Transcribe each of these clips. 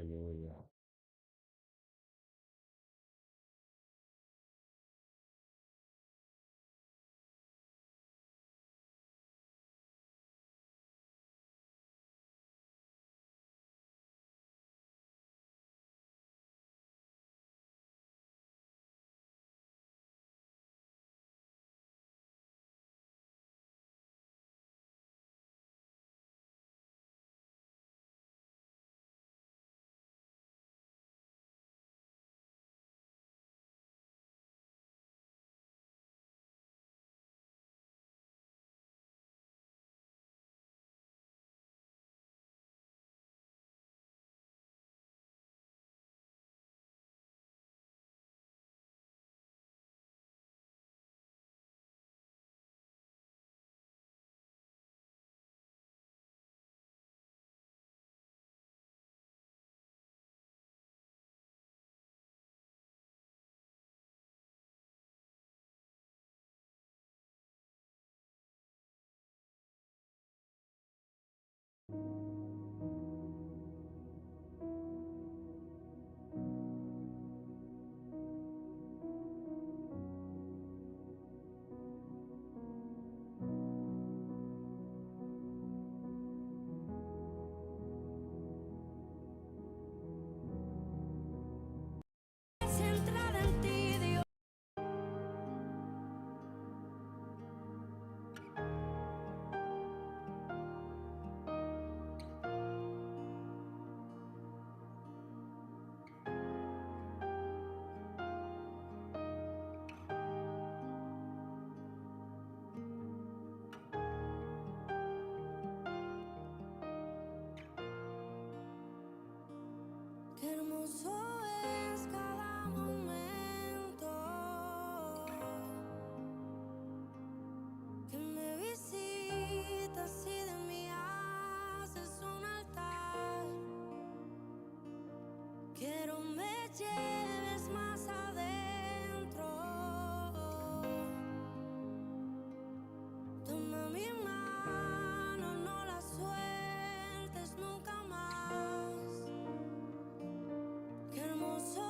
Aleluya. Ke hermoso es kada momento ke me visitas y de mí haces un altar. Quiero me lleves mas adentro. Toma mi mano, no la sueltes nunca mas. Ke hermoso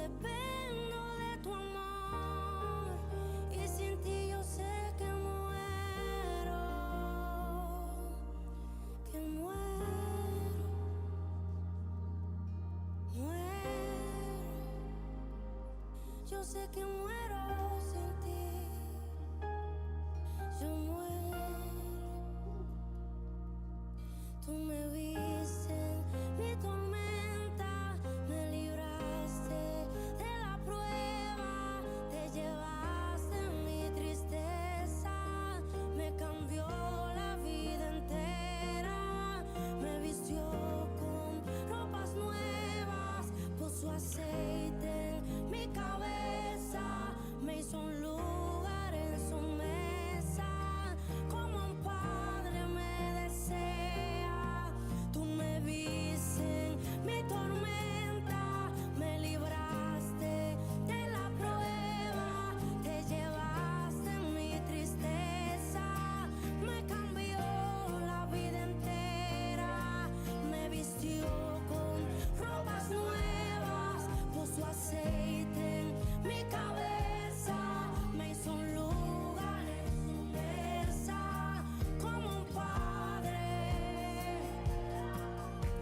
dependo de tu amor y sin ti yo sé que muero, que muero, muero. Yo sé que muero sin ti. Yo muero. Tú me viste en mi tormenta, me libraste de la prueba, te llevaste mi tristeza, me cambió la vida entera, me vistió con ropas nuevas, puso aceite en mi cabeza, me hizo un lugar en su mesa, como un padre me desea. Tú me viste en mi tormenta, me libraste de la prueba, te llevaste mi tristeza, me cambió la vida entera, me vistió con ropas nuevas, puso aceite en mi cabeza, me hizo un lugar en su mesa, como un padre.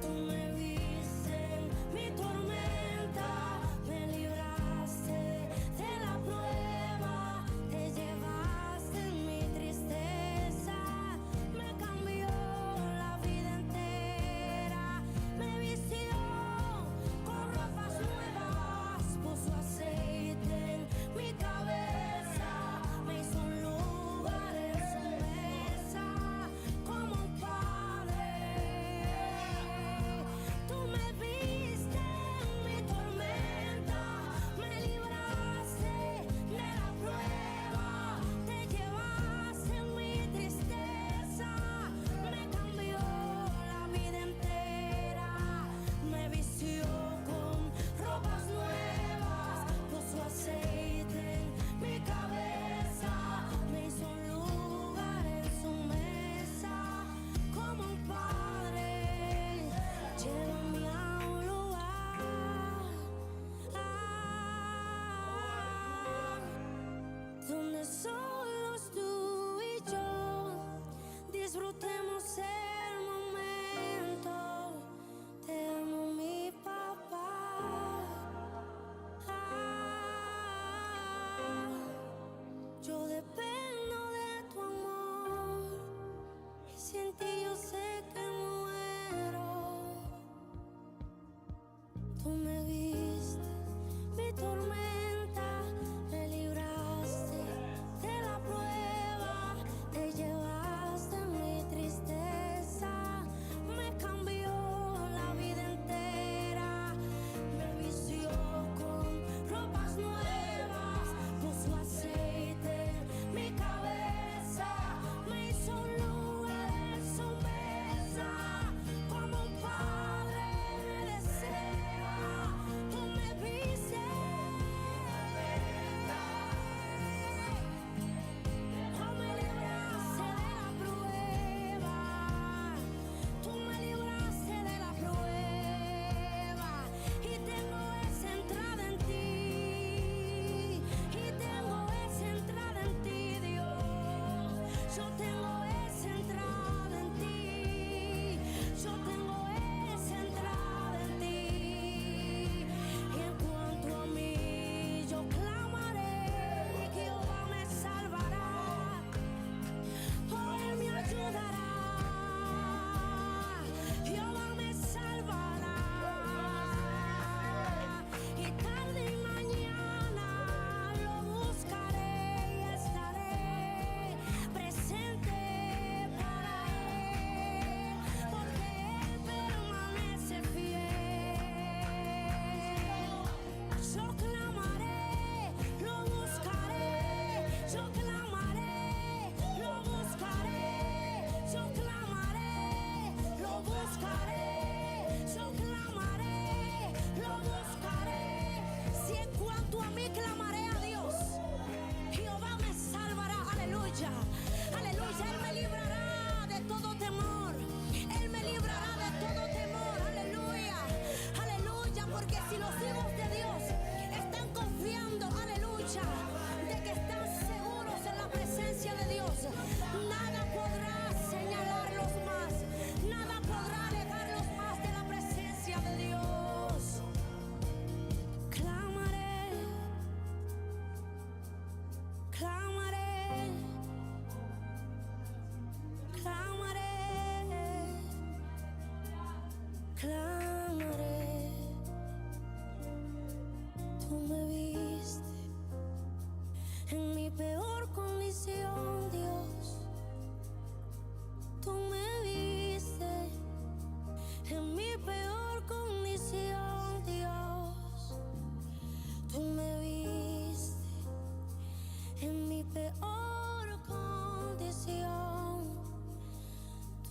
Tú me viste en mi tormenta, me libraste de la prueba, te llevaste mi tristeza, me cambió la vida entera, me vistió con ropas nuevas, puso aceite en mi cabeza, me hizo un lugar en su mesa, como un padre. Tú me viste en mi tormenta, me libraste de la prueba, te llevaste mi tristeza, me cambió la vida entera, me vistió con ropas nuevas, puso aceite en mi cabeza, me hizo un lugar en su mesa, como un padre. Llévame a un lugar donde solo tú y yo disfrutemos el momento. Te amo, mi papá. Yo dependo de tu amor y sin ti yo sé que muero. Tú me viste mi tormenta, me libraste de la prueba, te llevaste mi tristeza.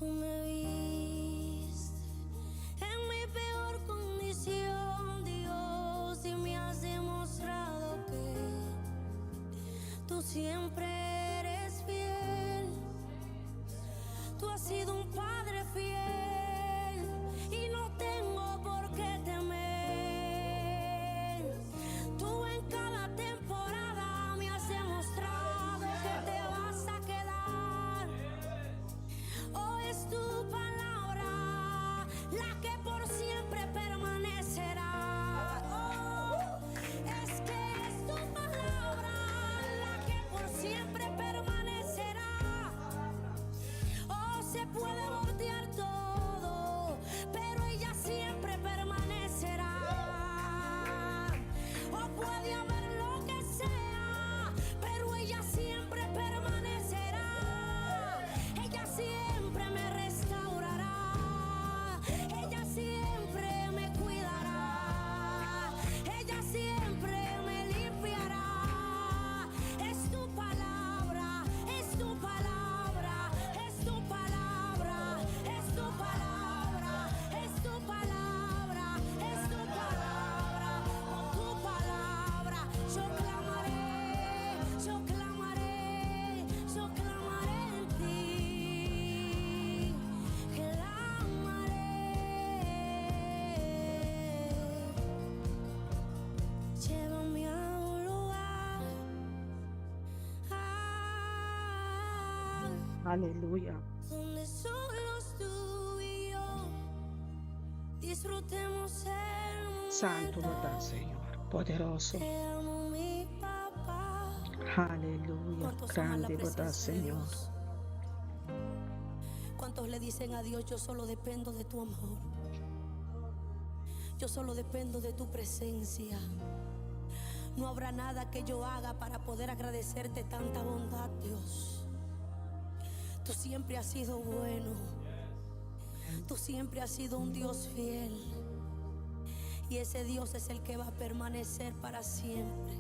Tú me viste en mi peor condición, Dios, y me has demostrado que tú siempre eres fiel. Tú has sido un padre fiel y no tengo por qué temer. Tú en cada temporada me has demostrado que te vas a quedar. Oh, es tu palabra la que por siempre permanecerá. Oh, es que es tu palabra la que por siempre permanecerá. Oh, se puede voltear todo, pero ella siempre permanecerá. O puede haber lo que sea, pero ella siempre permanecerá. Ella siempre me restaurará. Ella siempre me cuidará. Ella siempre me limpiará. Es tu palabra, es tu palabra, es tu palabra, es tu palabra, es tu palabra, es tu palabra. Con tu palabra yo clamaré, yo clamaré, yo clamaré en ti. Clamaré. Llévame a un lugar ah, Aleluya. donde solo tú y yo disfrutemos el Santu bo ta, momento. Señor. Poderoso. Te amo, mi papá. Aleluya. ¿Cuántos aman la Grandi bo ta, presencia de Señor. Dios? ¿Cuántos le dicen a Dios, yo solo dependo de tu amor? Yo solo dependo de tu presencia. No habrá nada que yo haga para poder agradecerte tanta bondad, Dios. Tú siempre has sido bueno. Tú siempre has sido un Dios fiel. Y ese Dios es el que va a permanecer para siempre.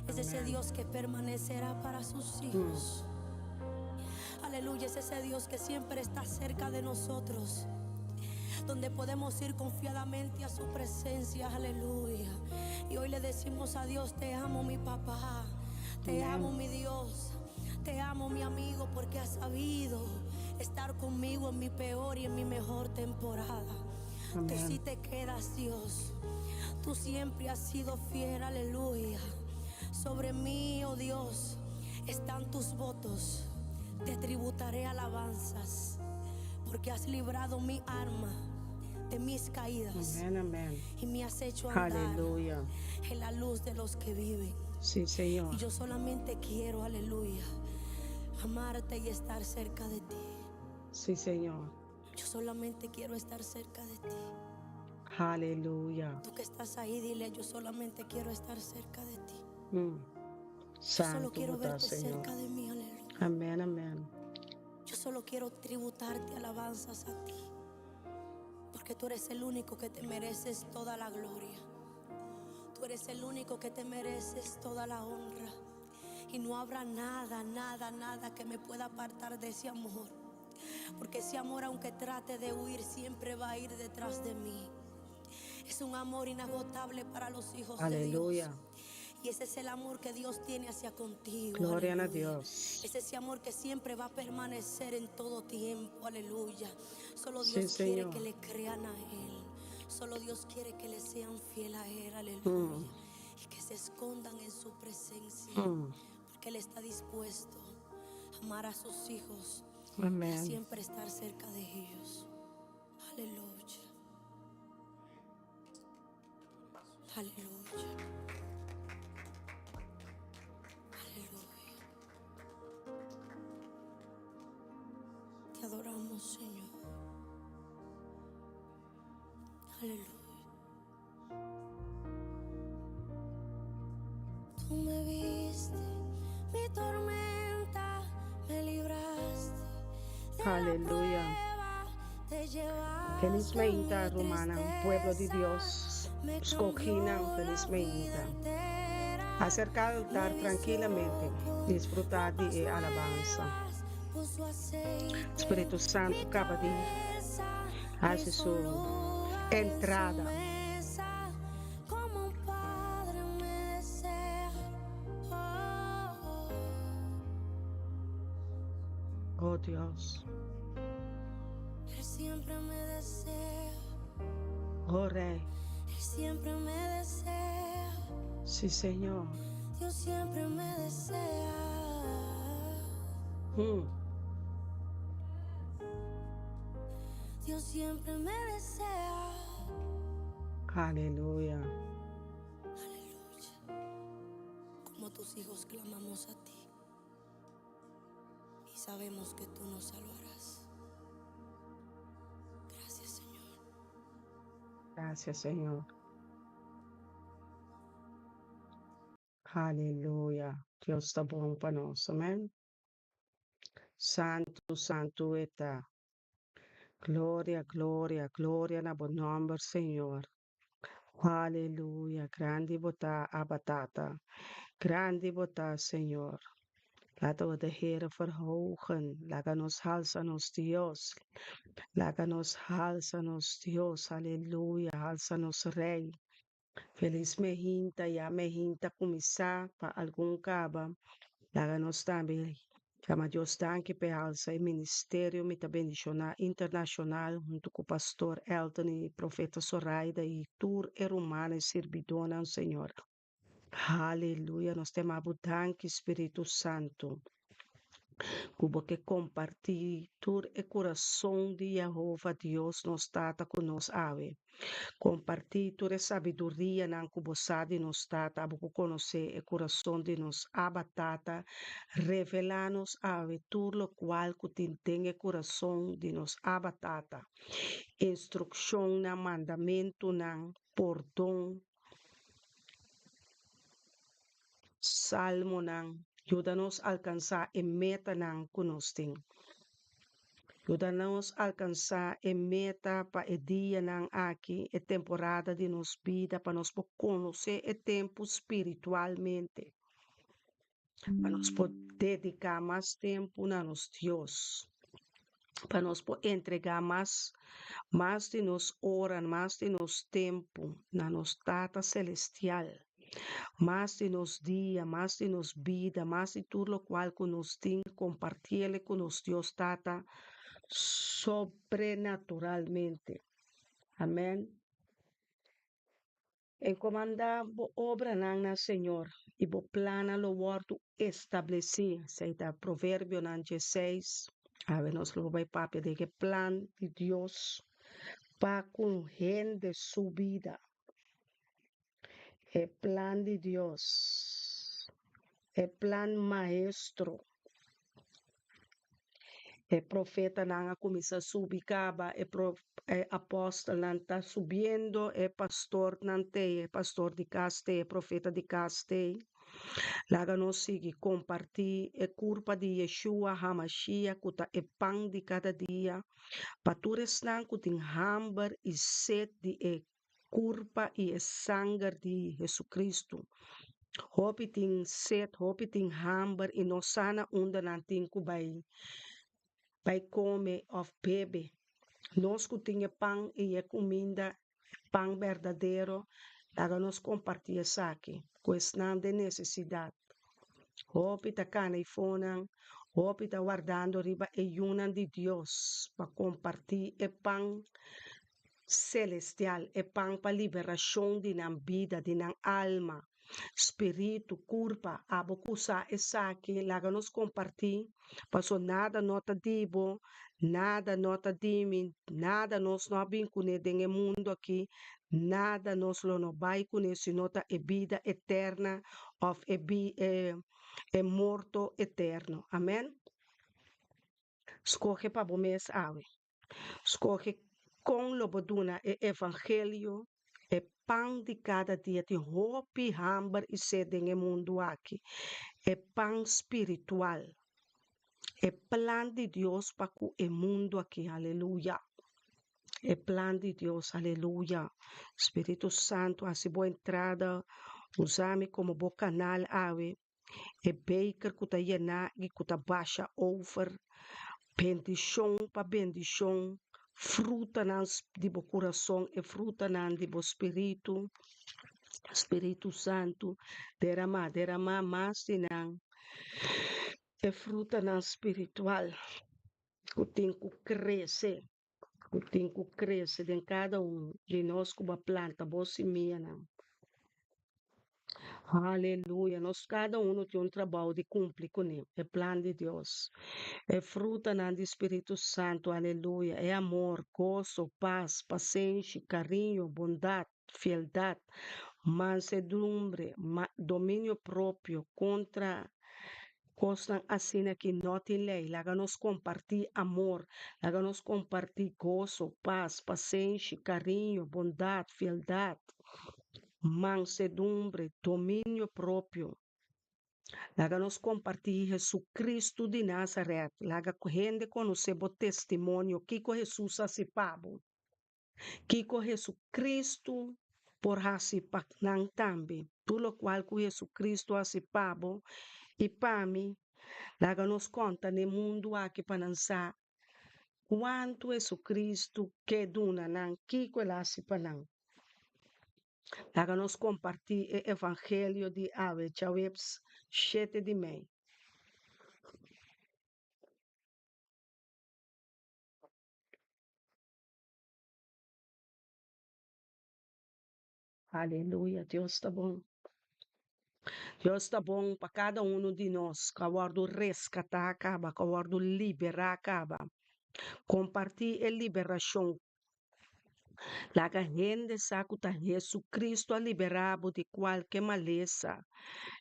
Es ese Amén. Dios que permanecerá para sus hijos. Aleluya, es ese Dios que siempre está cerca de nosotros. Donde podemos ir confiadamente a su presencia. Aleluya. Y hoy le decimos a Dios, te amo mi papá. Te amo Amén. mi Dios. Te amo mi amigo porque has sabido estar conmigo en mi peor y en mi mejor temporada. Tú sí Amén. te quedas, Dios. Tú siempre has sido fiel, aleluya. Sobre mí, oh Dios, están tus votos. Te tributaré alabanzas, porque has librado mi alma de mis caídas Amén, amén. y me has hecho andar Aleluya. en la luz de los que viven. Sí, Y Señor. yo solamente quiero, aleluya, amarte y estar cerca de ti. Sí, Señor. Yo solamente quiero estar cerca de ti. Aleluya. Tú que estás ahí, dile, yo solamente quiero estar cerca de ti. Yo solo Santu quiero bo ta, verte Señor. cerca de mí, aleluya. Amén, amén. Yo solo quiero tributarte alabanzas a ti. Porque tú eres el único que te mereces toda la gloria. Tú eres el único que te mereces toda la honra. Y no habrá nada, nada, nada que me pueda apartar de ese amor. Porque ese amor, aunque trate de huir, siempre va a ir detrás de mí. Es un amor inagotable para los hijos de Dios. Aleluya. Y ese es el amor que Dios tiene hacia contigo. Gloria a Aleluya. Dios. Es ese amor que siempre va a permanecer en todo tiempo. Aleluya. Solo Sí, Dios quiere que Señor. le crean a Él. Solo Dios quiere que le sean fiel a Él. Aleluya. Y que se escondan en su presencia. Porque Él está dispuesto a amar a sus hijos. Y a Amén. siempre estar cerca de ellos. Aleluya. Aleluya. Aleluya. Te adoramos, Señor. Aleluya. Tú me viste, mi tormenta, me libraste de la Aleluya. prueba, te Feliz llevaste mainta, mi rumannan, pueblo di tristeza, Dios. me Skohí nan, cambió feliz la vida mainta. entera, Aserká me altar vistió trankilamente, con disfrutá di ropas e alabansa. nuevas. Spiritu Santu kaba di hasi su entrada. Oh Dios. Oh Rey. Sí, Señor. Aleluya. Gracias, Señor. Aleluya. Dios ta bon pa nos. Amen. Santu, santu e ta. Gloria, gloria, gloria na bo nòmber, Señor. Aleluya. Grandi bo ta, Abba Tata. Grandi bo ta, Señor. Laten we de Heere verhogen. Laga nos halsa nos Dios. Laga nos halsa nos Dios. Aleluya. Halsa nos Rey. Felis mehinta, ya mehinta kuminsá pa algun kaba. Laga nos tambe yama Dios danki p'e alsa e ministerio Mi Ta Bendishoná Internashonal huntu ku Pastor Elton i Profeta Soraida i tur e rumannan i sirbidónan Señor. Haleluya nos ta yama bo danki Spiritu Santu ku bo ke kompartí tur e kurason di Yehova Dios nos Tata ku nos awe. Kompartí tur e sabidurianan ku bo sa di nos Tata, abo ku konosé e kurason di nos Abba Tata. Revelá nos awe tur lokual ku tin den e kurason di nos Abba Tata, instrukshonnan, mandamentunan, pordon, Salmonan, Yuda nos alkansá e metanan ku nos tin. Yuda nos alkansá e meta pa e dianan aki, e temporada di nos bida, pa nos por konosé e tempu spiritualmente, pa nos por dediká mas tempu na nos Dios, pa nos por entregá mas, mas di nos ora, mas di nos tempu na nos Tata Selestial, mas di nos dia, mas di nos bida, mas di tur lokual ku nos tin, kompartiele ku nos Dios Tata sobrenaturalmente. Amèn. Encomanda bo obranan na Señor, i bo plannan lo wòrdu establesí. Esei ta Proverbionan dieseis. Awe nos lo bai papia den e plan di Dios pa ku hende su bida. E plan di Dios, e plan maestro. E profetanan a kuminsá subi kaba, e pro e apòstelnan ta subiendo, e pastornan t'ei, e pastor di kas t'ei, e profeta di kas t'ei. Laga nos sigui kompartí e kurpa di Yeshua Hamashiach ku ta e pan di kada dia pa tur esnan ku tin hamber i set di e kurpa i e sanger di Jesucristo. Hopi tin sed, hopi tin hamber i no sa na unda nan tin ku bai bai kome òf bebe. Nos ku tin e pan i e kuminda, pan berdadero, laga nos kompartí esaki ku esnan den nesesidat. Hopi ta kana i fonan, hopi ta wardando riba e yunan di Dios pa kompartí e pan celestial, e pan pa liberacion di nan bida, di nan alma, spiritu, curpa. Abo cu sa esaki, laga nos comparti, paso nada no ta di bo, nada no ta di mi, nada nos no a bin cune den e mundo aki, nada nos lo no bay cune sino ta e bida eterna of e bi e e morto eterno. Amen. Scoge pa bo mes awe. Skohe kon lo bo duna e evangelio e pan di kada dia. Tin hopi hamber i sed den e mundu aki. E pan spiritual, e plan di Dios pa ku e mundu aki. Aleluya! E plan di Dios, aleluya! Spiritu Santu, hasi bo entrada, usa mi komo bo kanal awe. E beker ku ta yená i ku ta basha over, bendishon pa bendishon, frutanan di bo kurason, e frutanan di bo spiritu, Spiritu Santu, deramá, deramá mas di nan, e frutanan spiritual ku tin ku krese, ku tin ku krese den kada un di nos ku bo a planta bo simianan. Aleluya! Nos kada uno tin un trabou di kumpli kuné, e plan di Dios. E frutanan di Spiritu Santu, aleluya, e amor, goso, pas, pasenshi, kariño, bondat, fieldat, mansedumbre, dominio propio, kontra kosnan asina ki no tin lei. Laga nos kompartí amor, laga nos kompartí goso, pas, pasenshi, kariño, bondat, fieldat, mansedumbre, dominio propio. Laga nos kompartí Jesucristo di Nazaret. Laga hende konosé bo testimonio, kiko Hesus a hasi pa bo. Kiko Jesucristo por hasi pa nan tambe. Tur lokual ku Jesucristo a hasi pa bo i pa mi, laga nos konta n'e mundu aki pa nan sa kuantu Jesucristo ke duna nan, kiko el a hasi pa nan. Laga nos kompartí e evangelio di awe djaweps shete di mei. Aleluya, Dios ta bon. Dios ta bon pa kada uno di nos ku a wòrdu reskatá kaba, ku a wòrdu liberá kaba. Kompartí e liberashon. Laga hende sa ku ta Hesukristu a liberá bo di kualke malesa,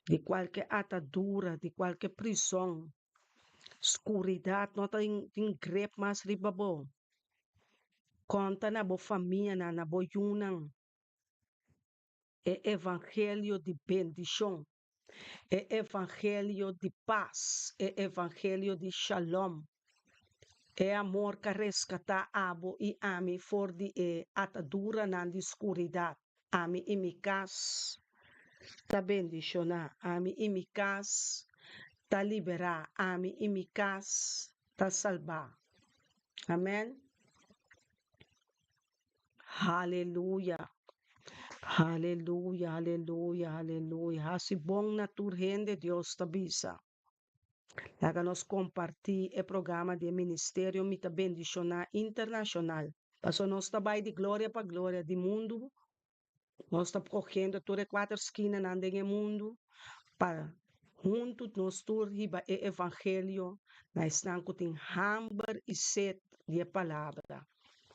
di kualke atadura, di kualke prison. Skuridat no ta tin grep mas riba bo. Konta na bo famianan, na bo yunan e evangelio di bendishon, e evangelio di pas, e evangelio di shalom, e amor k'a reskatá abo i ami for di e ataduranan di skuridat. Ami i mi kas ta bendishoná, ami i mi kas ta liberá, ami i mi kas ta salbá. Amèn. Haleluya. Haleluya, haleluya, haleluya. Hasi bon na tur hende, Dios ta bisa. Laga nos kompartí e programa di e ministerio Mi Ta Bendishoná Internashonal. Pasobra nos ta bai di gloria pa gloria di mundu, nos ta kohiendo tur e kuater skinanan den e mundu pa huntu nos tur hiba e evangelio na esnan ku tin hamber i set di e palabra.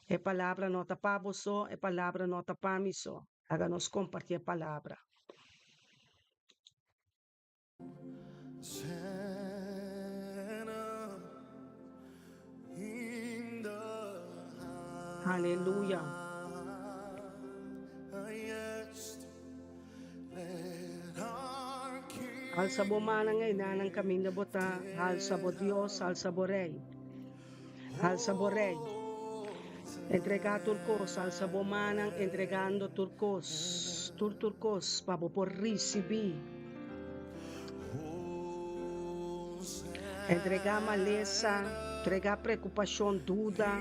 E palabra no ta pa bo so, e palabra no ta pa mi so. Laga nos kompartí e palabra. Aleluya. Alsa bo mannan einan kaminda bo ta, alsa bo Dios, alsa bo Rei. Alsa bo Rei. Entregá tur kos, alsa bo mannan entregando tur kos, tur tur kos pa bo por risibí. Entregá malesa, entregá preokupashon, duda.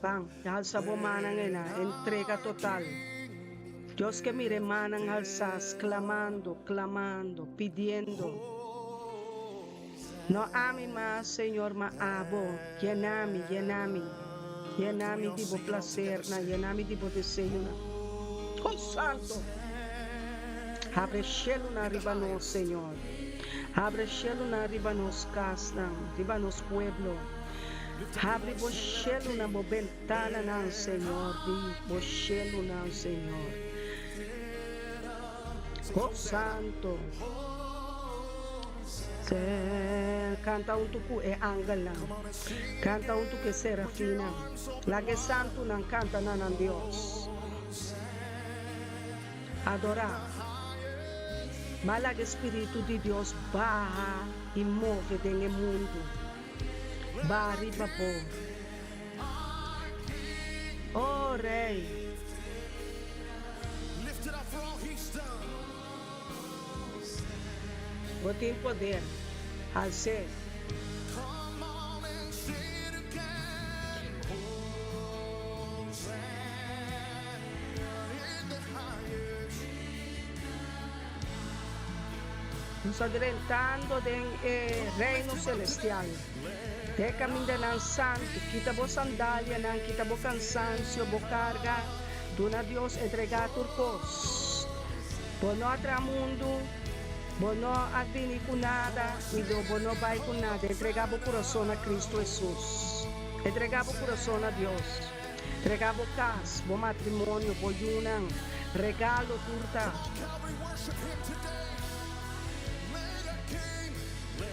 Ban, alsa bo mannan einan, entrega total. Dios ke mira e mannan alsá, sklamando, klamando, pidiendo. No ami mas, Señor, ma abo. Yena mi, yena mi. Yena mi di bo plasernan, yena mi di bo deseonan. Oh, Santo! Habre shelunan riba nos, Señor. Habre shelunan riba nos kasnan, riba nos pueblo. Habri bo shelunan, bo bentananan, Señor, di bo shelunan, Señor. Oh, Santo! Kanta huntu ku e angelnan, kanta huntu ku e serafinnan, laga e santunan kanta na nan Dios. Adorá. Ma laga e spiritu di Dios baha i move den e mundu. Baha riba bo. O Rei! Bo tin poder. Hals'é. Nos ta drentando den e Reino Celestial. Den e camindanan santu, kita bo sandalianan, kita bo cansancio, bo carga, duna Dios, entregá tur cos. Bo no a traha mundu, bo no a bini cu nada, y lo bo no bai cu nada. Entregá bo curason na Cristo Jesus. Entregá bo curason na Dios. Entregá bo cas, bo matrimonio, bo yunan, regalo tur ta.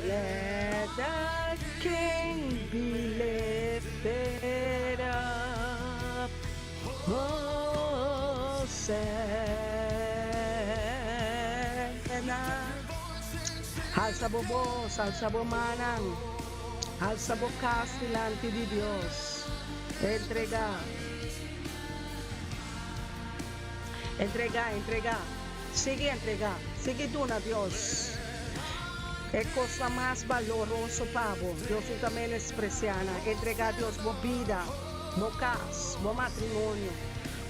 Let the King be lifted up, Hosanna. Halsa bo bos, halsa bo mannan, halsa bo cas dilanti di Dios. Entrega. Entrega, entrega. Sigui entrega, sigui duna Dios e cosnan mas baloroso pa bo. Dios no ta menosprecia nan. Entrega Dios bo bida, bo cas, bo matrimonio,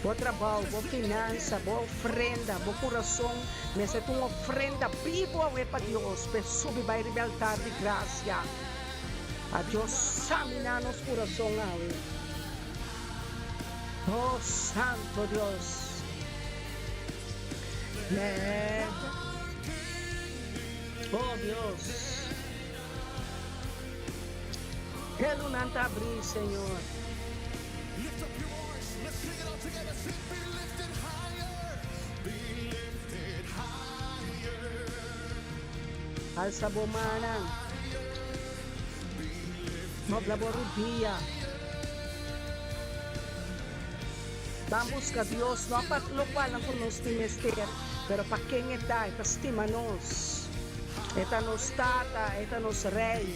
bo trabao, bo finansa, bo ofrenda, bo curason mester ta un ofrenda bibo awe pa Dios p'e subi bai riba e altar di gracia. A Dios samina nos curason awe. Oh Santo Dios. Oh Dios. Helunan ta abrí, Señor. Alsa bo mannan. Dobla bo rudia. Ban buska Dios, no pa lokualnan ku nos tin mester, pero pa ken E ta. E ta stima nos. E ta nos Tata, E ta nos Rei.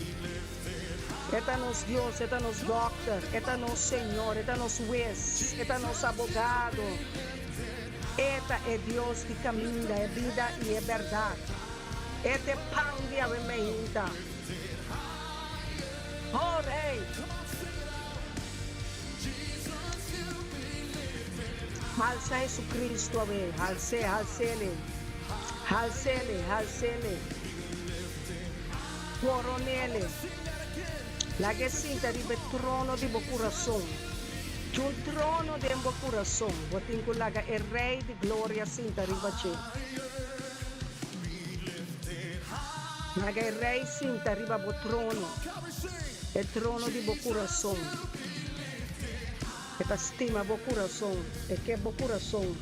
E ta nos Dios, E ta nos Dòkter, E ta nos Señor, E ta nos Hues, E ta nos Abogado. E ta e Dios di kaminda, e bida i e bèrdat. E ta e pan di awe meinta. Oh, Rei! Halsa Jesucristo awe, hals'é, hals'Ele, hals'Ele, hals'Ele, coron'Ele, lag'E sinta riba e trono di bo curason. Tin un trono den bo curason, bo tin cu laga e Rey di Gloria sinta riba dje. Laga e Rey sinta riba bo trono, e trono di bo curason. E ta stima bo kurason, e ke bo kurason.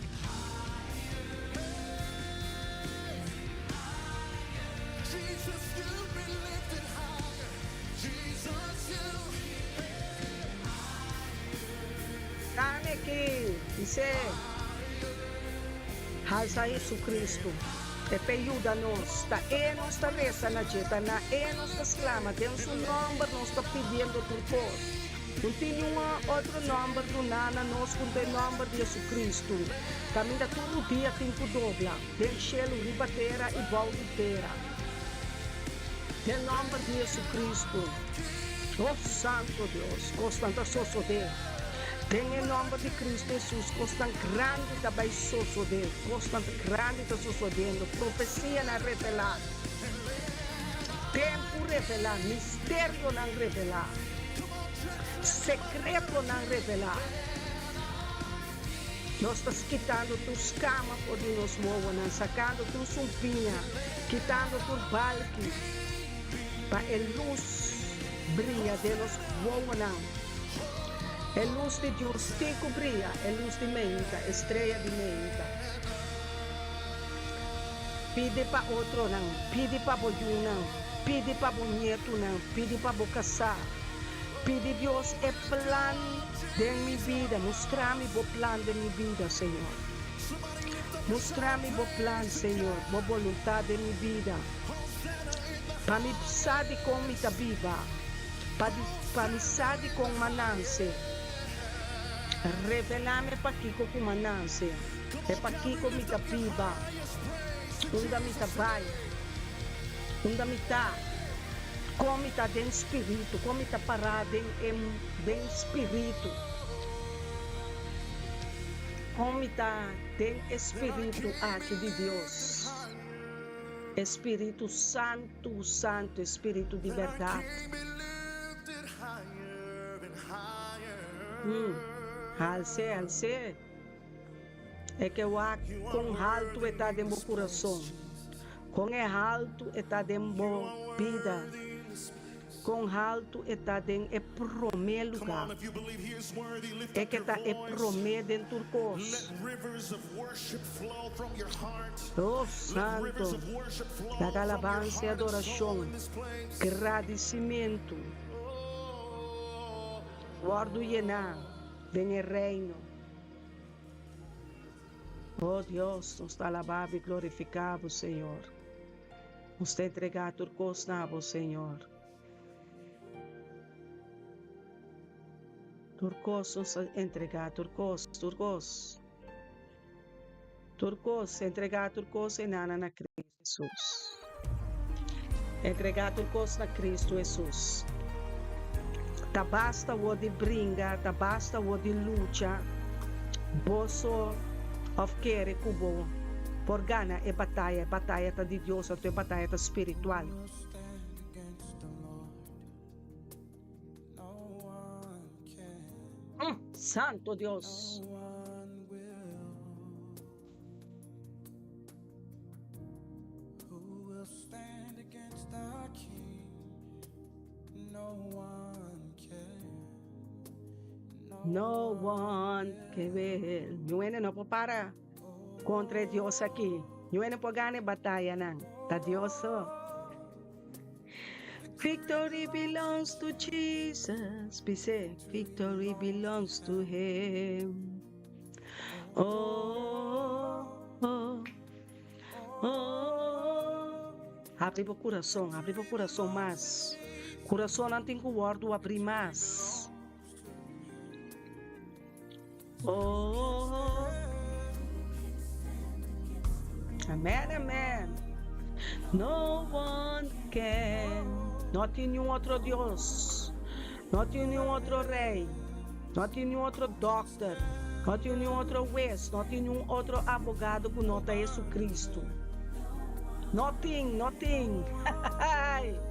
Dame ki bis'é, Halsa Jesucristo, e p'e yuda nos. Ta e nos ta resa na dje, ta na e nos ta sklama, den su nòmber nos ta pidiendo tur kos. No tin niun otro nòmber duná na nos ku ta e nòmber di Jesucristo, kaminda tur rudia tin ku dobla, den shelu, riba tera i bou di tera. Den nòmber di Jesucristo. Oh Santo Dios, kosnan ta sosodé. Den e nòmber di Cristo Jesus, kosnan grandi ta bai sosodé, kosnan grandi ta sosodiendo, profesianan revelá, tempu revelá, misterionan revelá. Sekretonan revelá. Nos ta skitando tur skama for di nos wowonan, sakando tur sumpiña, kitando tur balki, pa e lus bria den nos wowonan. E lus di Dios tin ku bria, e lus di meinta, e strea di meinta. Pidi pa otronan, pidi pa bo yunan, pidi pa bo nietunan, pidi pa bo kasá. Pidi Dios e plan den mi bida, mustra mi bo plan den mi bida, Señor. Mustra mi bo plan, Señor, bo boluntad den mi bida. Pa mi sa dikon mi ta biba, pa pa mi sa dikon m'a nanse. Revelá mi pakiko ku m'a nanse. E pakiko mi ta biba, unda mi ta bai. Unda mi ta? Kon mi ta den spiritu? Kon mi ta pará den e den spiritu? Kon mi ta den e spiritu aki di Dios? E Spiritu Santu, Santu, e Spiritu di bèrdat. Hals'é, hals'é. E ke wak kon haltu e ta den bo kurason, kon e haltu e ta den bo bida, kon haltu e ta den e promé lugá. E ke ta e promé den tur kos. Oh Santo, laga alabansa i adorashon, gradisimentu wòrdu yená den e Reino. Oh Dios, nos ta alabá bo i glorifiká bo, Señor. Nos ta entregá tur kos na bo, Señor. Tur kos nos ta entregá, tur kos, tur kos. Tur kos, entregá tur kos enana na Cristo Hesus. Entregá tur kos na Cristo Hesus. Ta basta awor di bringa, ta basta awor di lucha. Bo so of kere ku bo por gana e bataya. E bataya ta di Dios, anto e bataya ta spiritual. Santo Dios! No one can will. Niun hende no por para contra e Dios aki. Niun hende por gana e batayanan. Ta Dios so. Victory belongs to Jesus. Bis'é, victory belongs to him. Oh, oh, oh. Habri bo kurason, habri bo kurason mas. Kurasonnan tin ku wòrdu abrí mas. Oh, amen, amen. No one can. No tin niun otro Dios. No tin niun otro rey. No tin niun otro dokter. No tin niun otro hues. No tin niun otro abogado ku no ta Jesucristo. No tin, no tin.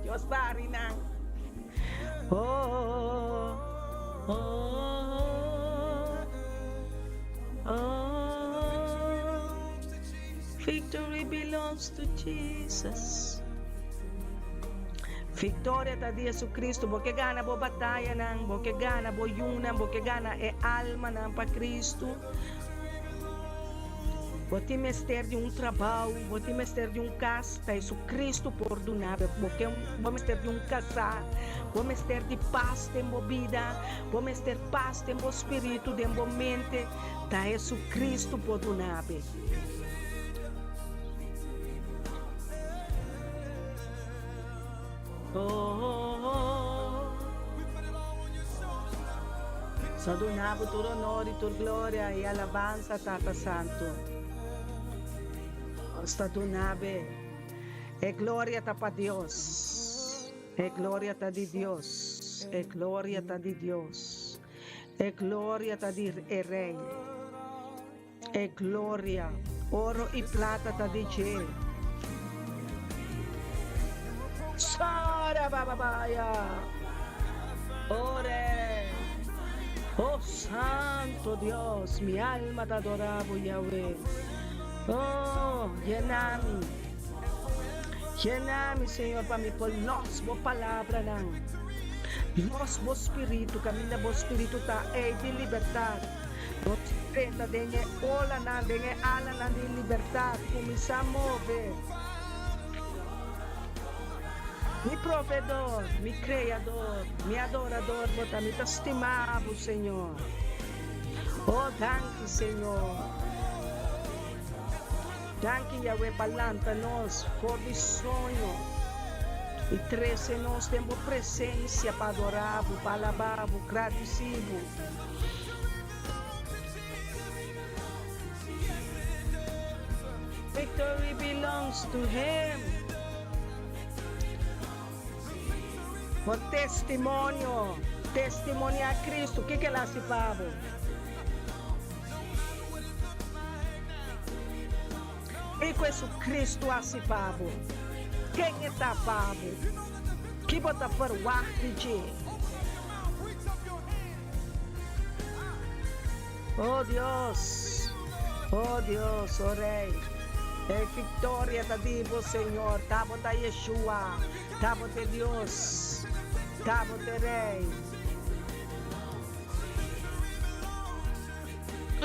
Dios ta hari nan. Oh, oh, oh, victory belongs to Jesus. Victoria ta di Jesucristo. Bo ke gana bo batayanan, bo ke gana bo yunan, bo ke gana e almanan pa Cristo. Bo tin mester di un trabou, bo tin mester di un kas, ta Jesucristo por duna bo. Bo ke, bo mester di un kasá, bo mester di pas den bo bida, bo mester pas den bo spiritu, den bo mente, ta Jesucristo por duna bo. Oh, So duna bo tur honor y tur gloria y alabanza, Tata Santo. Nos ta duna be. E gloria ta pa Dios. E gloria ta di Dios. E gloria ta di Dios. E gloria ta di e Rey. E gloria, oro i plata ta di dje. Sara bababaya. Ore. Oh Santo Dios, mi alma ta adora bo, Yahweh. Oh, yena mi. Yena mi, Señor, pa mi por los bo palabranan. Los bo spiritu, caminda bo spiritu ta, ei tin libertad. Nos drenta den e olanan, den e alanan di libertat, kuminsá move. Mi Proveedor, mi Kreador, mi Adorador bo ta, mi ta stima bo, Señor. Oh, danki, Señor. Danki, Yahweh, pa lanta nos for di soño i trese nos den bo presensia pa adorá bo, pa alabá bo, gradisí bo. Victory belongs to him. Bo testimonio, testimoniá Cristo, kiko el hasi pa bo? Kiko Jesucristo hasi pa bo? Ken e ta pa bo? Ki bo ta ferwagt di dje? Oh Dios, oh Dios, oh Rey, e victoria ta di bo, Señor, ta bo ta Yeshua, ta bo t'e Dios, ta bo t'e Rey.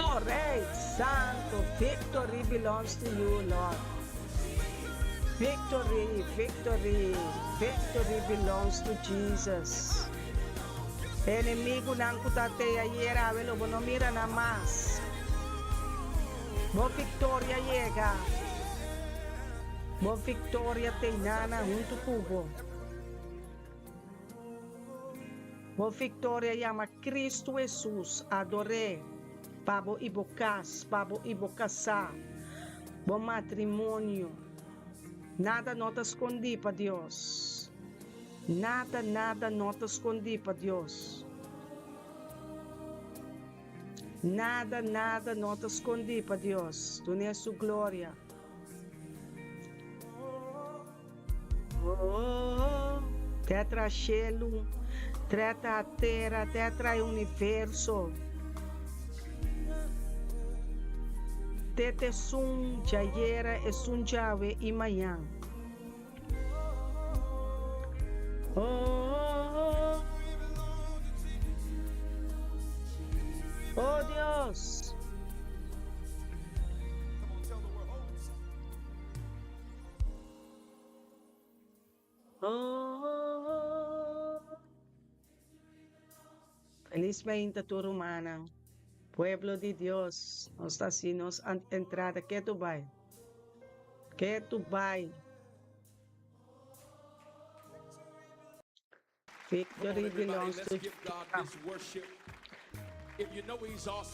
Oh Rey Santo, victory belongs to you, Lord. Victory, victory, victory belongs to Jesus. Enemigunan ku ta te ayer awe lo bo no mira nan mas. Bo viktoria yega. Bo viktoria teinana huntu ku bo. Bo viktoria yama Kristu Hesus, ador'é pa bo i bo kas, pa bo i bo kasá, bo matrimonio. Nada no ta skondí pa Dios. Nada, nada no ta skondí pa Dios. Nada, nada no ta skondí pa Dios. Dun'é su gloria. Oh, tetra shelu, treta tera, tetra e universo. Tete esun djayera, esun djawe i mañan. Oh, oh Dios. Oh. Feliz meinta tur rumannan. Pueblo di Dios, nos ta haci nos entrada ketu bai. Ketu bai. Victory belongs to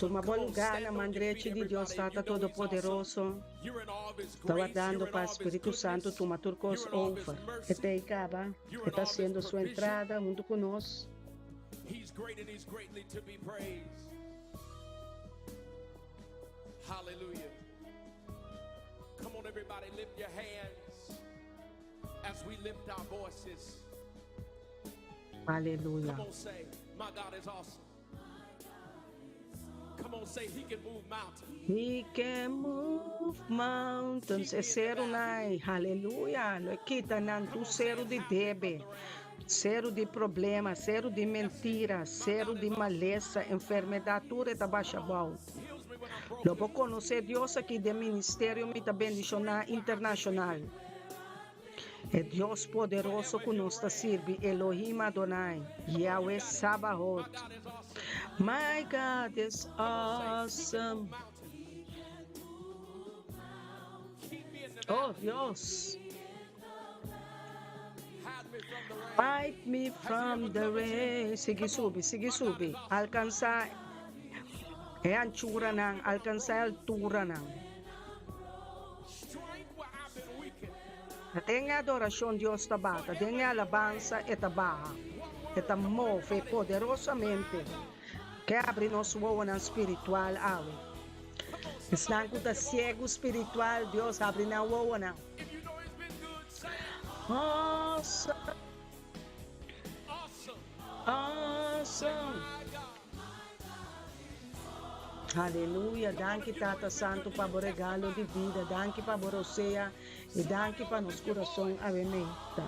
Tuma bo lugá na man drechi di Dios Tata Todopoderoso, ta wardando pa Spiritu Santu tuma tur kos over. E ta ei kaba, e ta hasiendo su entrada huntu ku nos. Aleluya. He can move mountains. E serunan, aleluya, lo e kita nan tur seru di debe, seru di problema, seru di mentira, seru di malesa, enfermedat, tur e ta basha abou. Lo bo konosé Dios aki den Ministerio Mi Ta Bendishoná Internashonal. E Dios poderoso ku nos ta sirbi, Elohim Adonai, Yahweh Sabaoth. My God is awesome. Oh Dios. Hide me from the rain. Sigui subi, sigui subi. Alkansá e anchuranan, alkansá e alturanan. Den e adorashon Dios ta bata, den e alabansa e ta baha, e ta move poderosamente. Ke abri nos wowonan spiritual awe. Esnan ku ta siegu spiritual, Dios abri nan wowonan. Awesome, awesome. Aleluya, danki Tata Santu pa bo regalo di bida, danki pa bo rosea i danki pa nos kurason awe mei ta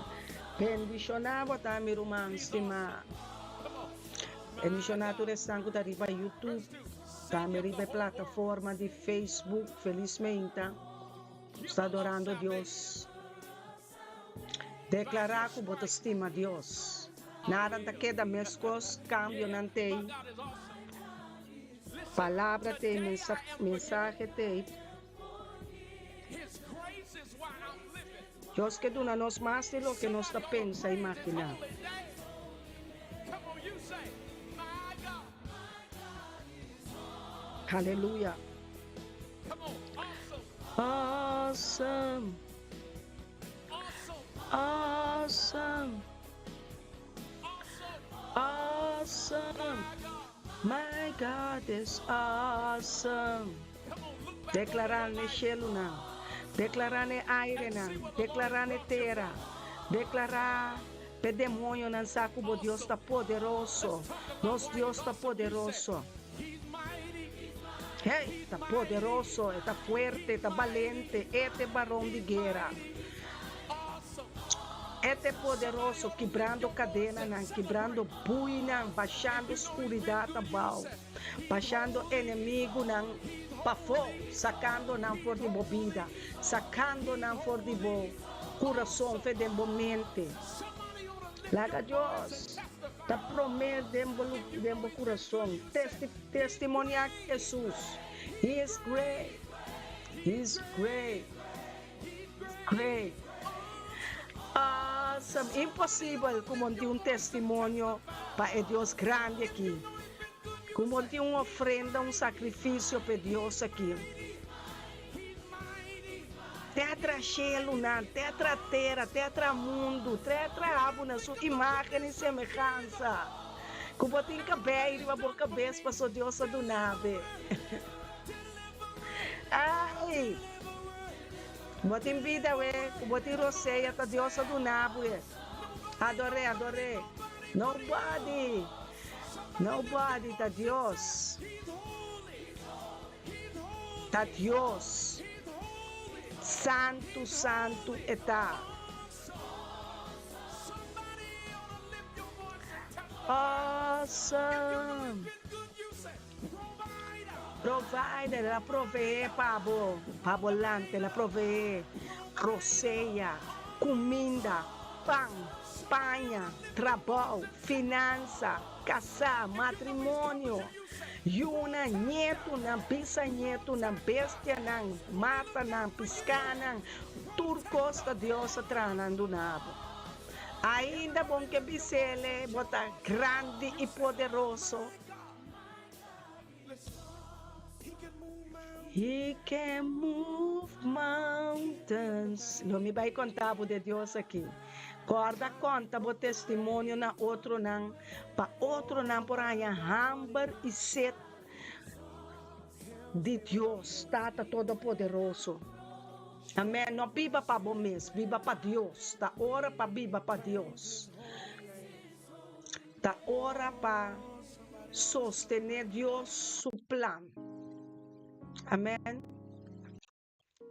bendishoná bo ta mi ruman stimá. Bendishoná tur esnan ku ta riba YouTube, tambe riba e plataforma di Facebook, felismenta nos ta adorando Dios. Deklará ku bo ta stima Dios. Nada ta keda meskos, kambionan t'ei, palabra t'ei, mensahe t'ei. Dios ke duna nos mas di loke nos ta pensa i maginá. Aleluya! Awesome! Awesome! God is awesome. Deklará n'e shelunan, deklará n'e airenan, deklará n'e tera, deklará p'e demoñonan sa ku bo Dios ta poderoso. Nos Dios ta poderoso. Hey, ta poderoso, e ta fuerte, e ta balente, e ta e baron di guera. E ta e poderoso, kibrando kadenanan, kibrando buinan, bashando skuridat abou, bashando enemigunan pafó, sakando nan for di bo bida, sakando nan for di bo kurason, fe den bo mente. Laga Dios ta promé den bo den bo kurason. Testi testimoniá Hesus. He is great. He is great. Great. Awesome. Imposibel ku bo tin un testimonio pa e Dios grandi aki. Ku bo tin un ofrenda, un sakrifisio pa e Dios aki. Te a traha shelunan, te a traha tera, te a traha mundu, te a traha bo na su imágen i semehansa. Ku bo tin kabei riba bo kabes paso Dios a duna bo. Ai! Bo tin bida we, ku bo tin rosea ta Dios a duna bo e. Ador'é, ador'é. Nobody, nobody ta Dios. Ta Dios. Santu, santu e ta. Awesome! Provider, el a proveé pa bo, pa bo lanta, el a proveé rosea, kuminda, pan, paña, trabou, finansa, kasá, matrimonio, yunan, ñetunan, bisañetunan, bestianan, matanan, piskanan, tur kos ta Dios a traha nan duna bo. Ainda bon ke bis'El, bo ta grandi i poderoso. He can move mountains. Lo mi bai konta bo de Dios aki. Kòrda konta bo testimonio na otronan pa otronan por haña hamber i set di Dios Tata Todopoderoso. Amen. No biba pa bo mes, biba pa Dios. Ta ora pa biba pa Dios. Ta ora pa sostené Dios su plan. Amèn.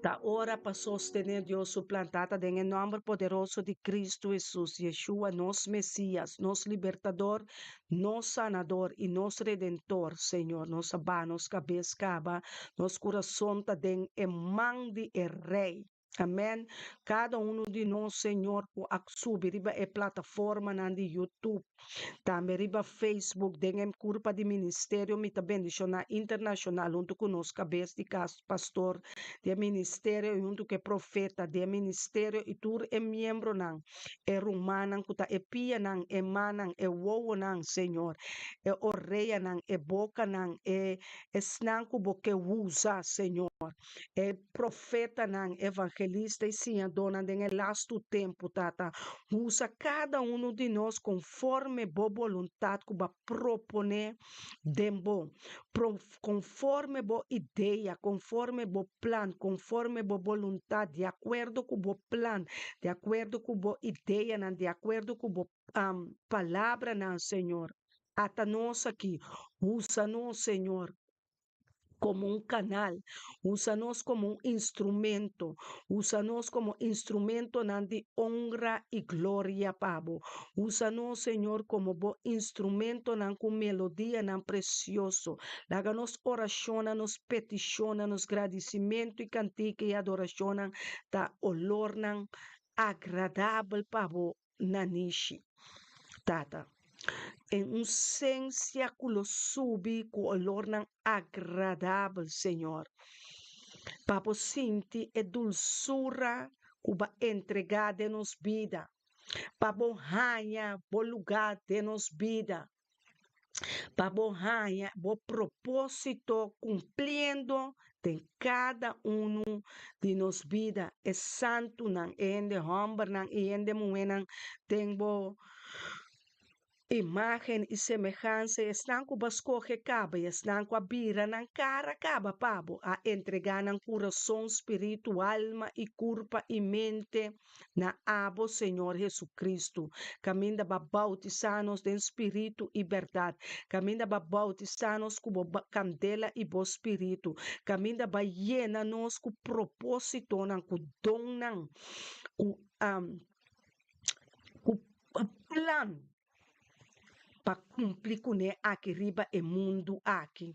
Ta ora pa sostené Dios su plan. Tata, den e nòmber poderoso di Cristo Hesus, Yeshua, nos Mesías, nos Libertador, nos Sanador i nos Redentor, Señor, nos a baha nos kabes kaba, nos kurason ta den e man di e Rei. Amen. Kada uno di nos, Señor, ku a subi riba e plataformanan di YouTube, tambe riba Facebook, den e kurpa di ministerio Mi Ta Bendishoná Internashonal, huntu ku nos kabes di kas, pastor di e ministerio, i huntu ku e profeta di e ministerio i tur e miembronan, e rumannan ku ta e pianan, e mannan, e wowonan, Señor, e oreanan, e bokanan, e esnan ku bo ke usa, Señor. E profetanan, evangelista i siñadónan den e lastu tempu, Tata, usa kada unu di nos konforme Bo boluntat ku Bo a proponé den Bo, konforme Bo idea, konforme Bo plan, konforme Bo boluntat, di akuerdo ku Bo plan, di akuerdo ku Bo ideanan, di akuerdo ku Bo palabranan, Señor. Ata nos aki, usa nos, Señor. Komo un kanal, usa nos komo un instrumento, usa nos komo instrumentonan di onra i gloria pa bo. Usa nos, Señor, komo bo instrumentonan ku melodianan presioso. Laga nos orashonnan, nos petishonnan, nos gradisimentu i kantika i adorashonnan ta olornan agradabel pa bo nanishi. Tata, en un sensia ku lo subi ku olornan agradabel, Señor, pa bo sinti e dulsura ku bo a entregá den nos bida, pa bo haña bo lugá den nos bida. Pa bo haña bo propósito kumpliendo den kada unu di nos bida, e santunan, e hende hòmbernan i hende muhénan den bo. Imágen i semehansa i esnan ku bo a skohe kaba i esnan ku a bira nan kara kaba pa bo, a entregá nan kurason, spiritu, alma i kurpa i mente na abo, Señor Jesucristo. Kaminda bo a boutisá nos den spiritu i bèrdat. Kaminda bo a boutisá nos ku bo kandela i bo spiritu. Kaminda bo a yena nos ku propósitonan, ku donnan, ku ku plan pa kumpli kuné aki riba e mundu aki.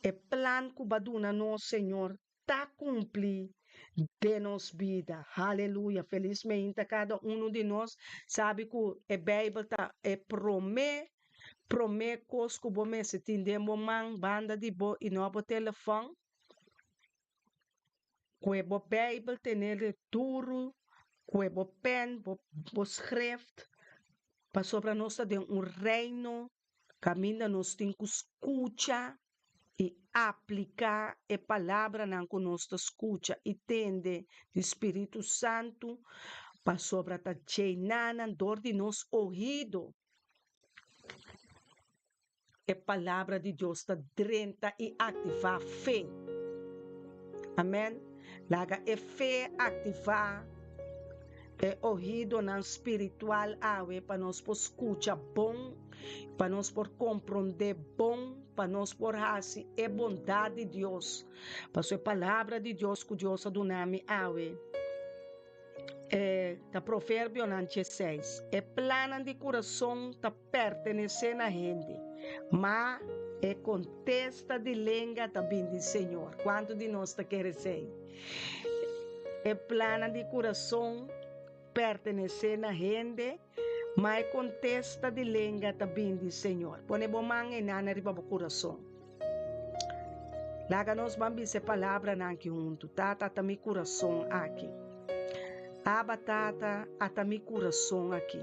E plan ku bo a duna nos, Señor, ta kumpli den nos bida. Haleluya! Felismente kada unu di nos sabi ku e Beibel ta e promé promé kos ku bo mester tin den bo man banda di bo i no bo telefòn. Ku e bo Beibel tenel duru, ku e bo pen, bo bo schrift, pasobra nos ta den un reino kaminda nos tin ku skucha i apliká e palabranan ku nos ta skucha i tende di Spiritu Santu, pasobra ta djená nan dor di nos ohido. E Palabra di Dios ta drenta i aktivá fe. Amèn. Laga e fe aktivá e ohidonan spiritual awe pa nos por skucha bon, pa nos por komprondé bon, pa nos por hasi e bondat di Dios. Pasobra e Palabra di Dios ku Dios a duna mi awe. E ta Proverbionan dieseis. E plannan di kurason ta pertenesé na hende, ma e kontesta di lenga ta bin di Señor. Kuantu di nos ta kere esei? E plannan di kurason pertenesé na hende, ma e kontesta di lenga ta bin di Señor. Pone bo man einan riba bo kurason. Laga nos ban bisa e palabranan aki huntu, Tata, ata mi kurason aki. Aba, Tata, ata mi kurason aki.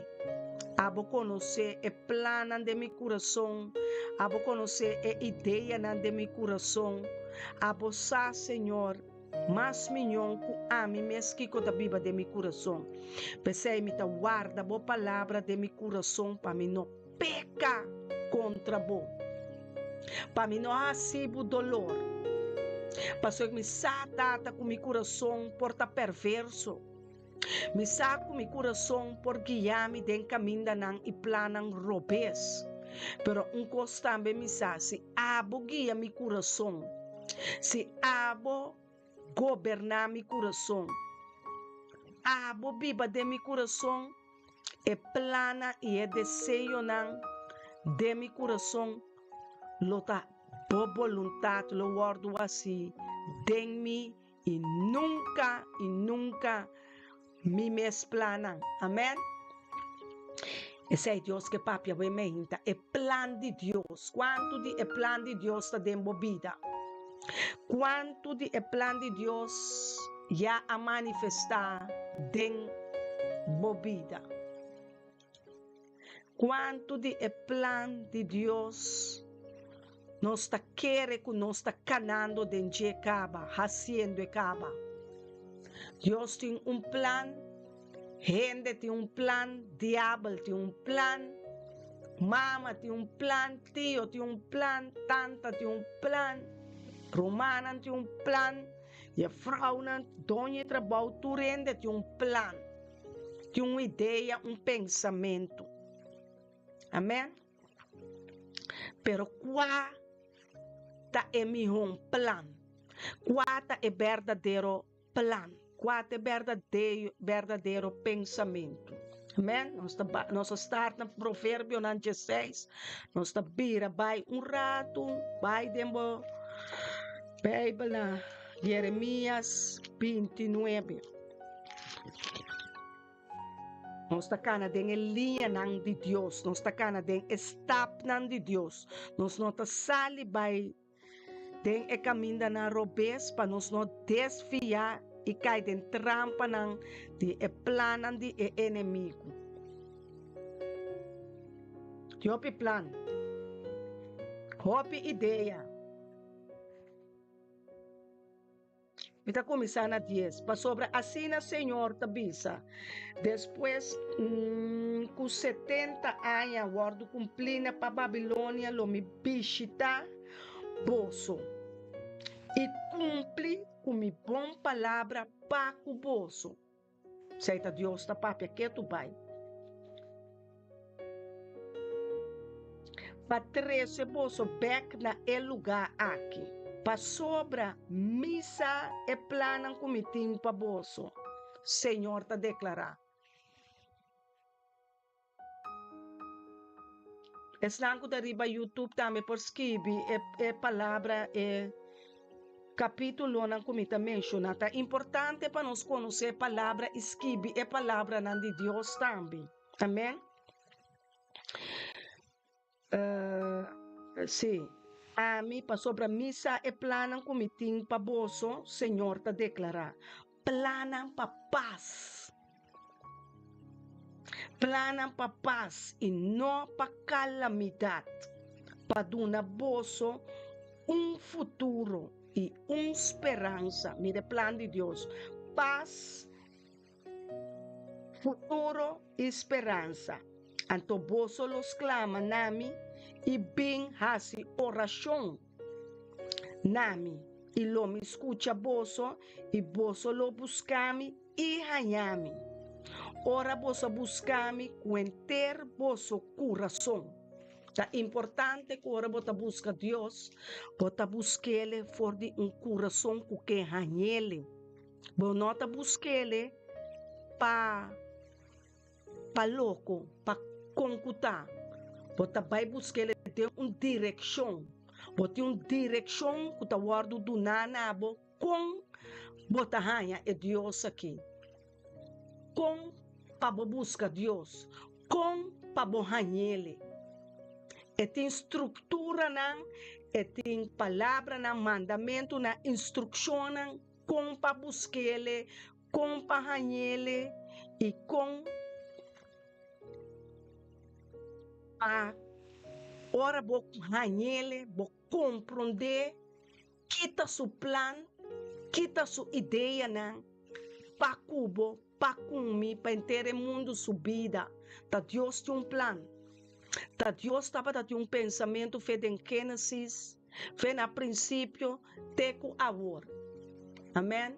Abo konosé e plannan den mi kurason, abo konosé e ideanan den mi kurason. Abo sa, Señor, mas miñon ku ami mes kiko ta biba den mi kurason. P'esei mi ta warda bo palabra den mi kurason pa mi no peka kontra bo, pa mi no hasi bo dolor. Pasobra mi sa, Tata, ku mi kurason por ta perverso. Mi sa ku mi kurason por guia mi den kamindanan i plannan robes. Pero un kos tambe mi sa, si abo guia mi kurason, si abo goberná mi kurason, abo biba den mi kurason, E plannan i e deseonan den mi kurason lo ta Bo boluntat lo wòrdu hasí den mi i nunka i nunka mi mes plannan. Amèn. Esei Dios ke papia bo e meinta, e plan di Dios. Kuantu di e plan di Dios ta den bo bida? Kuantu di e plan di Dios ya a manifestá den bo bida? Kuantu di e plan di Dios nos ta kere ku nos ta kanando den dje kaba, hasiendo e kaba? Dios tin un plan. Hende tin un plan, diabel tin un plan, mama tin un plan, tio tin un plan, tanta tin un plan, rumannan tin un plan, jefrounan, doño di trabou, tur hende tin un plan, tin un idea, un pensamentu. Amen. Pero kua ta e mihó plan? Kua ta e berdadero plan? Kua ta e berdadero pensamentu? Amen. Nos ta nos a start na Proverbionan dieseis. Nos ta bira bai un ratu, bai den bo Beibel na Jeremias 29. Nos ta kana den e liñanan di Dios, nos ta kana den e stapnan di Dios. Nos no ta sali bai den e kamindanan robes pa nos no desviá i kai den trampanan di e plannan di e enemigu. Tin hopi plan, hopi idea. Mi ta kuminsá na dies. Pasobra asina Señor ta bisa, Despues ku 70 aña wòrdu kumplí na pa Babilonia lo mi bishitá boso i kumpli ku mi bon palabra pa ku boso. Esei ta Dios ta papia ketu bai. Pa trese boso bek na e lugá aki, pasobra mi sa e plannan ku mi tin pa boso, Señor ta deklará. Esnan ku ta riba YouTube tambe por skibi e palabra e kapitulonan ku mi ta menshoná. Ta importante pa nos konosé e palabra i skibi e palabranan di Dios tambe. Amen. Sí, ami, pasobra mi sa e plannan ku mi tin pa boso, Señor ta deklará, plannan pa pas, plannan pa pas i no pa kalamidat, pa duna boso un futuro i un speransa. Mira e plan di Dios, pas. Futuro i speransa. Anto boso lo sklama na mi i bin hasi orashon na mi, i lo mi skucha boso, i boso lo buska mi i haña mi, ora boso buska mi ku henter boso kurason. Ta importante ku ora bo ta buska Dios, bo ta busk'El for di un kurason ku ke hañ'El. Bo no ta busk'ele pa pa loko, pa konkuta. Bo ta bai busk'ele den un direkshon. Bo tin un direkshon ku ta wòrdu duná na bo kon bo ta haña e Dios aki. Kon pa bo buska Dios, kon pa bo hañ'ele. E tin strukturanan, e tin palabranan, mandamentunan, instrukshonnan. Kon pa busk'ele, kon pa hañ'ele i kon pa ora bo hañ'ele bo komprondé ki ta su plan, ki ta su ideanan pa ku bo, pa ku mi, pa henter e mundu su bida. Ta Dios tin un plan. Ta Dios tabata tin un pensamentu fe den Génesis. Fe na prinsipio te ku awor. Amen.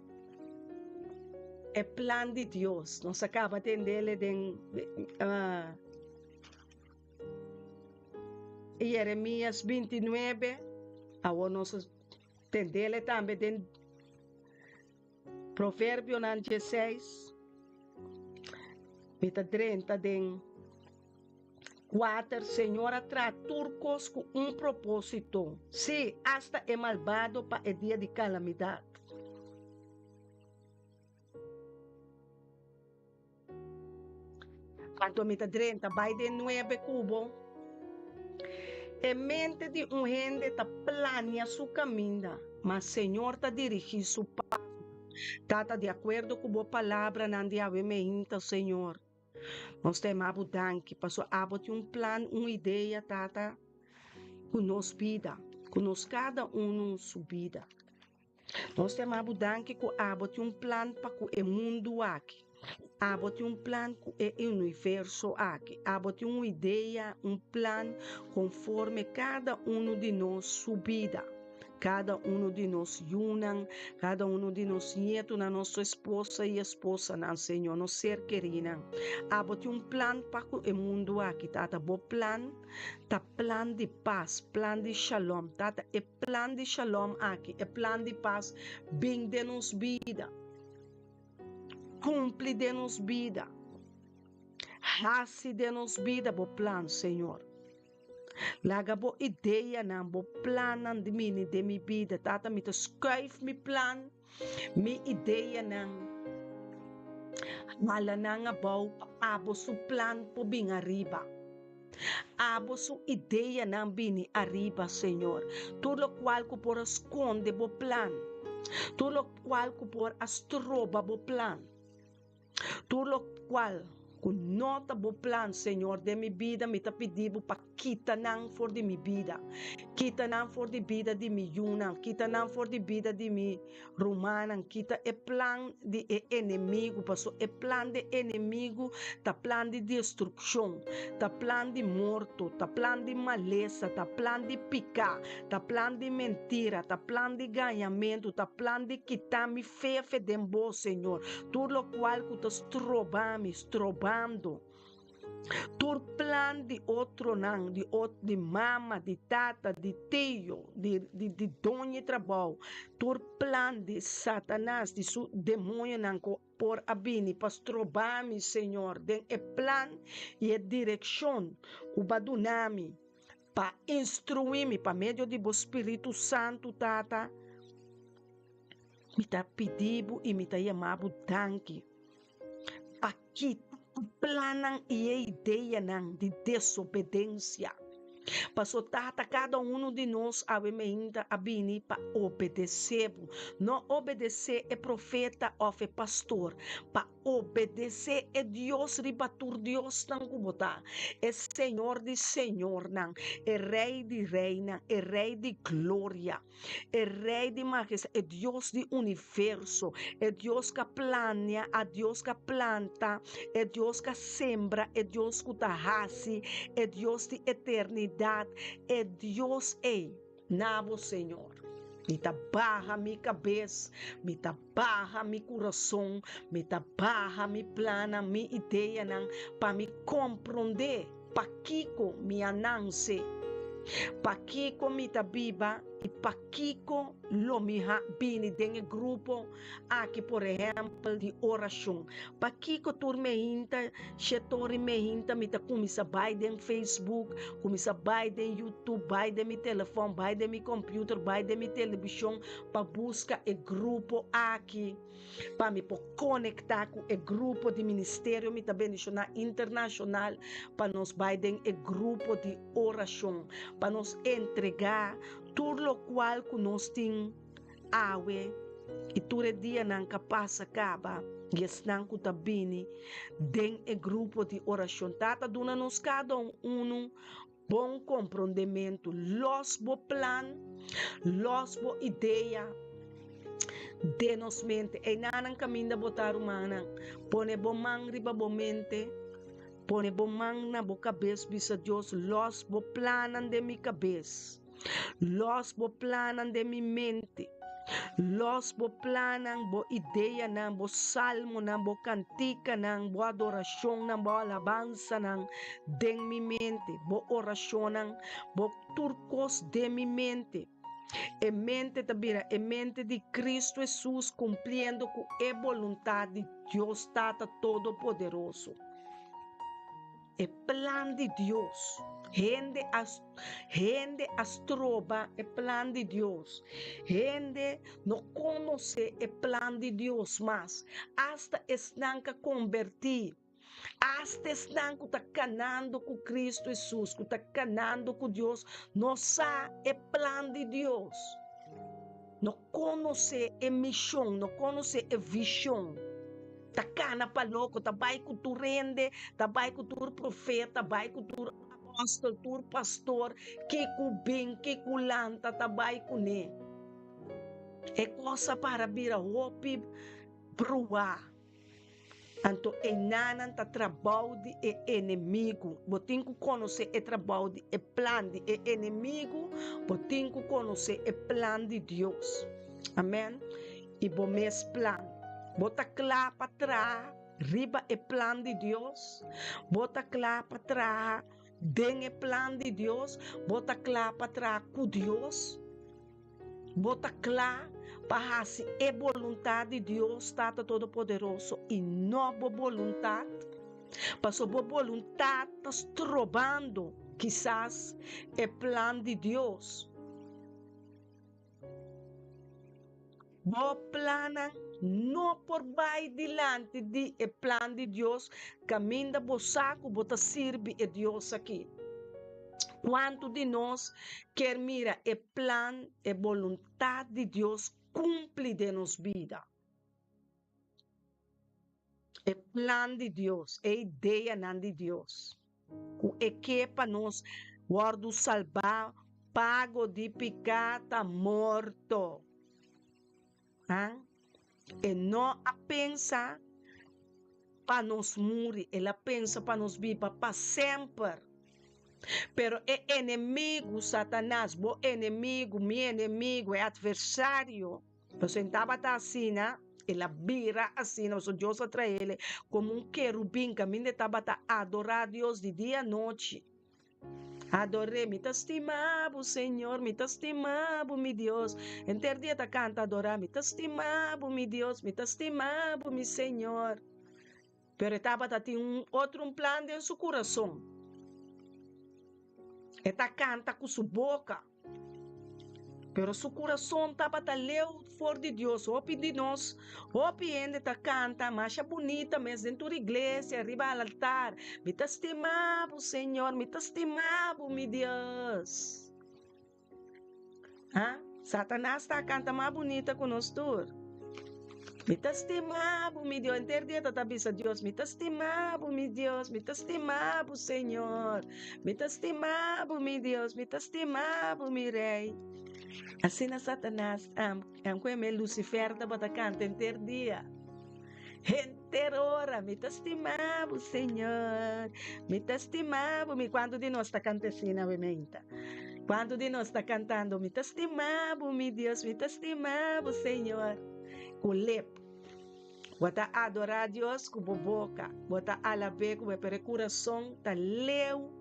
E plan di Dios. Nos a kaba tendele den uh, Jeremias 29. Awor nos tendele tambe den Proverbionan 16. Mi ta drenta den Kuater, Señor a traha tur kos ku un propósito, sí, asta e malbado pa e dia di kalamidat. Anto mi ta drenta bai den nuebe ku bo. E mente di un hende ta plania su kaminda, ma Señor ta dirigí su pasonan. Tata, di akuerdo ku bo palabranan di awe meinta, Señor. Nos ta yama bo danki paso abo tin un plan, un idea, Tata, ku nos bida, ku nos kada unu su bida. Nos ta yama bo danki ku abo tin un plan pa ku e mundu aki. Abo tin un plan ku e universo aki. Abo tin un idea, un plan konforme kada unu di nos su bida. Kada unu di nos yunan, kada unu di nos nietunan, nos esposa i esposanan, Señor, nos ser kerinan. Abo tin un plan pa ku e mundu aki, Tata. Bo plan ta plan di pas, plan di shalom. Tata, e plan di shalom aki, e plan di pas, bin den nos bida. Kumpli den nos bida. Hasi den nos bida bo plan, Señor. Laga bo ideanan, bo plannan di mini den mi bida. Tata, mi ta skuif mi plan, mi ideanan. Hala nan abou pa abo su plan por bin ariba. Abo su ideanan bini ariba, Señor. Tur lokual ku por a skonde bo plan, tur lokual ku por a stroba bo plan. Tur lokual ku no ta bo plan, Señor, den mi bida, mi ta pidi bo pa kita nan for di mi bida. Kita nan for di bida di mi yunan, kita nan for di bida di mi rumannan, kita e plan di e enemigu, paso e plan di enemigu ta plan di destrukshon, ta plan di morto, ta plan di malesa, ta plan di piká, ta plan di mentira, ta plan di gañamentu, ta plan di kita mi fefe den bo, Señor, tur lokual ku ta stroba mi, strobando. Tur plan di otronan, di ot di mama, di tata, di tio, di di di doño di trabou, tur plan di Satanas, di su demoñonan ku por a bini pa stroba mi, Señor, den e plan i e direkshon ku Bo a duna mi pa instruí mi pa medio di Bo Spiritu Santu, Tata, mi ta pidi Bo i mi ta yama Bo danki. Pa kita e plannan i e ideanan di desobedensia. Paso Tata, kada unu di nos awe meinta a bini pa obedesé bo. No obedesé e profeta òf e pastor, pa obedesé e Dios riba tur diosnan ku bo ta, e Señor di señornan, e Rei di reinan, e Rei di gloria. E Rey di Majestad, e Dios di universo, e Dios ka plania, a Dios ka planta, e Dios ka sembra, e Dios ku ta hasi, e Dios di eternidad, e Dios ei, na bo Señor. Mi ta baha mi kabes, mi ta baha mi kurason, mi ta baha mi plannan, mi ideanan, pa mi komprondé pakiko mi a nanse, pakiko mi ta biba i pakiko lo mi ha bini den e grupo aki, por ehèmpel, di orashon. Pakiko tur meinta, shetor i meinta mi ta kuminsá bai den Facebook, kuminsá bai den YouTube, bai den mi telefòn, bai den mi kòmpiuter, bai den mi televishon pa buska e grupo aki, pa mi por konektá ku e grupo di ministerio Mi Ta Bendishoná Internashonal, pa nos bai den e grupo di orashon, pa nos entregá tur lokual ku nos tin awe i tur e dianan ka pasa kaba i esnan ku ta bini den e grupo di orashon. Tata, duna nos kada un unu Bon komprondementu. Los bo plan, los bo idea den nos mente. Einanan kaminda bo ta, rumannan. Pone bo man riba bo mente, pone bo man na bo kabes, bisa Dios, los bo plannan den mi kabes. Los bo plannan den mi mente. Los bo plannan, bo ideanan, bo salmonan, bo kantikanan, bo adorashonnan, bo alabansanan den mi mente, bo orashonnan, bo tur kos den mi mente. E mente ta bira e mente di Kristu Hesus kumpliendo ku e boluntat di Dios Tata Todopoderoso. E plan di Dios. Hende a hende a stroba e plan di Dios. Hende no konosé e plan di Dios mas. Asta esnan ku a kombertí, asta esnan ku ta kanando ku Kristu Hesus, ku ta kanando ku Dios, no sa e plan di Dios. No konosé e mishon, no konosé e vishon. Ta kana pa loko, ta bai ku tur hende, ta bai ku tur profeta, bai ku tur apòstel, tur pastor, ke ku bin, ke ku lanta, ta bai kuné. E kos a para bira hopi bruá. Anto enanan ta trabou di e enemigu. Bo tin ku konosé e trabou di e plan di e enemigu, bo tin ku konosé e plan di Dios. Amèn. I bo mes plan. Bo ta kla pa traha riba e plan di Dios? Bo ta kla pa traha den e plan di Dios? Bo ta kla pa traha ku Dios? Bo ta kla pa hasi e boluntat di Dios Tata Todopoderoso i no bo boluntat? Pasobra bo boluntat ta strobando kisas e plan di Dios. Bo plannan no por bai dilanti di e plan di Dios kaminda bo sa ku bo ta sirbi e Dios aki. Kuantu di nos kier mira e plan, e boluntat di Dios kumpli den nos bida? E plan di Dios, e ideanan di Dios ku e ke pa nos wòrdu salbá. Pago di piká ta morto. Ha? E no a pensa pa nos muri, el a pensa pa nos biba pa semper. Pero e enemigu, Satanas, bo enemigu, mi enemigu, e atversario, pasobra e tabata asina, el a bira asina, pasobra Dios a trael komo un kerubin kaminda e tabata adorá Dios di dia anochi. Ador'é, mi ta stima bo, Señor, mi ta stima bo, mi Dios. Henter dia ta canta adorá, mi ta stima bo, mi Dios, mi ta stima bo, mi Señor. Pero e tabata tin un otro un plan den su curason. E ta canta cu su boca. Pero su kurason tabata leu for di Dios. Hopi di nos, hopi hende ta kanta masha bunita mes den tur iglesia, riba al altar, Mi ta stima bo, Señor, mi ta stima bo, mi Dios. Ha? Satanas ta kanta mas bunita ku nos tur. Mi ta stima bo, mi Dios. Henter dia ta ta bisa Dios, Mi ta stima bo, mi Dios, mi ta stima bo, Señor. Mi ta stima bo, mi Dios, mi ta stima bo, mi Rey. Asina Satanas, ku e Lucifer tabata kanta henter dia, henter ora, Mi ta stima bo, Señor, mi ta stima bo, mi. Kuantu di nos ta kanta asina awe meinta? Kuantu di nos ta kantando, Mi ta stima bo, mi Dios, mi ta stima bo, Señor, ku lep? Bo ta adorá Dios ku bo boka, bo ta alab'é ku bo, pero e kurason ta leu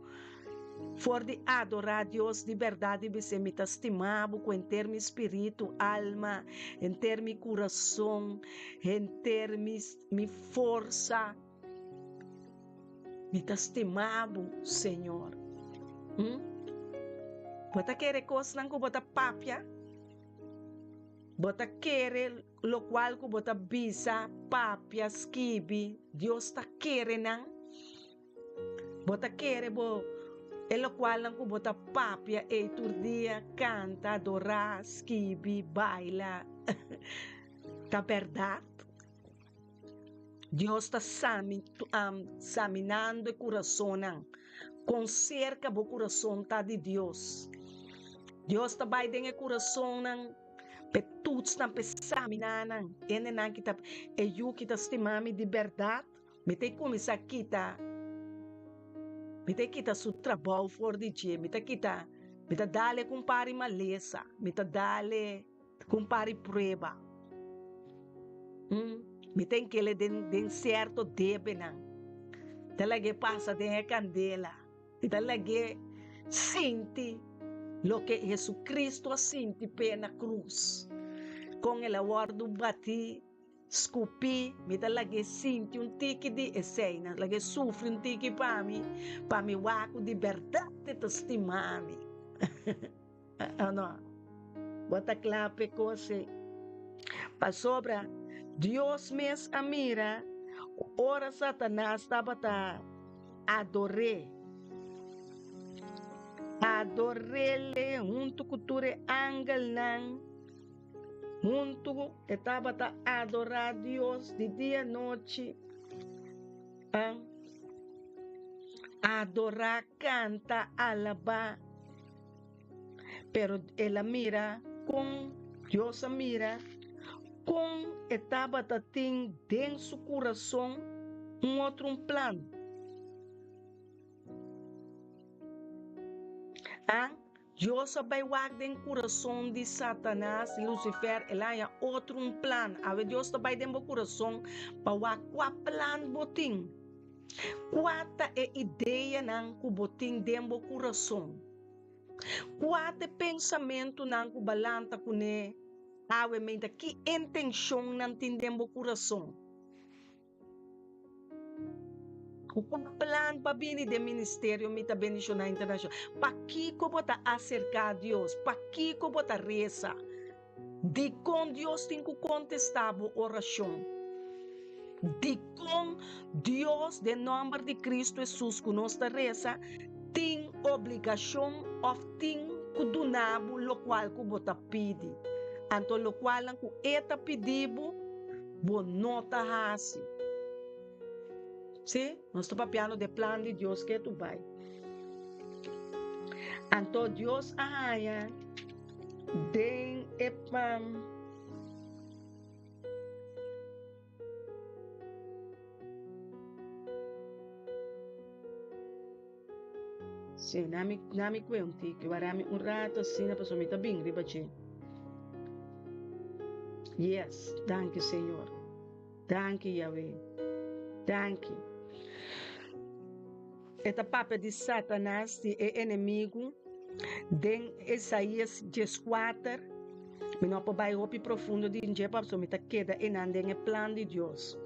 for di adorá Dios di bèrdat i bis'é, Mi ta stima bo ku henter mi spiritu, alma, henter mi kurason, henter mi mi forsa. Mi ta stima bo, Señor. Hm? Bo ta kere kosnan ku bo ta papia? Bo ta kere Lokual ku bo ta bisa, papia, skibi, Dios ta kere nan. Bo ta kere bo e lokualnan ku bo ta papia ei tur dia, kanta, adorá, skibi, baila, ta bèrdat? Dios ta saminando e kurasonnan. Kon serka bo kurason ta di Dios? Dios ta bai den e kurasonnan. P'e tutsnan, p'e saminanan, hendenan ki ta e yu ki ta stima mi di bèrdat, mi ta kuminsá kita, mi ta kita su trabou for di dje, mi ta kita, mi ta dal-e ku un par di malesa, mi ta dal-e ku un par di prueba, mi ta enkele den den sierto debenan, ta lag'é pasa den e kandela. I ta lag'é sinti loke Jesucristo a sinti p'e na cruz. Con el a wordo batí, scupí, mi ta lag'é sinti un tiki di esei, na lag'é sufri un tiki pa mi, pa mi wak cu di berdad e ta stima mi. O no? Bo ta cla p'e cos ei? Pasobra Dios mes a mira cu ora Satanas tabata ador'é, ador'é huntu ku tur e angelnan, huntu e tabata adorá Dios di dia anochi, adorá, kanta, alabá. Pero el a mira kon Dios a mira kon e tabata tin den su kurason un otro un plan. A Dios a bai wak den kurason di Satanas, Lucifer, el a haña otro un plan. Awe Dios ta bai den bo kurason pa wak kua plan bo tin. Kua ta e ideanan ku bo tin den bo kurason? Kua ta e pensamentunan ku bo a lanta kuné awe meinta? Ki intenshonnan tin den bo kurason? Ku kua plan pa bini den ministerio Mi Ta Bendishoná Internashonal? Pakiko bo ta aserká Dios? Pakiko bo ta resa? Dikon Dios tin ku kontestá bo orashon? Dikon Dios, den nòmber di Kristu Hesus ku nos ta resa, tin obligashon òf tin ku duna bo lokual ku bo ta pidi? Anto lokualnan ku e ta pidi bo, bo no ta hasi. Sí, nos ta papiando di e plan di Dios ke tu bai. Anto Dios a haña den e Sí, nami, nami kue un tiki, wara mi un rato asina pasobra mi ta bin riba dje. Yes, danki Señor. Danki Yahweh. Danki. E ta papia di Satanas, di e enemigu, den Isaías 14. Mi no por bai hopi profundo den dje pasobra mi ta keda einan den e plan di Dios.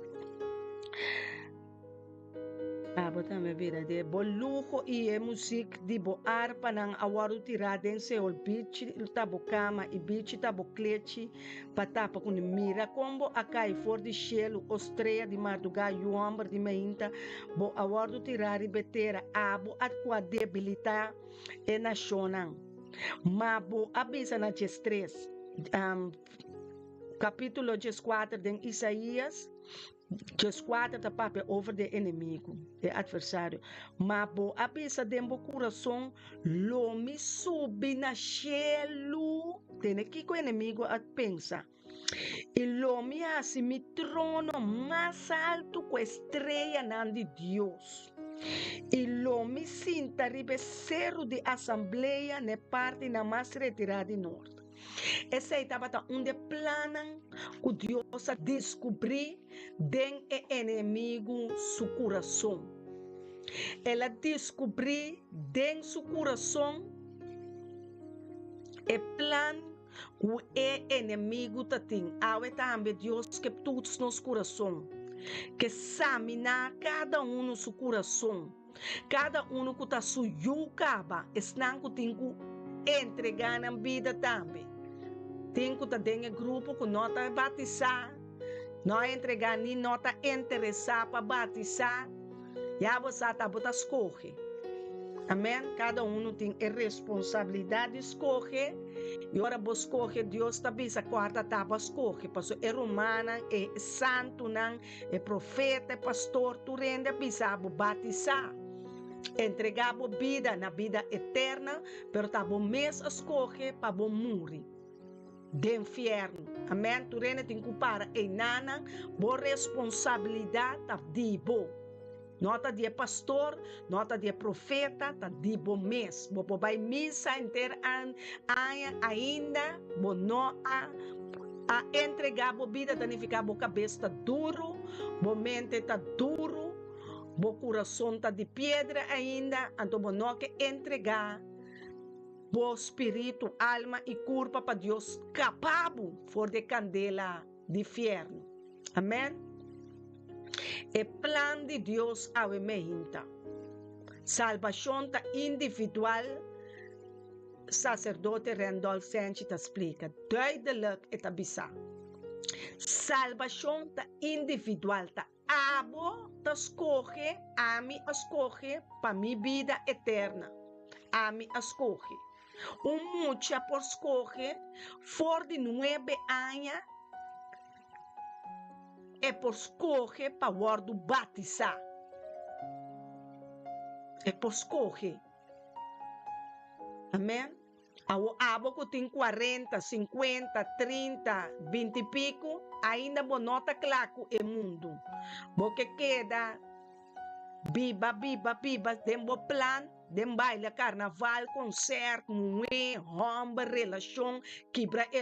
Abo tambe bira di bo luho i e muzik di bo arpanan a wòrdu tirá den Seol. Bichi ta bo kama i bichi ta bo klechi pa tapa ku Mira kon bo a kai for di shelu, o strea di mardugá, yu hòmber di mainta, bo a wòrdu tirá riba e tera, abo a ku a debilitá e nashonnan. Ma bo a bisa na djestres, kapítulo 14 den Isaías. 14 ta papia over di e enemigu, e atversario. Ma bo a bisa den bo kurason, Lo mi subi na shelu. Tene kiko e enemigu a pensa. I lo mi hasi mi trono mas altu ku e streanan di Dios. I lo mi sinta riba e seru di asamblea na e partinan mas retirá di nort. Esei tabata un di e plannan ku Dios a diskubrí den e enemigu su kurason. El a diskubrí den su kurason e plan ku e enemigu ta tin. Awe tambe Dios ke tuts nos kurason, ke saminá kada unu su kurason. Kada unu ku ta su yu kaba, esnan ku tin ku entregá nan bida tambe. Tin ku ta den e grupo ku no ta batisá, no a entregá ni no ta interesá pa batisá, ya bo sa ta bo ta skohe. Amèn. Kada unu tin e responsabilidat di skohe, i ora bo skohe Dios ta bisa kòrda ta bo a skohe, pasobra e rumannan, e santunan, E profeta, e pastor, tur hende a bisa bo batisá, entregá bo bida na bida eterna, pero ta bo mes a skohe pa bo muri den fièrnu. Amèn. Tur hende tin ku para einanan. Bo responsabilidat ta di bo. No ta di e pastor, no ta di e profeta, ta di bo mes. Bo por bai misa henter aña, ainda bo no a a entregá bo bida, ta nifiká bo kabes ta duru, bo mente ta duru, bo kurason ta di piedra ainda, anto bo no ke entregá bo spiritu, alma i kurpa pa Dios skapa bo for di e kandela di fièrnu. Amen. E plan di Dios awe meinta. Salbashon ta individual, Saserdote Randolph Senchi ta splika. Duidelijk e ta bisa. Salbashon ta individual, ta abo ta skohe, ami a skohe pa mi bida eterna. Ami a skohe. Un mucha por skohe for di nuebe aña E por skohe pa wòrdu batisá. E por skohe. Amèn. Awor abo ku tin kuarenta, sinkuenta, trinta, binti piku, ainda bo no ta kla ku e mundu. Bo ke keda biba, biba, biba den bo plan. Den baila karnaval, konsèrt, muhé, hòmber, relashon, kibra e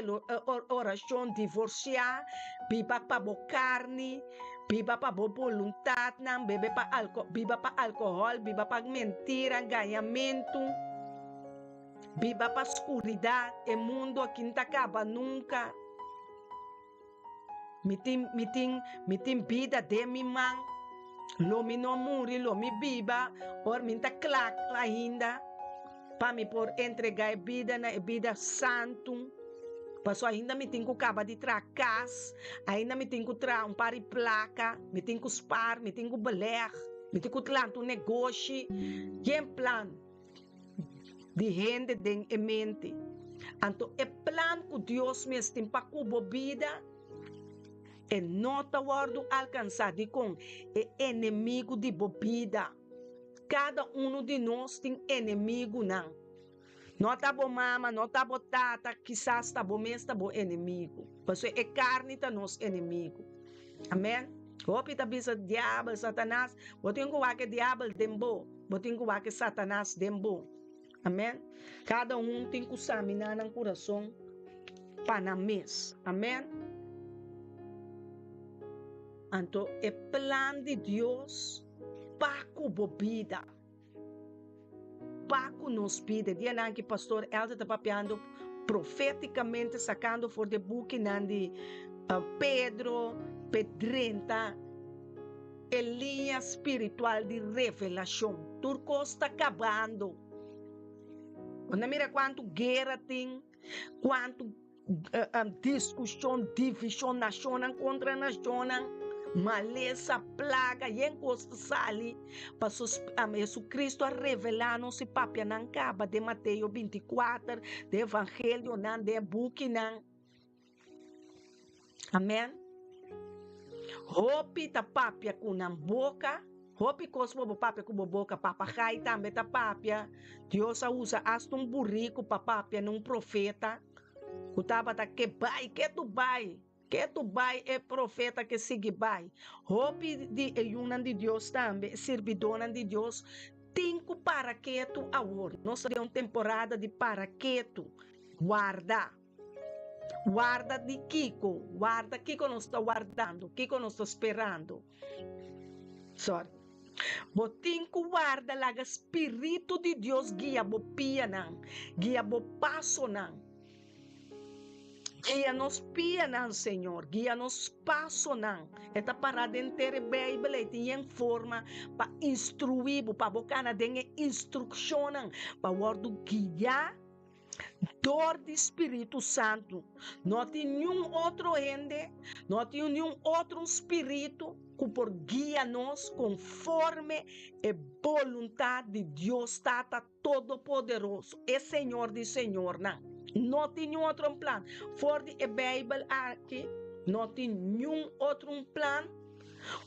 orashon, divorsiá, biba pa bo karni, biba pa bo boluntatnan, bebe pa alko, biba pa alkohòl, biba pa mentira, gañamentu, biba pa skuridat, e mundu aki no ta kaba nunka. Mi tin, mi tin, mi tin bida den mi man. Lo mi no muri, lo mi biba, ora mi ta kla ainda pa mi por entregá e bida na e bida santu. Paso ainda mi tin ku kaba di traha kas, ainda mi tin ku traha un par di plaka, mi tin ku spar, mi tin ku beleg, mi tin ku lanta un negoshi. Yen plan. Di hende den e mente. Anto e plan ku Dios mes tin pa ku bo bida, e no ta wòrdu alkansá. Dikon? E enemigu di bo bida. Kada unu di nos tin enemigunan. No ta bo mama, no ta bo tata, kisas ta bo mes ta bo enemigu. Pasobra e karni ta nos enemigu. Amen. Hopi ta bisa diabel, Satanas. Bo tin ku wak e diabel den bo. Bo tin ku wak e Satanas den bo. Amen. Kada un tin ku saminá nan kurason pa nan mes. Amen. Anto e plan di Dios pa ku bo bida. Pa ku nos bida. E dianan ki Pastor Elder ta papiando profeticamente sacando for di e bukinan di Pedro p'e drenta e liña spiritual di revelacion. Tur cos ta cabando. Bo na mira cuantu guera tin, cuantu Diskushon, divishon, nashonnan kontra nashonnan, malesa, plaga, yen kos ta sali. Paso Jesucristo a revelá nos i papia nan kaba den Mateo 24, den evangelionan, den e bukinan. Amèn. Hopi ta papia ku nan boka. Hopi kos bo bo papia ku bo boka. Papagai tambe ta papia. Dios a usa asta un buriku pa papia na un profeta ku tabata ke bai, ke tu bai, ke tu bai e profeta ke sigui bai. Hopi di e yunan di Dios tambe, e sirbidónan di Dios, tin ku para ketu awor. Nos ta den un temporada di para ketu, warda. Warda di kiko? Warda kiko nos ta wardando? Kiko nos ta sperando? Sorry. Bo tin ku warda laga spiritu di Dios guia bo pianan, guia bo pasonan. Guia nos pianan, Señor, guia nos pasonan. E ta pará den tere Beibel ei tin yen forma pa instruí bo, pa bo kana den e instrukshonnan, pa wòrdu guiá. Dor di Spiritu Santu. No tin niun otro hende, no tin niun otro spiritu ku por guia nos konforme e boluntat di Dios Tata Todopoderoso, e Señor di señornan. No tin niun otro plan. For di e Beibel aki no tin niun otro plan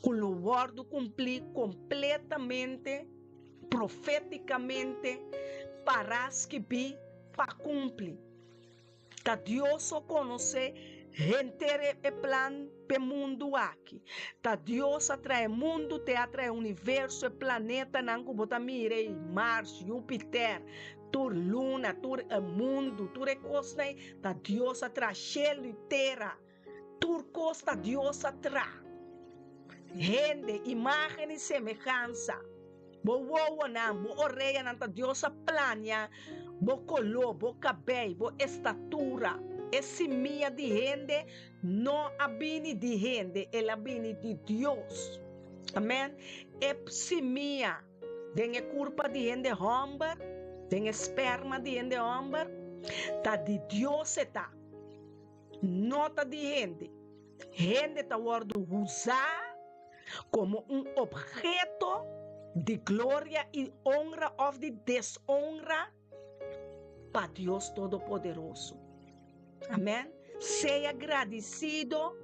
ku lo wòrdu kumplí kompletamente. Profétikamente pará skibí pa kumpli. Ta Dios so konosé henter e plan p'e mundu aki. Ta Dios a traha e mundu, te a traha e universo, e planetanan ku bo ta mira ei, Mars, Jupiter, tur luna, tur e mundu, tur e kosnan ei, ta Dios a traha shelu i tera. Tur kos ta Dios a traha. Hende, imágen i semehansa. Bo wowonan, bo oreanan ta Dios a plania bo koló, bo kabei, bo estatura. E simia di hende no a bini di hende, el a bini di Dios. Amèn. E simia den e kurpa di hende hòmber, den e sperma di hende hòmber, ta di Dios e ta. No ta di hende. Hende ta wòrdu usá komo un opheto di gloria i onra òf di desonra pa Dios Todopoderoso. Amèn. Sea gradisido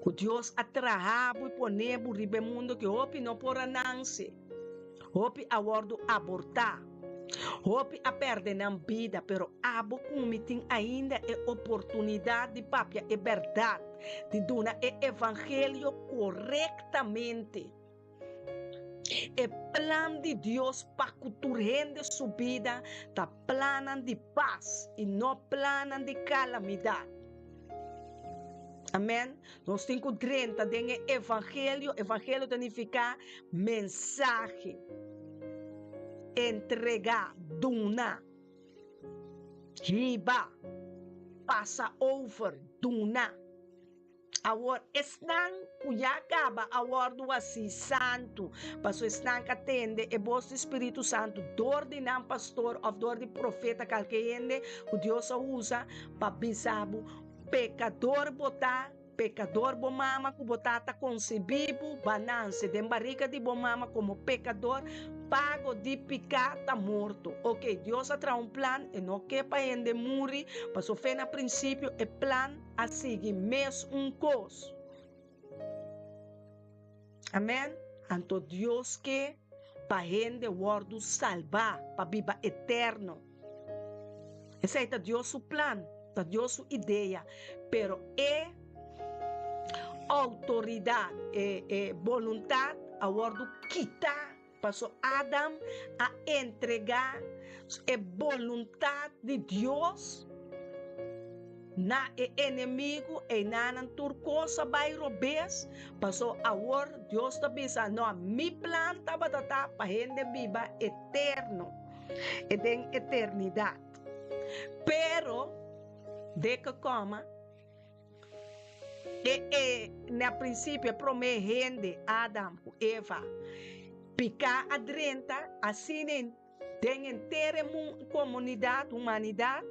ku Dios a traha bo i pone bo riba e mundu ki hopi no por a nanse. Hopi a wòrdu abortá. Hopi a pèrdè nan bida, pero abo ku mi tin ainda e oportunidat di papia e bèrdat, di duna e evangelio korektamente. E plan di Dios pa ku tur hende su bida ta plannan di pas i no plannan di kalamidat. Amèn. Nos tin ku drenta den e evangelio. Evangelio ta nifiká mensahe, entregá, duna, hiba, pasa over, duna. Awor, esnan ku ya kaba a wòrdu hasí santu, pasobra esnan ku a tende e bos di Spiritu Santu dor di nan pastor òf dor di profeta, kalke hende ku Dios a usa pa bisa bo, Pekador bo ta, pekador bo mama ku bo tata konsebí bo, ba nanse den barika di bo mama komo pekador, pago di piká ta morto. Oke, Dios a traha un plan, e no ke pa hende muri, pasobra fe na prinsipio e plan a sigui mes un kos. Amèn. Anto Dios ke pa hende wòrdu salbá pa biba eterno. Esei ta Dios su plan, ta Dios su idea, pero e outoridat, e e boluntat a wòrdu kitá paso Adam a entregá e boluntat di Dios na e enemigu, einanan tur kos a bai robes, paso awor Dios ta bisa, no, mi plan tabata ta pa hende biba eterno. E den eternidat. Pero, deke koma, e e na prinsipio e promé hende, Adam ku Eva, piká a drenta, asina den henter e komunidat, humanidat,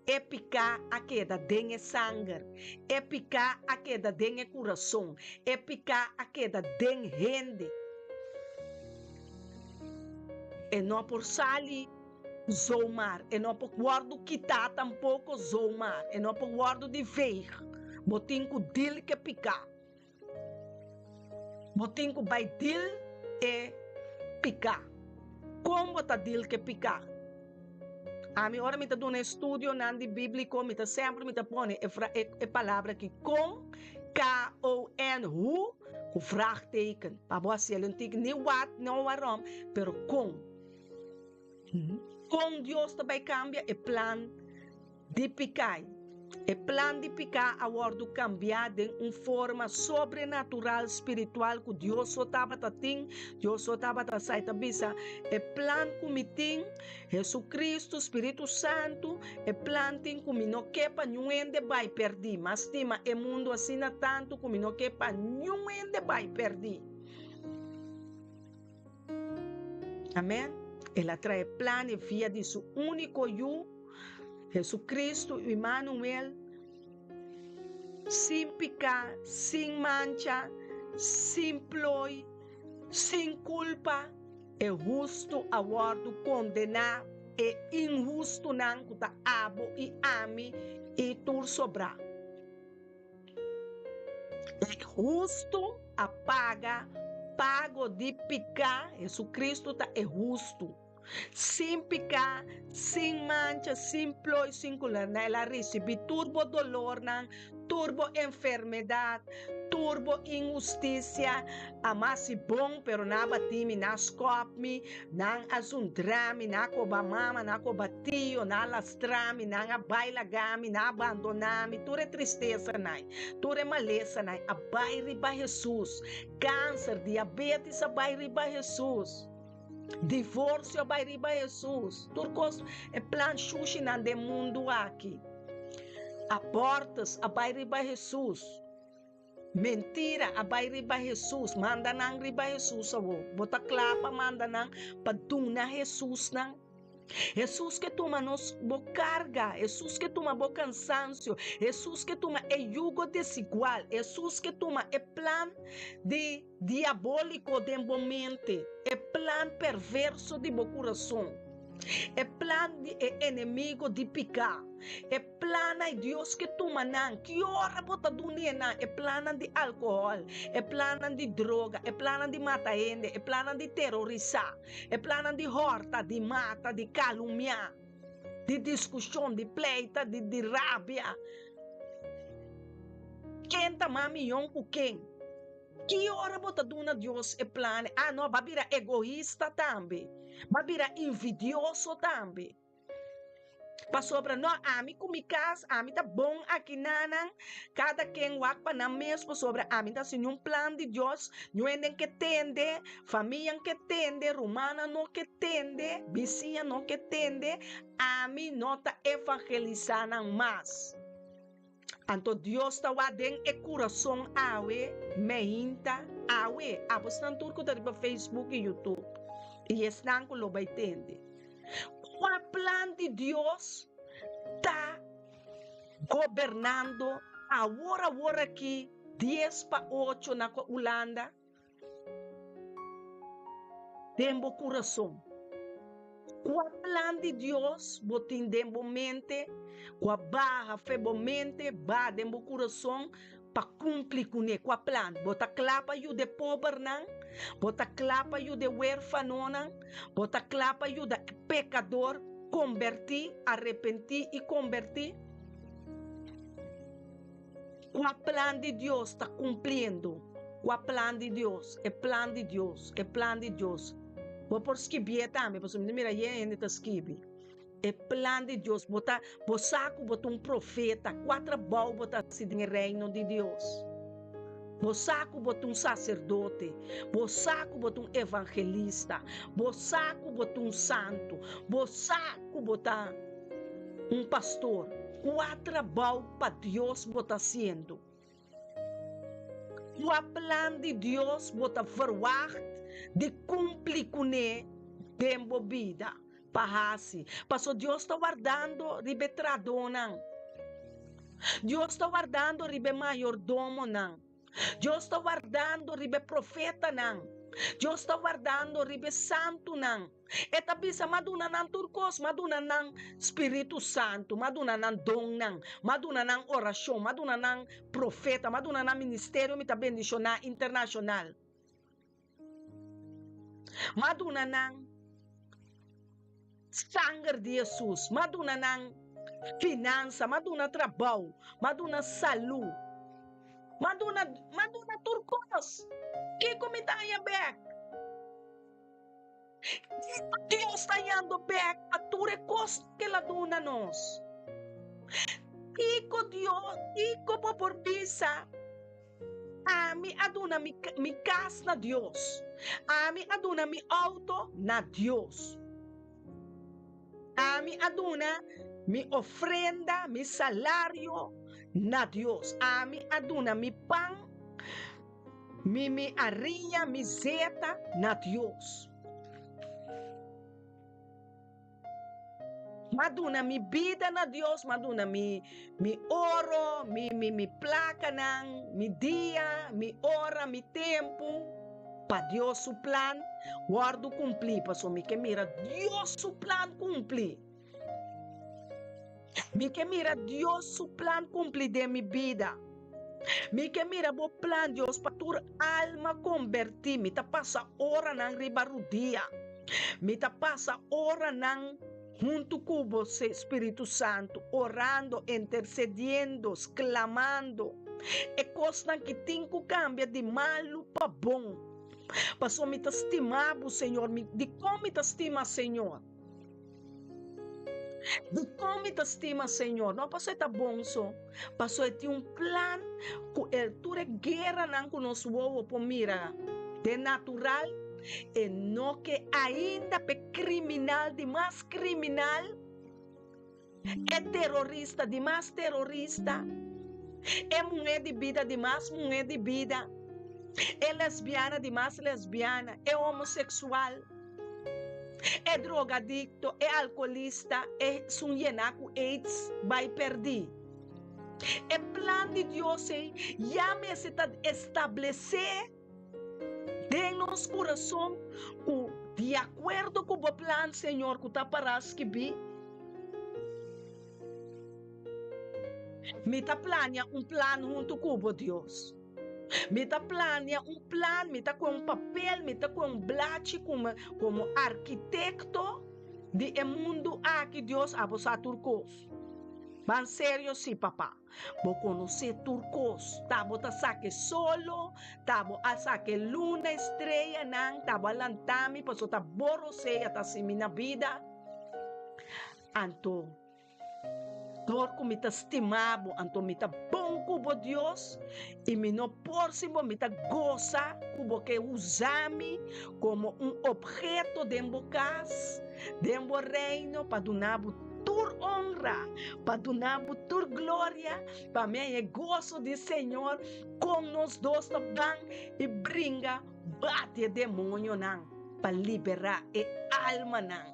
e piká a keda den e sanger, e piká a keda den e kurason, e piká a keda den hende. E no por sali zomaar, e no por wòrdu kitá tampoko zomaar, e no por wòrdu di veeg. Bo tin ku dil ku e piká. Bo tin ku bai dil e piká. Kon bo ta dil ku e piká? Ami ora mi ta duna e studionan di bíbliko mi ta semper mi ta pone e e palabra aki kon, K-O-N, hoe, ku vraagteken. Pa bo hasiel un tiki ni wat no warom, pero kon. Kon Dios ta bai kambia e plan di pikai? E plan di piká a wòrdu kambiá den un forma sobrenatural spiritual ku Dios so tabata tin, Dios so tabata sa. E ta bisa, E plan ku mi tin, Hesu-Kristu, Spiritu Santu, e plan tin ku mi no ke pa niun hende bai pèrdí. M'a stima e mundu asina tantu ku mi no ke pa niun hende bai pèrdí. Amèn. El a trae plan e via di su úniko Yu, Hesu-Kristu, Imanuel, sin piká, sin mancha, sin ploi, sin kulpa. E hustu a wòrdu kondená, e inhustunan ku ta abo i ami i tur sobrá. E hustu a paga pago di piká, Hesu-Kristu ta e hustu. Sin piká, sin mancha, sin ploi, sin kulpa. El a risibí tur bo dolornan, tur bo enfermedat, tur bo inhustisia. A masi bon, pero nan a batí mi, nan a skòp mi, nan a zundrá mi, nan a koba mama, nan a koba tio, nan a lastrá mi, nan a bai lagá mi, nan a bandoná mi. Tur e tristesanan, tur e malesanan a bai riba Hesus. Kanser, diabetes a bai riba Hesus. Divorsio a bai riba Hesus. Tur kos, e plan shushinan den mundu aki. Abortus a bai riba Hesus. Mentira a bai riba Hesus. Manda nan riba Hesus awor. Bo ta kla pa manda nan pa duna Hesus nan? Hesus ke tuma nos bo karga. Hesus ke tuma bo kansansio. Hesus ke tuma e yugo desigual. Hesus ke tuma e plan di diabóliko den bo mente, e plan perverso di bo kurason, e plan di e enemigo di piká, e plannan Dios ke tuma nan, ki ora bo ta dun'é nan, e plannan di alkohòl, e plannan di droga, e plannan di mata hende, e plannan di terorisá, e plannan di hòrta, di mata, di kalumiá, di diskushon, di pleita, di di rabia. Ken ta mas miyon ku ken? Ki ora bo ta duna Dios e plan? Ah no, bo a bira egoista tambe. Bo a bira invidioso tambe. Pasobra no, ami ku mi kas, ami ta bon aki nanan, kada ken wak pa nan mes, pasobra ami ta hasi niun plan di Dios, niun hende ke tende, famianan ke tende, rumannan no ke tende, bisiña no ke tende, ami no ta evangelisá nan mas. Anto Dios ta wak den e kurason awe, meinta, awe, abosnan tur ku ta riba Facebook i YouTube, i esnan ku lo bai tende. Kua plan di Dios ta gobernando awor awor aki dies pa ocho na Hulanda? Den bo kurason. Kua plan di Dios bo tin den bo mente ku a baha fe bo mente ba den bo kurason pa kumpli kuné? Kua plan? Bo ta kla pa yuda e pobernan? Bo ta kla pa yuda e werfanonan? Bo ta kla pa yuda e pekador? Kombertí, arepentí i kombertí? Kua plan di Dios ta kumpliendo? Kua plan di Dios? E plan di Dios, e plan di Dios. Bo por skibié tambe, pasobra mi ta mira yen hende ta skibi. E plan di Dios, bo ta, bo sa ku bo ta un profeta, kua trabou bo ta hasi den e reino di Dios? Bo sa ku bo ta un saserdote, bo sa ku bo ta un evangelista, bo sa ku bo ta un santu, bo sa ku bo ta un pastor, kua trabou pa Dios bo ta hasiendo? Kua plan di Dios bo ta verwagt di kumpli kuné den bo bida pa hasi? Paso Dios ta wardando riba e tradónan. Dios ta wardando riba e mayordomonan. Dios ta wardando riba e profetanan. Dios ta wardando riba e santunan. E ta bisa, M'a duna nan tur kos, m'a duna nan Spiritu Santu, m'a duna nan donnan, m'a duna nan orashon, m'a duna nan profeta, m'a duna nan ministerio, mi ta bendishoná internashonal. M'a duna nan sanger di Hesus, m'a duna nan finansa, m'a duna trabou, m'a duna salú, m'a duna, m'a duna tur kos. Kiko mi ta haña bèk? Kiko Dios ta yando bek pa tur e kos ku el a duna nos? Kiko Dios, kiko bo por bisa, Ami a duna mi, mi kas na Dios. Ami a duna mi outo na Dios. Ami a duna mi ofrenda, mi salario na Dios. Ami a duna mi pan Mi mi ariña mi zeta na Dios. M'a duna mi bida na Dios, m'a duna mi mi oro, mi mi mi placanan, mi dia, mi ora, mi tempu pa Dios su plan wordo cumpli, pasobra mi ke mira Dios su plan cumpli. Mi ke mira Dios su plan kumpli den mi bida. Mi ke mira bo plan, Dios, pa tur alma kombertí. Mi ta pasa oranan riba rudia. Mi ta pasa oranan huntu ku bo, Spiritu Santu, orando, intersediendo, sklamando. E kosnan ki tin ku kambia di malu pa bon. Pasobra mi ta stima bo, Señor. Mi, dikon mi ta stima Señor? Dikon mi ta stima Señor? No pasobra e ta bon so, pasobra e tin un plan ku el. Tur e gueranan ku nos wowo por mira den natural, e no ke ainda p'e kriminal di mas kriminal, e terorista di mas terorista, e muhé di bida di mas muhé di bida, e lesbiana di mas lesbiana, e homoseksual, e drogadikto, e alkoholista, e esun yená ku aids bai pèrdí. E plan di Dios ei ya mester ta establesé den nos kurason ku di akuerdo ku bo plan, Señor, ku ta pará skibí, mi ta plania un plan huntu ku bo, Dios. Mi ta plania un plan, mi ta kue un papel, mi ta kue un blachi komo komo arkitekto di e mundu aki, Dios, abo sa tur kos. Ban serio si, Papa. Bo konosé tur kos. Ta bo ta saka e solo, ta bo a saka e luna, e streanan, ta bo a lanta mi pasobra ta bo rosea ta hasi mi na bida. Anto, dor ku mi ta stima bo, anto mi ta bon ku bo, Dios, i mi no por sin bo, mi ta gosa ku bo ke usa mi komo un opheto den bo kas, den bo reino, pa duna bo tur honra, pa duna bo tur gloria, pa mi haña e goso di Señor kon nos dos ta ban i bringa bati e demonionan pa liberá e almanan.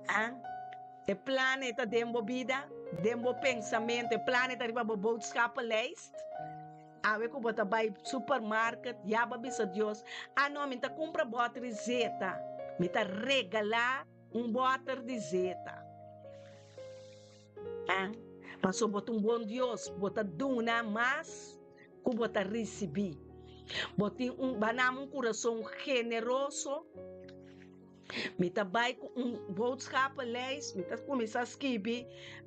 Ah, e plan ei ta den bo bida, den bo pensamentu, e plan ei ta riba bo boodschappenlijst. Awe ku bo ta bai supermarket, ya bo a bisa Dios, Ah no, mi ta kumpra bòter di zeta. Mi ta regalá un bòter di zeta. Ah, pasobra bo ta un bon Dios, bo ta duna mas ku bo ta risibí. Bo tin un, bo a nama un kurason generoso. Mi ta bai ku un boodschappenlijst, mi ta kuminsá skibi,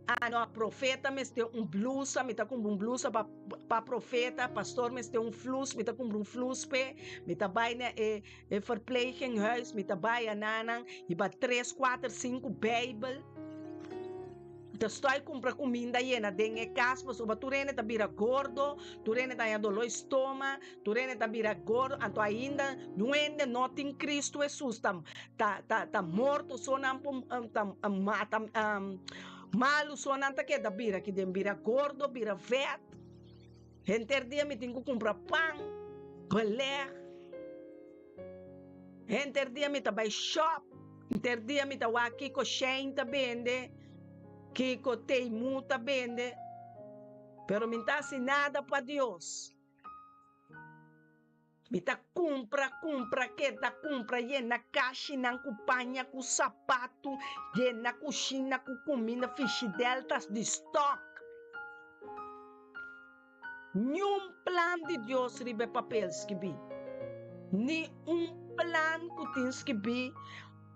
ah no, profeta mester un blusa, mi ta kumpra un blusa pa pa profeta, pastor mester un flus, mi ta kumpra un flus p'e, mi ta bai na e e verpleginghuis, mi ta bai ananan, hiba tres, kuater, sinku beibel. Ta stoi kumpra kuminda yena den e kas pasobra tur hende ta bira gordo, tur hende ta haña doló stoma, tur hende ta bira gordo, anto ainda niun hende no tin Kristu Hesus ta ta ta ta morto so nan por ta mata malu so nan ta keda bira kiden bira gordo bira vèt. Henter dia mi tin ku kumpra pan, beleg. Henter dia mi ta bai shop, henter dia mi ta wak kiko Shein ta bende, kiko Temu ta bende, pero mi n'ta hasi nada pa Dios. Mi ta kumpra, kumpra, keda kumpra, yena kashinan ku paña, ku sapatu, yena kushina ku kuminda, fishidèl tas di stòk. Niun plan di Dios riba e papel skibí. Ni un plan ku tin skibí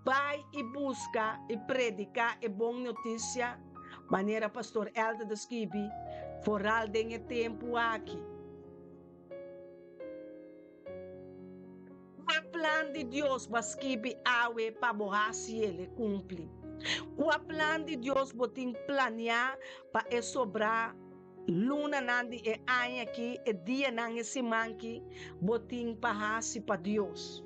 bai i buska i prediká e bon notisia manera Pastor Elder ta skibi, foral den e tempu aki. Kua plan di Dios bo a skibi awe pa bo hasi el e kumpli? Kua plan di Dios bo tin planiá pa e sobrá lunanan di e aña aki, e dianan, e siman aki bo tin pa hasi pa Dios?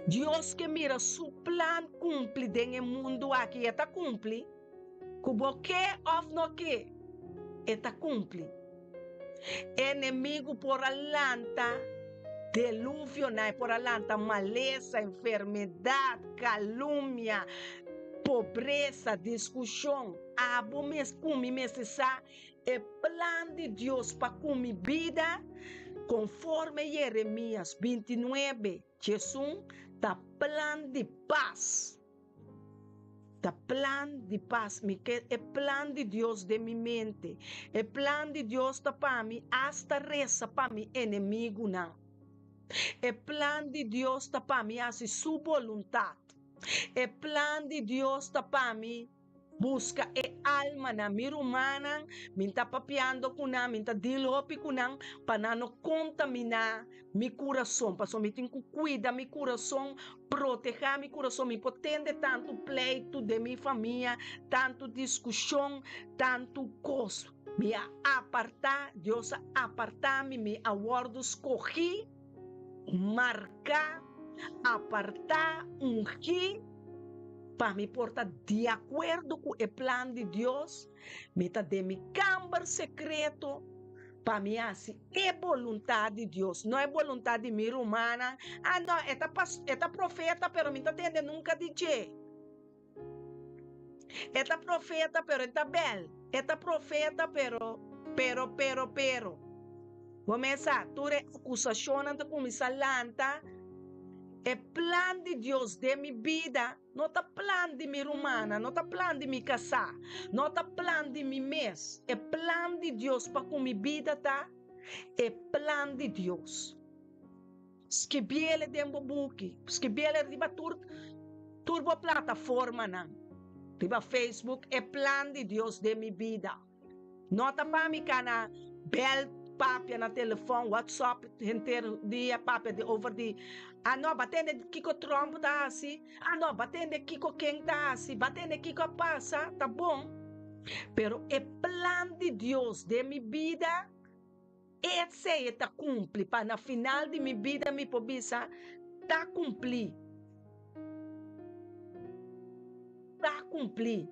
Dios ke mira su plan kumpli den e mundu aki, e ta kumpli. Ku bo ke òf no ke, e ta kumpli. Enemigu por a lanta deluvionan, e por a lanta malesa, enfermedat, kalumnia, pobresa, diskushon. Abo mes ku mi mester sa e plan di Dios pa ku mi bida, konforme Yeremias 29, 11, ta plan di pas. Ta plan di pas. Mi ke e plan di Dios den mi mente. E plan di Dios ta pa mi asta resa pa mi enemigunan. E plan di Dios ta pa mi hasi su boluntat. E plan di Dios ta pa mi Buska e almanan, mi rumannan, mi ta papiando ku nan, mi ta deal hopi ku nan, pa nan no kontaminá mi kurason, pasobra mi tin ku kuida mi kurason, protehá mi kurason, mi por tende tantu pleitu den mi famia, tantu diskushon, tantu kos. Mi a apartá, Dios a apartá mi, mi a wòrdu skohí, marká, apartá, ungí, pa mi por ta di akuerdo ku e plan di Dios, mi ta den mi kamber sekreto pa mi hasi e boluntat di Dios, no e boluntat di mi rumannan. Ah no, e ta pas, e ta profeta pero mi ta tende nunka di dje. E ta profeta pero e ta bel. E ta profeta pero, pero, pero, pero. Bo mes sa, tur e akusashonnan ta kuminsá lanta. E plan di Dios den mi bida no ta plan di mi rumannan, no ta plan di mi kasá, no ta plan di mi mes. E plan di Dios pa ku mi bida ta e plan di Dios. Skibiele den bo buki, skibiele riba tur tur bo plataformanan, riba Facebook, e plan di Dios den mi bida. No ta pa mi kana bel papia na telefon, WhatsApp henter dia papia di over di ah no ba tende kiko Trump ta hasi, ah no ba tende kiko ken ta hasi, ba tende kiko a pasa, ta bon. Pero e plan di Dios den mi bida esei e ta kumpli pa na final di mi bida mi por bisa ta kumpli. Ta kumpli.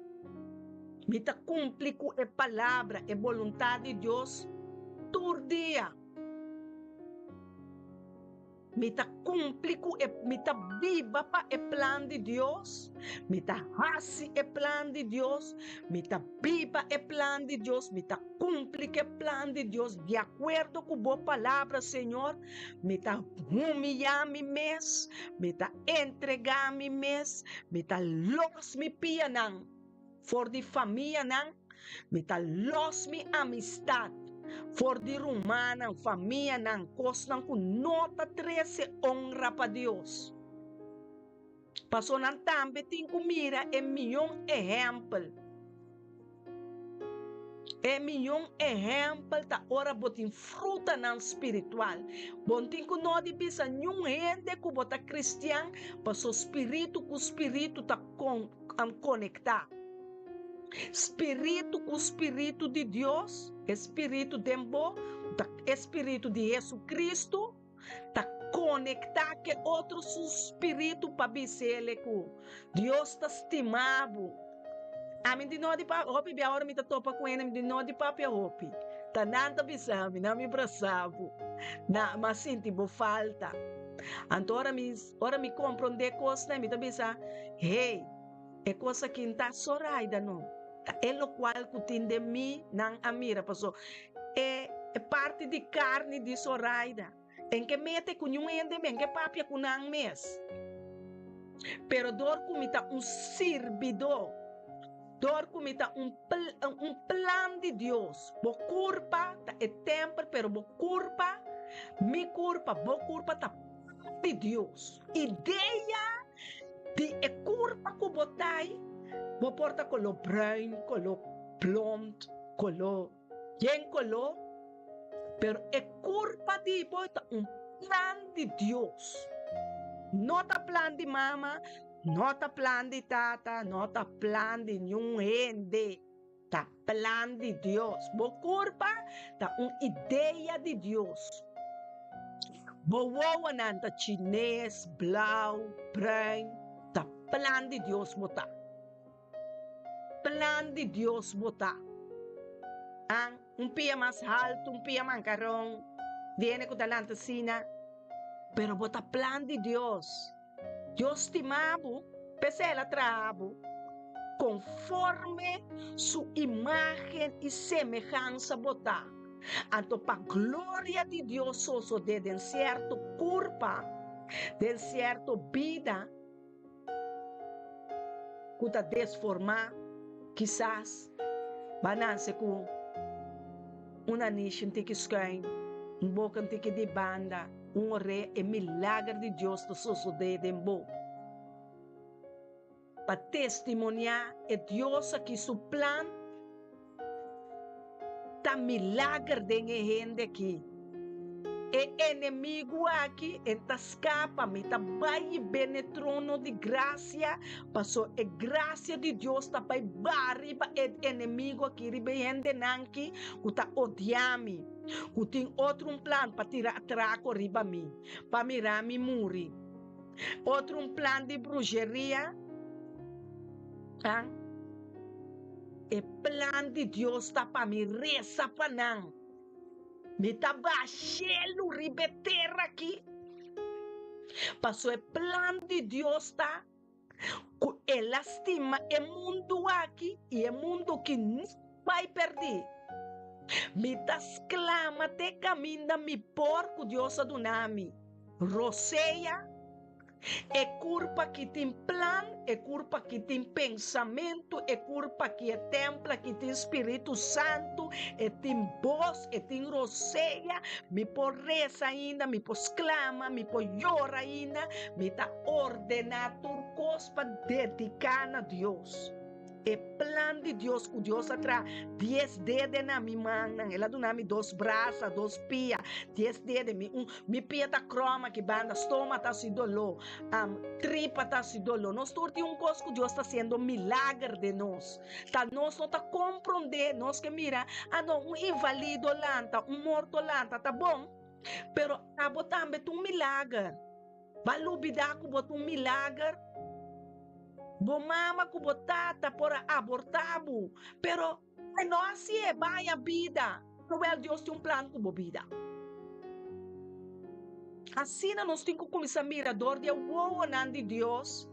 Mi ta kumpli ku e palabra, e boluntat di Dios tur dia. Mi ta kumpli ku e, mi ta biba pa e plan di Dios, mi ta hasi e plan di Dios, mi ta biba e plan di Dios, mi ta kumpli ku e plan di Dios di akuerdo ku bo palabra, Señor. Mi ta humiyá mi mes, mi ta entregá mi mes, mi ta lòs mi pianan for di famianan, mi ta lòs mi amistat for di rumannan, famianan, kosnan ku no ta trese onra pa Dios. Paso nan tambe tin ku mira e mion ehèmpel. E mion ehèmpel ta ora bo tin frutanan spiritual. Bo no tin ku no di bisa niun hende ku bo ta kristian paso spiritu ku spiritu ta konektá. Spiritu ku spiritu di Dios, e spiritu den bo ta e spiritu di Hesukristu. Ta konektá ke otro su spiritu pa bis'ele ku Dios ta stima bo. Ami di no di papia hopi bia ora mi ta topa ku hende mi di no di papia hopi. Ta nan ta bisa mi, nan mi brasa bo, na mi a sinti bo falta. Anto ora mi ora mi komprondé kosnan mi ta bisa, hey, e kos aki no ta Soraida no, ta e lokual ku tin den mi nan a mira paso E parti di karni di Soraida. En ke mete ku niun hende mi, en ke papia ku nan mes. Pero dor ku mi ta un sirbidó, dor ku mi ta un un plan di Dios, bo kurpa ta e tèmpel, pero bo kurpa, mi kurpa, bo kurpa ta plan di Dios. Idea di e kurpa ku bo ta ei, bo por ta koló bruin, koló blond, Koló, yen koló, pero e kurpa di bo ta un plan di Dios. No ta plan di mama, no ta plan di tata, no ta plan di niun hende. Ta plan di Dios. Bo kurpa ta un idea di Dios. Bo wowonan ta chines, blau, bruin, ta plan di Dios bo ta. Plan di Dios bo ta. An, un pia mas haltu, un pia mankaron, di hende ku ta lanta asina. Pero bo ta plan di Dios. Dios stima bo, p'esei el a traha bo konforme su imágen i semehansa bo ta. Anto pa gloria di Dios sosodé den sierto kurpa, den sierto bida, ku ta desformá, kisas ba nase ku un nanishi un tiki skuin, un boka un tiki di banda, un orea, e milager di Dios ta sosodé den bo. Pa testimoniá e Dios aki su plan Ta milager den e hende aki. E enemigu aki en ta skapa, mi ta bai i bene trono di grasia, paso e grasia di Dios ta bai baha riba e enemigu aki, riba e hendenan aki ku ta odia mi, ku tin otro un plan pa tira atrako riba mi, pa mira mi muri. Otro un plan di brujeria, ah. E plan di Dios ta pa mi resa pa nan. Mi ta baha shelu riba e tera aki. Paso e plan di Dios ta ku el a stima e mundu aki i e mundu aki no bai pèrdí. Mi ta sklama te kaminda mi por ku Dios a duna mi. Rosea. E kurpa ki tin plan, e kurpa ki tin pensamentu, e kurpa ki e templa ki tin Spiritu Santu, e tin bos, e tin rosea, mi por resa ainda, mi por sklama, mi por yora ainda, mi ta ordená tur kos pa dediká na Dios. E plan di Dios ku Dios a traha dies dede na mi mannan, el a duna mi dos brasa, dos pia, dies dede, mi un mi pia ta krom aki banda, stoma ta hasi doló, tripa ta hasi doló. Nos tur tin un kos ku Dios ta hasiendo milager den nos. Ta nos no ta komprondé, nos ke mira, ah no, un invalido lanta, un morto lanta, ta bon, pero abo tambe ta un milager. Ba lubidá ku bo ta un milager? Bo mama ku bo tata por a abortá bo, pero e no hasié. Baya bida. Wèl, Dios tin un plan ku bo bida. Asina nos tin ku kuminsá mira dor di e wowonan di Dios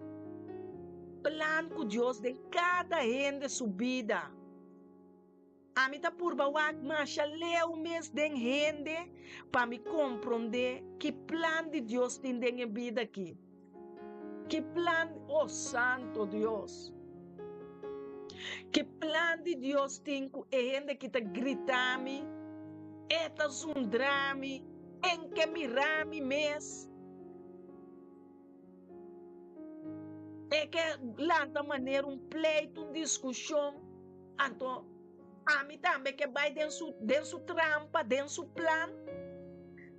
plan ku Dios den kada hende su bida. Ami ta purba wak masha leu mes den hende pa mi komprondé ki plan di Dios tin den e bida aki. Ki plan, oh Santo Dios! Ki plan di Dios tin ku e hende ki ta grita mi, e ta zundra mi, en ke mira mi mes? E ke lanta manera un pleitu, un diskushon, anto ami tambe ke bai den su den su trampa, den su plan.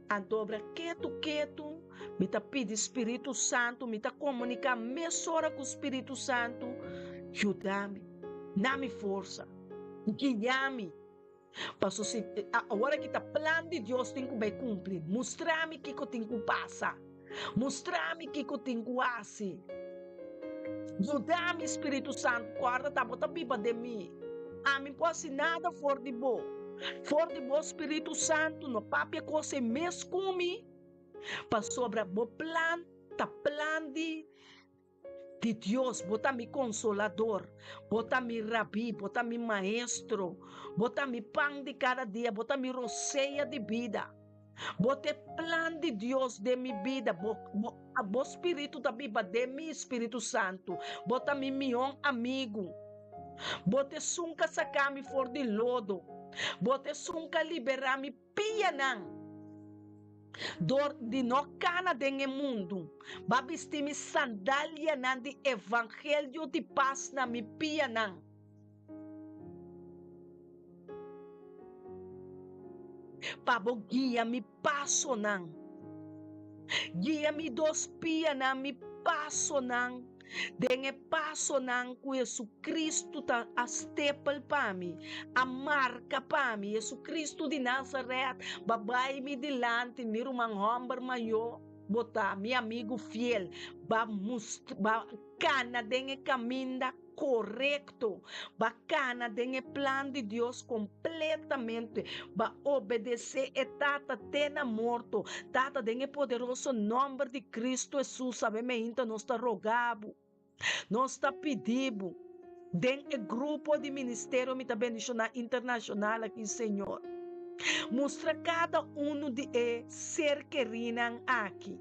Anto obra ketu ketu mi ta pidi Spiritu Santu, mi ta komuniká mesora ku Spiritu Santu, yuda mi, na mi forsa, guia mi. Paso si awor aki ta plan di Dios tin ku bai kumpli, mustra mi kiko tin ku pasa, mustra mi kiko tin ku hasi. Yuda mi, Spiritu Santu, kòrda ta bo ta biba den mi. Ami por hasi nada for di bo. For di bo Spiritu Santu no papia kos ei mes ku mi, pasobra bo plan ta plan di Di Dios, bo ta mi konsolador, bo ta mi rabí, bo ta mi maestro, bo ta mi pan di kada dia, bo ta mi rosea di bida. Bo ta e plan di Dios den mi bida, bo, bo, bo spiritu ta biba den mi, Spiritu Santu. Bo ta mi mihon amigu. Bo ta esun ka saka mi for di lodo. Bo ta esun ka liberá mi Pianan dor di no kana den e mundu, ba bisti mi sandalianan di evangelio di pas na mi pianan. Pa bo guia mi pasonan. Guia mi dos pianan, mi pasonan. Den e pasonan ku Jesucristo ta a stepel pa mi, a marka pa mi, Jesucristo di Nazaret, ba bai mi dilanti, mi ruman hòmber mayó bo ta, mi amigu fiel, ba must, ba kana den e kaminda korekto, ba kana den e plan di Dios kompletamente, ba obedesé e Tata te na morto. Tata, den e poderoso nòmber di Cristo Hesus, awe meinta nos ta roga Bo, nos ta pidi Bo, den e grupo di ministerio Mi Ta Bendishoná Internashonal aki, Señor, mustra kada unu di e ser kerinan aki,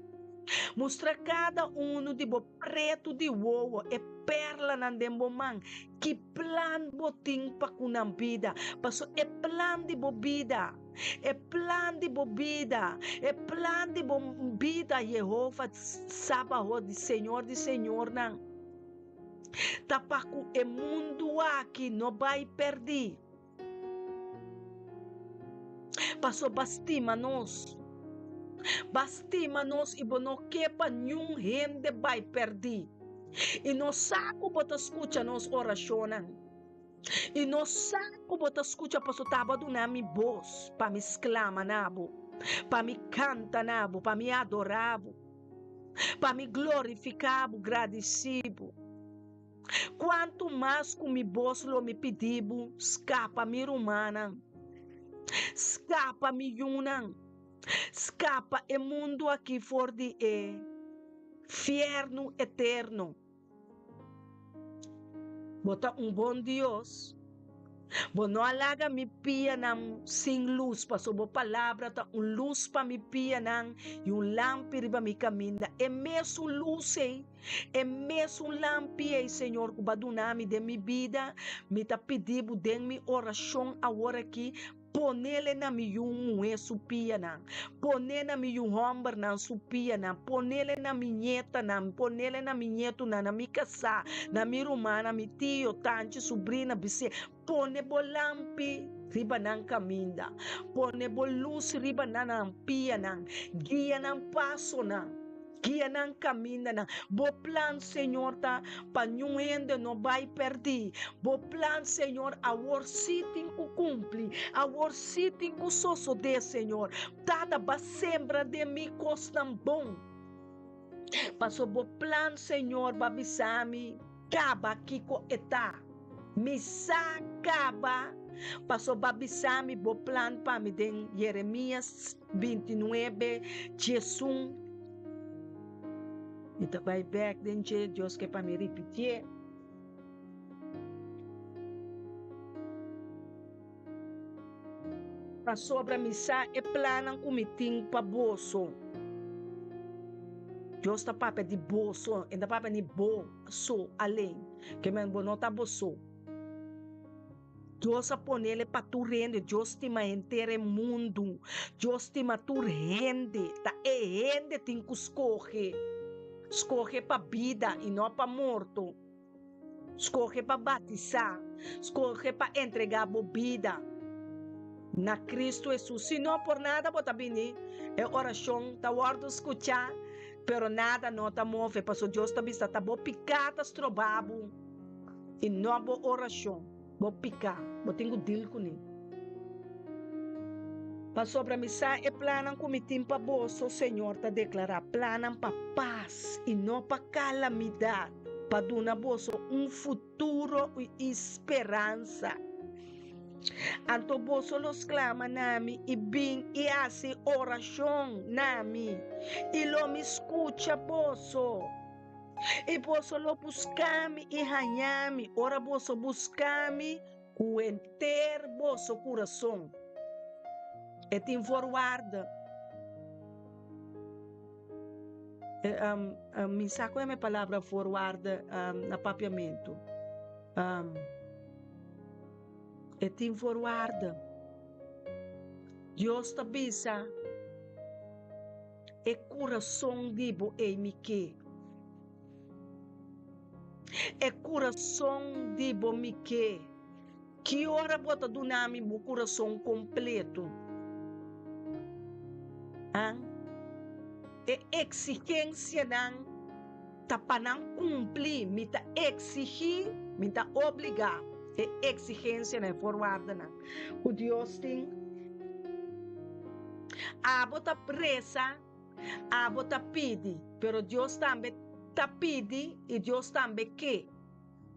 mustra kada unu di Bo pretu di wowo, e perlanan den Bo man, ki plan Bo tin pa ku nan bida, pasobra e plan di Bo bida, E plan di bo bida, e plan di bo bida, Yehova Sabaoth, di Señor di señornan, ta pa ku e mundu aki no bai pèrdí. Pasobra bo a stima nos, bo a stima nos i bo no ke pa niun hende bai pèrdí. I nos sa ku bo ta skucha nos orashonnan. I no sa ku bo ta skucha paso ta bo a duna mi bos pa mi sklama na bo, pa mi kanta na bo, pa mi adorá bo, pa mi glorifiká bo, gradisí bo. Kuantu mas ku mi bos lo mi pidi bo, skapa mi rumannan, skapa mi yunan, skapa e mundu aki for di e fièrnu eterno. Bo ta un bon Dios. Bo no a laga mi pianan sin lus, pasobra bo palabra ta un lus pa mi pianan i un lampi riba mi kaminda. E mesun lus ei, e mesun lampi ei, Señor, ku bo a duna mi den mi bida, mi ta pidi bo den mi orashon aworakí Ponele na mi yu muhé su pianan, pon'é na mi yu hòmbernan su pianan, ponele na mi ñetanan, ponele na mi ñetunan, na mi kasá, na mi rumannan, mi tio, tanchi, subrina, bisé. Pone bo lampi riba nan kaminda, pone bo lus riba nan nan pianan, guia nan pasonan. Guia nan kamindanan. Bo plan, Señor, ta pa niun hende no bai pèrdí. Bo plan, Señor, awor sí tin ku kumpli. Awor sí tin ku sosodé, Señor. Tata, ba sembra den mi kosnan bon. Pasobra bo plan, Señor, ba bisa mi kaba kiko e ta. Mi sa kaba, pasobra ba bisa mi bo plan pa mi den Jeremias 29, 11. Mi ta bai bek den dje, Dios ke pa mi ripitié. Pasobra mi sa e plannan ku mi tin pa boso. Dios ta papia di boso, e no ta papia ni bo so alén. Ke men bo no ta bo so. Dios a ponele pa tur hende. Dios stima henter e mundu. Dios stima tur hende. Ta e hende tin ku skohe. Skohe pa bida i no pa morto. Skohe pa batisá. Skohe pa entregá bo bida na Kristu Hesus. Si no, por nada bo ta bini. E orashon ta wòrdu skuchá, pero nada no ta move, pasobra Dios ta bisa ta bo piká ta stroba bo i no bo orashon. Bo piká, bo tin ku dil kuné. Pasobra mi sa e plannan ku mi tin pa boso, Señor ta deklará, plannan pa pas i no pa kalamidat, pa duna boso un futuro i speransa. Anto boso lo sklama na mi i bin i hasi orashon na mi, i lo mi skucha boso. I boso lo buska mi i haña mi ora boso buska mi ku henter boso kurason. E tin voorwaarde. Mi sa ku e palabra voorwaarde na papiamentu. E tin voorwaarde. Dios ta bisa. E kurason di bo ei mi ke. E kurason di bo mi ke. Ki ora bo ta duna mi bo kurason kompletu? An? E eksigensianan ta pa nan kumpli. Mi ta eksigí, mi ta obligá e eksigensianan, e voorwaardenan ku Dios tin. Abo ta presa, abo ta pidi, pero Dios tambe ta pidi i Dios tambe ke.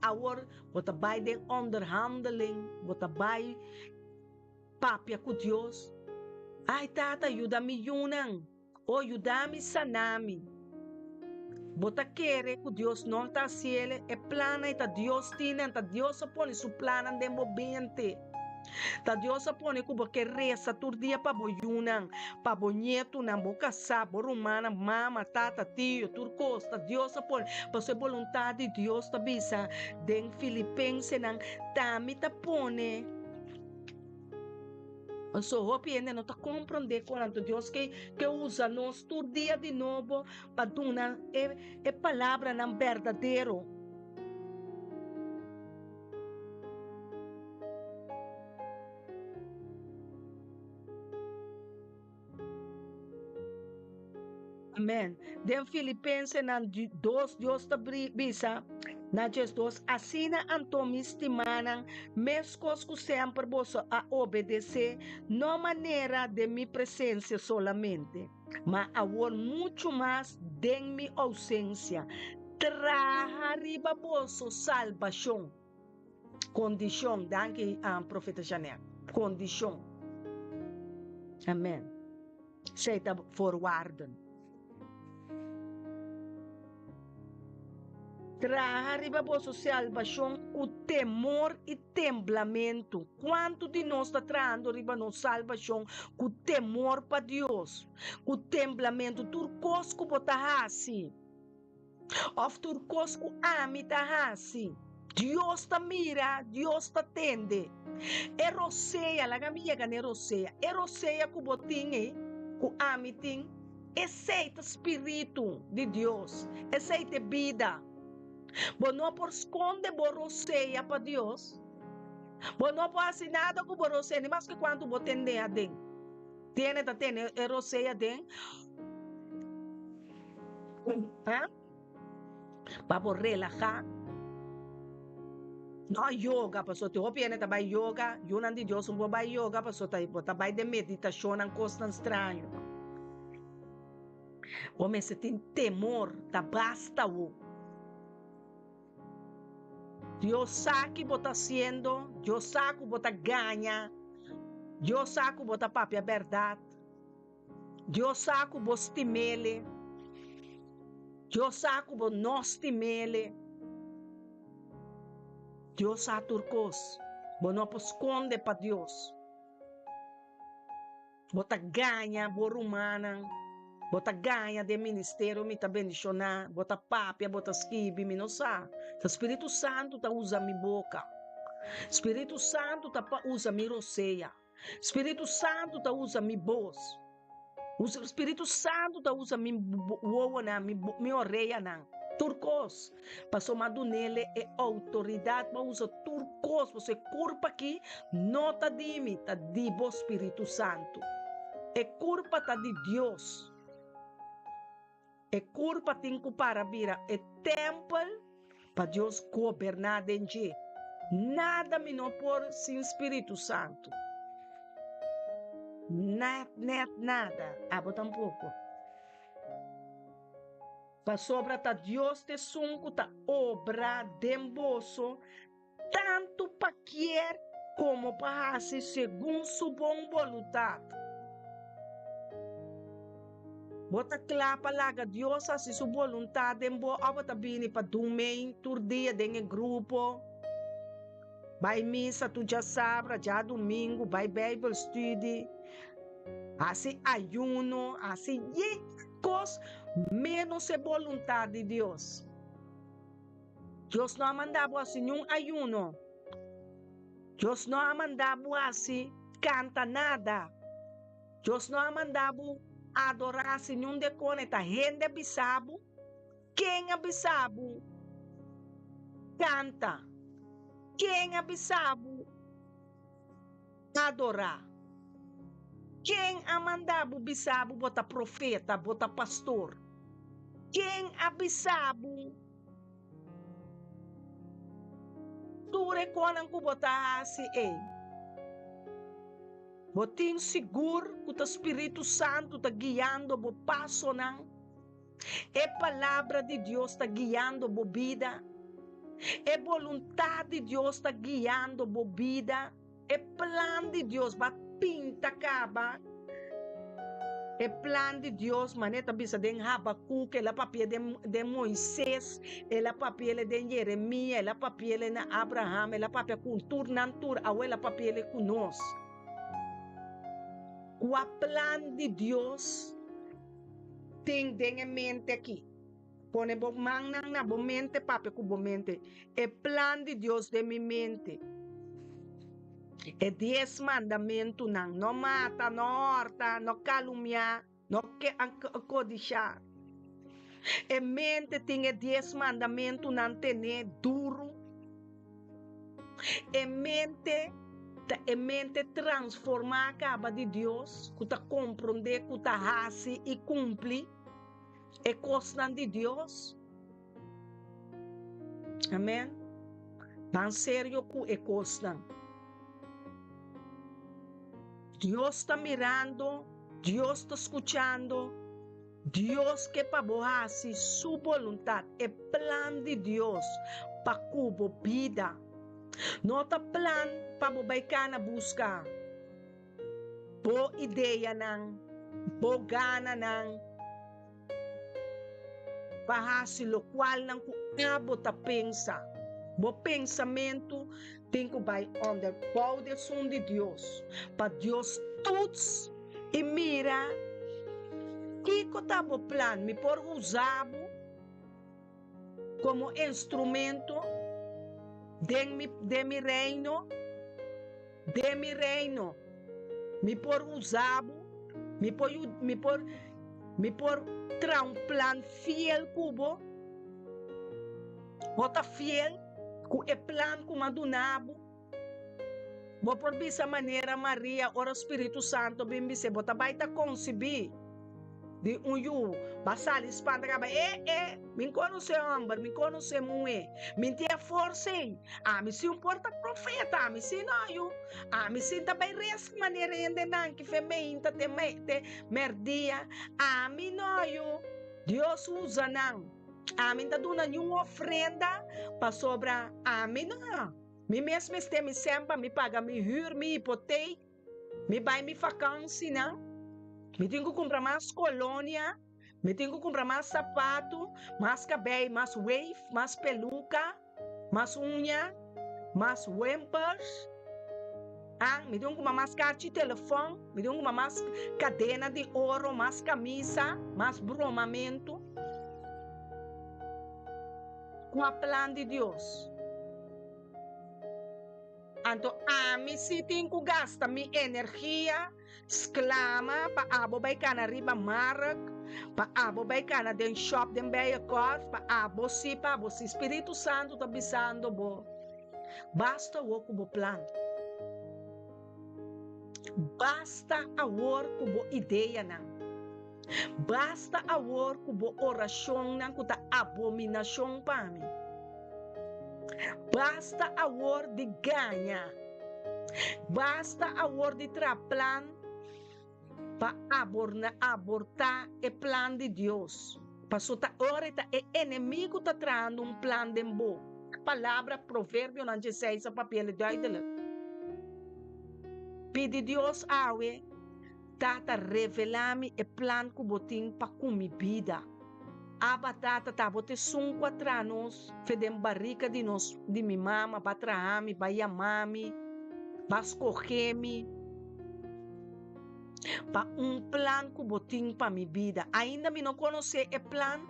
Awor bo ta bai den onderhandeling, bo ta bai papia ku Dios. Ai Tata, yuda mi yunan, o yuda mi sana mi. Bo ta kere ku Dios no ta hasiel? E plannan ei ta Dios tin nan, ta Dios a pone su plannan den bo bente. Ta Dios a pone ku bo ke resa tur dia pa bo yunan, pa bo ñetunan, bo kasá, bo rumannan, mama, tata, tio, tur kos. Ta Dios a pone, pasobra e boluntat di Dios ta bisa den Filipensenan, Ta mi ta pone. So hopi hende no ta komprondé kon anto Dios ke ke usa nos tur dia di nobo pa duna e e palabranan berdadero. Amen. Den Filipensenan dos Dios ta bisa na djesdos, Asina anto, mi stimanan, meskos ku semper boso a obedesé, no manera den mi presensia solamente, ma awor muchu mas den mi ousensia, traha riba boso salbashon. Kondishon. Danki, Profeta Janet. Kondishon. Amen. Esei ta voorwaarden. Traha riba boso salbashon ku temor i temblamentu. Kuantu di nos ta trahando riba nos salbashon ku temor pa Dios, ku temblamentu? Tur kos ku bo ta hasi. Òf tur kos ku ami ta hasi. Dios ta mira, Dios ta tende. E rosea, laga mi yega na e rosea. E rosea ku bo tin ei, ku ami tin, esei ta spiritu di Dios. Esei ta e bida. Bo no por skonde bo rosea pa Dios. Bo no por hasi nada ku bo rosea, ni maske kuantu bo tende aden. Tene ta tene e rosea den. Ha? Pa bo relahá. No yoga, pasobra tin hopi hende ta bai yoga, yunan di Dios no por bai yoga pasobra ta bo ta bai den meditashonnan kosnan straño. Bo mester tin temor, ta basta bo. Dios sa ki bo ta hasiendo, Dios sa ku bo ta gaña, Dios sa ku bo ta papia bèrdat. Dios sa ku bo stim'Ele. Dios sa ku bo no stim'Ele. Dios sa tur kos. Bo no por skonde pa Dios. Bo ta gaña bo rumannan. Bo ta gaña den ministerio mi ta bendishoná. Bo ta papia, bo ta skibi, mi no sa. Ta Spiritu Santu ta usa mi boka. Spiritu Santu ta usa mi rosea. Spiritu Santu ta usa mi bos. Usa Spiritu Santu ta usa mi wowonan, mi oreanan, tur kos. Pasobra mi a dun'El e outoridat pa usa tur kos, pasobra e kurpa aki no ta di mi, ta di bo Spiritu Santu. E kurpa ta di Dios. E kurpa tin ku para bira e tèmpel pa Dios goberná den dje. Nada mi no por sin Spiritu Santu. Nèt nèt nada, abo tampoko. Pasobra ta Dios t'esun ku ta obra den boso tantu pa kier komo pa hasi segun su bon boluntat. Bo ta kla pa laga Dios hasi su boluntat den bo òf bo ta bini pa dumei tur dia den e grupo, bai misa tur djasabra, djadumingu, bai Bijbelstudie, hasi ayuno, hasi yen kos ménos e boluntat di Dios? Dios no a manda bo hasi niun ayuno. Dios no a manda bo hasi kanta nada. Dios no a manda bo adorá hasi niun dekone. Ta hende a bisa bo? Ken a bisa bo kanta? Ken a bisa bo adorá? Ken a manda bo bisa bo bo ta profeta, bo ta pastor? Ken a bisa bo tur e konan ku bo ta hasi ei? Bo tin sigur ku ta Spiritu Santu ta guiando bo pasonan? E Palabra di Dios ta guiando bo bida? E boluntat di Dios ta guiando bo bida? E plan di Dios ba pinta kaba. E plan di Dios, manera ta bisa den Habakuk, el a papia den den Moises, el a papiele den Jeremia, el a papiele na Abraham, el a papia ku tur nan tur, awe el a papiele ku nos. Kua plan di Dios tin den e mente aki? Pone bo mannan na bo mente, papia ku bo mente. E plan di Dios den mi mente. E dies mandamentunan, no mata, no hòrta, no kalumiá, no kodishá. E mente tin e dies mandamentunan tené duru. E mente ta e mente transformá kaba di Dios ku ta komprondé, ku ta hasi i kumpli. E kosnan di Dios. Amen. Ban serio ku e kosnan. Dios ta mirando, Dios ta skuchando, Dios ke pa bo hasi su boluntat, e plan di Dios pa ku bo bida. No ta plan pa bo bai kana buska. Bo ideanan, bo gananan pa hasi lokualnan ku abo ta pensa. Bo pensamentu tin ku bai ònder bou di esun di Dios, pa Dios tuts i mira kiko ta bo plan. Mi por usa bo komo instrumento den mi den mi reino? Den mi reino mi por usa bo, mi por mi por mi por traha un plan fiel ku bo. Bo ta fiel ku e plan ku mi a duna bo. Bo por bisa manera Maria ora Spiritu Santo bin bis'é, bo ta bai ta konsibí di un yu, ba sali spanta kaba, e e, mi konosé hòmber, mi konosé muhé, mi tin e forsa ei, ami si un por ta profeta, ami si no yu, ami si ta bai resa manera hendenan ki fe meinta te te mèrdia, ami no yu, Dios usa nan, ami ta duna niun ofrenda pasobra ami no, mi mes mester mi sèn pa mi paga mi hür, mi hipotek. Mi bai mi fakansinan, mi tin ku kumpra mas kolonia, mi tin ku kumpra mas sapatu, mas kabei, mas weif, mas peluka, mas uña, mas wempers, ah, mi tin ku kumpra mas karchi telefòn, mi tin ku kumpra mas kadena di oro, mas kamisa, mas bromamentu. Kua plan di Dios? Anto ami si tin ku gasta mi energia, Sklama pa abo bai kana riba mark, pa abo bai kana den shop den Bijenkorf, pa abo si, pa abo si. Spiritu Santu ta bisando bo, Basta awor ku bo plan. Basta awor ku bo ideanan. Basta awor ku bo orashonnan ku ta abominashon pa mi. Basta awor di gaña. Basta awor di traha plan pa abortá e plan di Dios. Paso ta ora ta e enemigu ta trahando un plan den bo. Palabra Proverbionan dieseis a papia el duidelijk. Pidi Dios awe. Tata, revelá mi e plan ku bo tin pa ku mi bida. Abba, Tata, ta bo ta esun ku a traha nos fe den barika di nos, di mi mama, ba traha mi, ba yama mi, ba skohe mi pa un plan ku bo tin pa mi bida. Ainda mi no konosé e plan,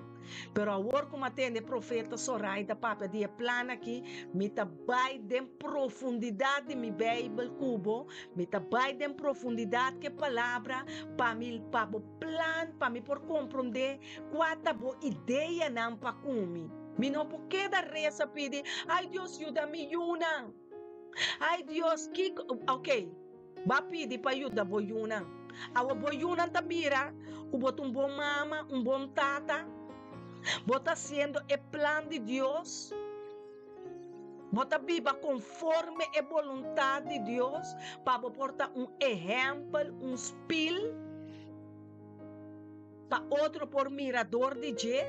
pero awor ku mi a tende profeta Soraida papia di e plan aki, mi ta bai den profundidat di mi Beibel ku bo, Mi ta bai den profundidat ku e palabra pa mi pa bo plan pa mi por komprondé kua ta bo ideanan pa ku mi. Mi no por keda resa pidi, Ai Dios yuda mi yunan. Ai Dios kiko, ok, bo a pidi pa yuda bo yunan. Awor bo yunan ta mira ku bo ta un bon mama, un bon tata, bo ta hasiendo e plan di Dios. Bo ta biba konforme e boluntat di Dios pa bo por ta un ehèmpel, un spil pa otro por mira dor di dje?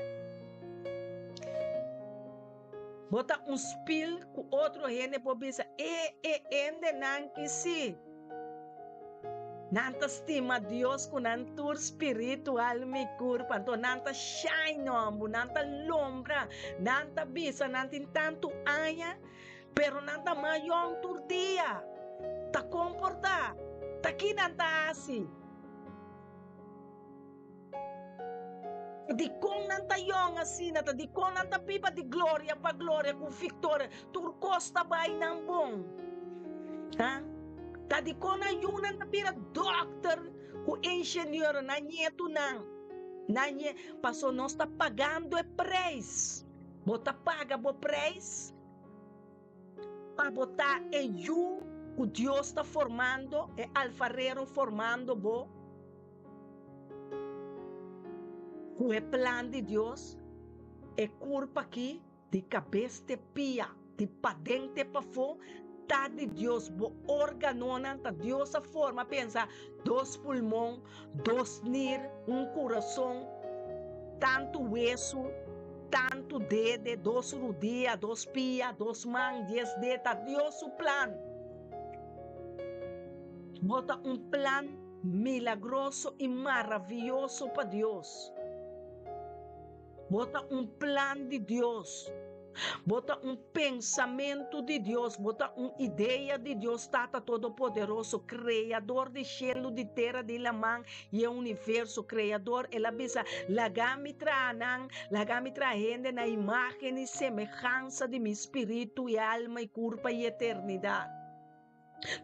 Bo ta un spil ku otro hende por bisa, E e hendenan ki si. Nan ta stima Dios ku nan tur spiritu, alma i kurpa. Anto nan ta shine hombu, nan ta lombra, nan ta bisa nan tin tantu aña, pero nan ta mas yong tur dia. Ta kon por ta? Ta ki nan ta hasi? Dikon nan ta yong asina? Ta dikon nan ta biba di gloria pa gloria ku viktoria? Tur kos ta bai nan bon. Ha? Ta dikon nan yunan ta bira dòkter ku ingeniero, nan ñetunan? Nan ñe, paso nos ta pagando e preis. Bo ta paga bo preis pa bo ta e yu ku Dios ta formando, e alfarero formando bo. Ku e plan di Dios, e kurpa aki di kabes te pia, di paden te pafó, ta di Dios. Bo órganonan ta Dios a forma. Pensa, dos pulmon, dos nir, un kurason, tantu wesu, tantu dede, dos rudia, dos pia, dos man, dies ded, ta Dios su plan. Bo ta un plan Milagroso i maravioso pa Dios. Bo ta un plan di Dios. Bo ta un pensamentu di Dios. Bo ta un idea di Dios Tata Todopoderoso, Kreador di shelu, di tera, di laman i e universo. Kreador, El a bisa, Laga mi traha nan, laga mi traha hende na imágen i semehansa di mi spiritu i alma i kurpa i eternidat.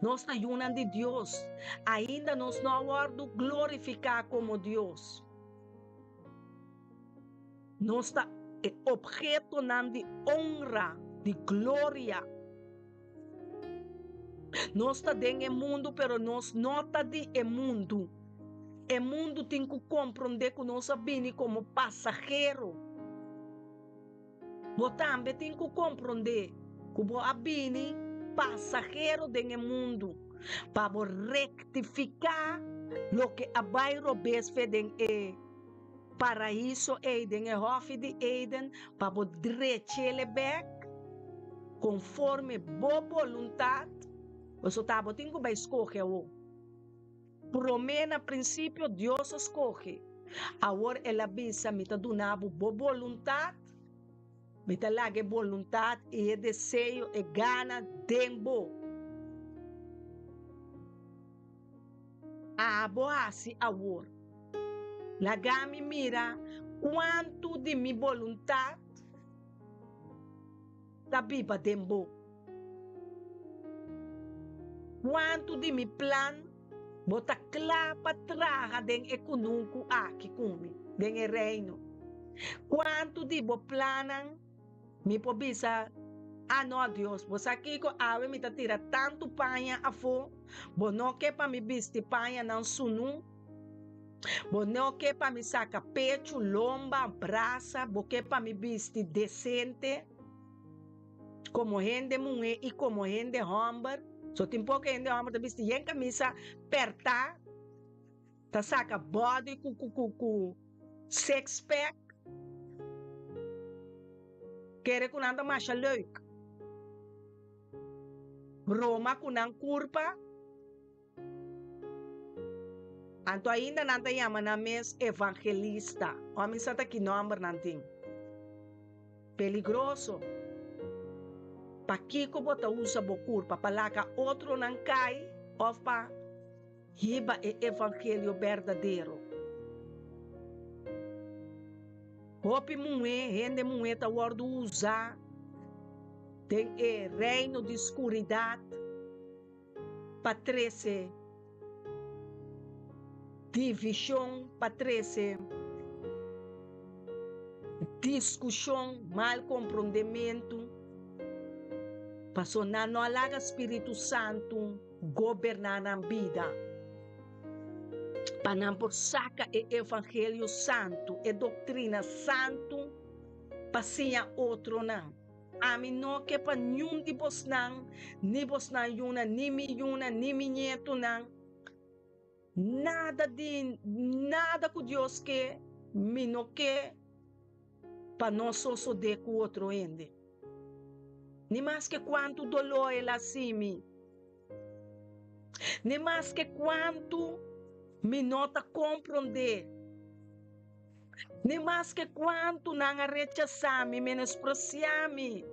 Nos ta yunan di Dios. Ainda nos no a wòrdu glorifiká komo Dios. Nos ta e ophetonan di onra, di gloria. Nos ta den e mundu, pero nos no ta di e mundu. E mundu tin ku komprondé ku nos a bini komo pasahero. Bo tambe tin ku komprondé ku bo a bini pasahero den e mundu pa bo rektifiká loke a bai robes fe den e Paraiso ei, den e Hòfi di Eden, pa bo drech'el bèk konforme bo boluntat. Pasobra ta bo tin ku bai skohe awor. Promé na prinsipio Dios a skohe. Awor el a bisa, Mi ta duna bo bo boluntat, mi ta laga e boluntat i e deseo, e gana den bo. Abo hasi awor. Laga mi mira kuantu di mi boluntat ta biba den bo. Kuantu di mi plan. Bo ta kla pa traha den e kunuku aki ku mi, den e Reino? Kuantu di bo plannan mi por bisa, Ah no, Dios, bo sa kiko, awe mi ta tira tantu paña afó, bo no ke pa mi bisti pañanan sunú, bo no ke pa mi saka pechu, lomba, brasa, bo ke pa mi bisti desente komo hende muhé i komo hende hòmber. So tin poko hende hòmber ta bisti yen kamisa pèrtá, ta saka bòdi ku ku ku ku six pack. Kere ku nan ta masha leuk. Broma ku nan kurpa. Anto ainda nan ta yama nan mes evangelista. O mi sa ta ki nomber nan tin. Peligroso. Pakiko bo ta usa bo kurpa? Pa laka otronan kai of pa hiba e evangelio berdadero? Hopi muhé, hende muhé ta wòrdu usá den e reino di skuridat pa trese divishon, pa trese diskushon, mal komprondementu, pasobra nan no a laga Spiritu Santu goberná nan bida. Pa nan por saka e evangelio santu, e doktrina santu pa siña otronan. Ami no ke pa niun di bosnan, ni bosnan yunan, ni mi yunan, ni mi ñetunan, nada di nada ku Dios ke, mi no ke pa no sosodé ku otro hende. Ni maske kuantu doló el a hasi mi. Ni maske kuantu mi no ta komprondé, ni maske kuantu nan a rechasá mi, menospresiá mi,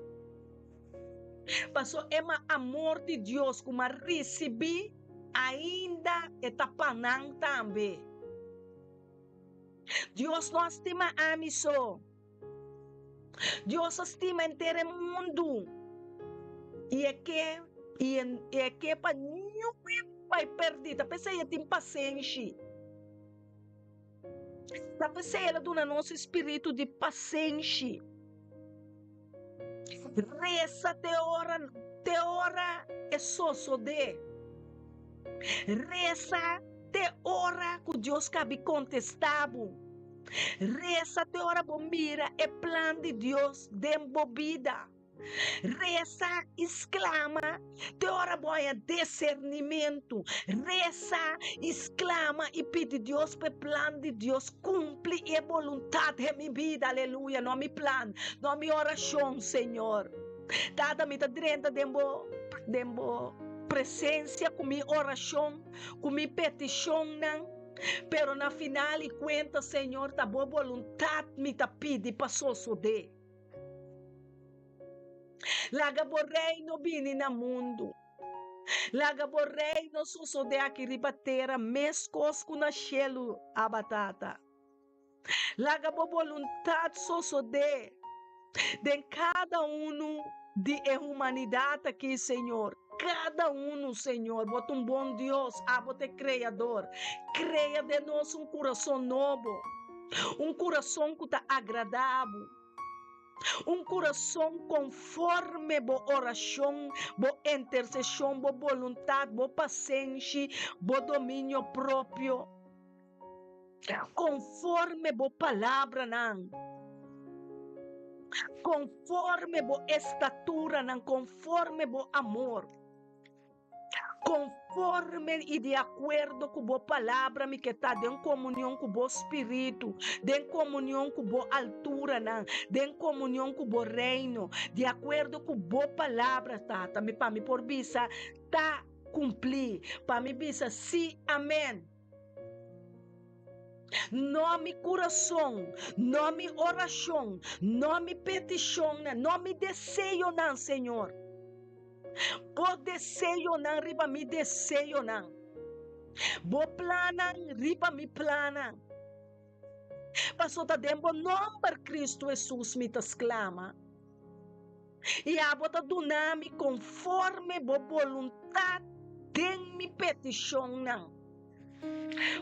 pasobra e ma amor di Dios ku mi a risibí ainda e ta pa nan tambe. Dios no a stima ami so. Dios a stima henter e mundu i e ke i e ke pa niun hende bai pèrdí. Ta p'esei e tin pasenshi. Ta p'esei el a duna nos e spiritu di pasenshi. Resa te ora te ora e sosodé. Resa te ora ku Dios kabi kontestá bo. Resa te ora bo mira e plan di Dios den bo bida. Resa i sklama te ora bo haña desernimentu. Resa i sklama i pidi Dios pa e plan di Dios kumpli i e boluntat den mi bida. Aleluya! No mi plan, no mi orashon, Señor. Tata, mi ta drenta den bo den bo presensia ku mi orashon, ku mi petishonnan. Pero na final i kuenta, Señor, ta bo boluntat mi ta pidi pa sosodé. Laga bo reino bini na mundu. Laga bo reino sosodé aki riba tera meskos ku na shelu, Abba Tata. Laga bo boluntat sosodé den kada unu di e humanidat aki, Señor. Kada unu, Señor. Bo ta un bon Dios, abo ta e Kreador. Krea den nos un kurason nobo, un kurason ku ta agradá bo. Un kurason konforme bo orashon, bo interseshon, bo boluntat, bo pasenshi, bo dominio propio, konforme bo palabranan, konforme bo estaturanan, konforme bo amor. Konforme i di akuerdo ku bo palabra mi ke ta den komunion ku bo spiritu, den komunion ku bo alturanan, den komunion ku bo reino, di akuerdo ku bo palabra, Tata, mi pa mi por bisa, Ta kumplí, pa mi bisa, Sí, Amèn. No mi kurason, no mi orashon, no mi petishonnan, no mi deseonan, Señor. Bo deseonan riba mi deseonan. Bo plannan riba mi plannan. Paso ta den bo nomber, Cristo Hesus, mi ta sklama. I abo ta duna mi konforme bo boluntat den mi petishonnan.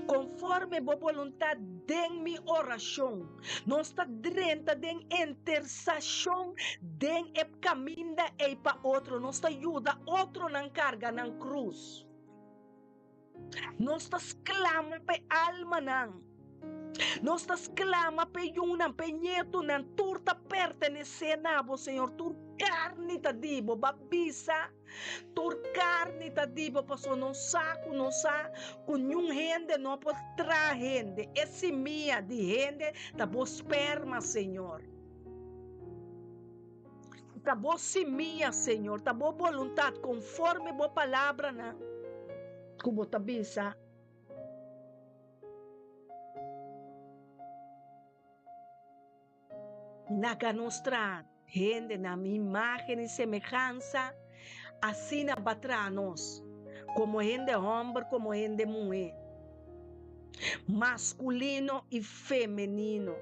Konforme bo boluntat den mi orashon. Nos ta drenta den intersashon den e kaminda ei pa otro. Nos ta yuda otronan karga nan krus. Nos ta sklama pa e almanan. Nos ta sklama pa e yunan, pa e ñetunan. Tur ta pertenesé na bo, Señor. Tur karni ta di bo. Bo a bisa, Tur karni ta di bo, pasobra nos sa ku nos sa ku niun hende no por traha hende. E simia di hende ta bo sperma, Señor. Ta bo simia, Señor, ta bo boluntat konforme bo palabranan ku bo ta bisa. Laga nos traha hende na mi imágen i semehansa, asina bo a traha nos, komo hende hòmber komo hende muhé, maskulino i femenino.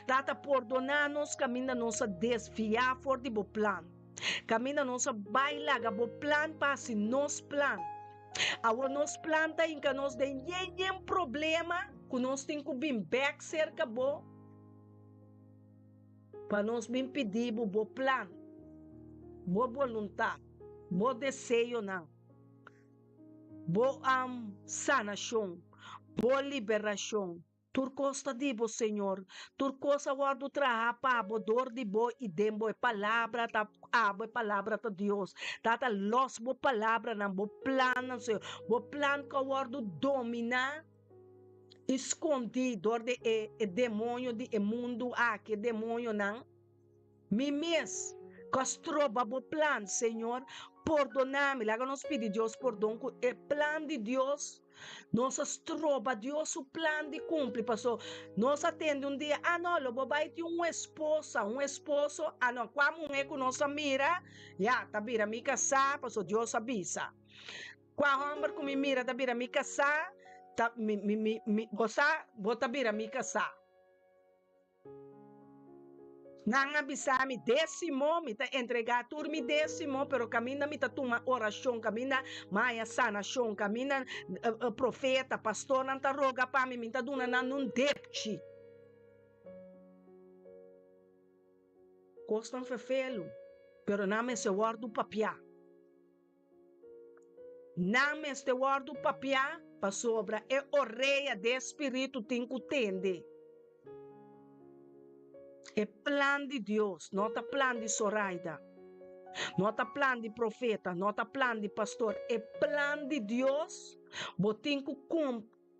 Tata, pordoná nos kaminda nos a desviá for di bo plan, kaminda nos a bai laga bo plan pa hasi nos plan. Awor nos plan ta hinka nos den yen yen problema ku nos tin ku bin bèk serka bo pa nos bin pidi bo bo plan, bo boluntat, bo deseonan, bo sanashon, bo liberashon. Tur kos ta di bo, Señor. Tur kos a wòrdu traha pa bo, dor di bo i den bo. E Palabra ta abo, e Palabra ta Dios. Tata, lòs bo palabranan, bo plannan, Señor. Bo plan ku a wòrdu dominá i skondí dor di e e demoño di e mundu aki, e demoñonan. Mi mes ku a stroba bo plan, Señor, pordoná mi. Laga nos pidi Dios pordon ku e plan di Dios nos a stroba Dios su plan di kumpli. Paso nos a tende un dia, ah no, lo bo bai tin un esposa, un esposo, ah no, kua muhé ku nos a mira, ya, ta bira mi kasá, paso Dios a bisa. Kua hòmber ku mi mira ta bira mi kasá, ta mi, mi, mi, mi, bo sa, bo ta bira mi kasá. Nan a bisa mi désimo, mi ta entregá tur mi désimo, pero kaminda mi ta tuma orashon, kaminda mi haña sanashon, kaminda profeta, pastornan ta roga pa mi, mi ta duna nan un depchi. Kosnan fefelu, pero nan mester wòrdu papiá. Nan mester wòrdu papiá pasobra e orea di e spiritu tin ku tende. E plan di Dios no ta plan di Soraida, no ta plan di profeta, no ta plan di pastor. E plan di Dios bo tin ku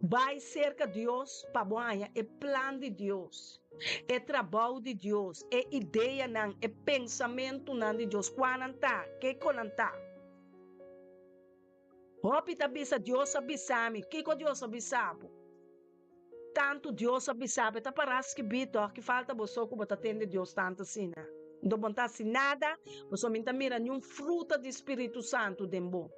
Bai serka Dios pa bo haña e plan di Dios, e trabou di Dios, e ideanan, e pensamentunan di Dios. Kua nan ta? Kiko nan ta? Hopi ta bisa, Dios a bisa mi. Kiko Dios a bisa bo? Tantu Dios a bisa bo, e ta pará skibí tòg. Ki falta bo so ku bo ta tende Dios tantu asina? Nto bo no ta hasi nada, pasobra mi no ta mira niun fruta di Spiritu Santu den bo.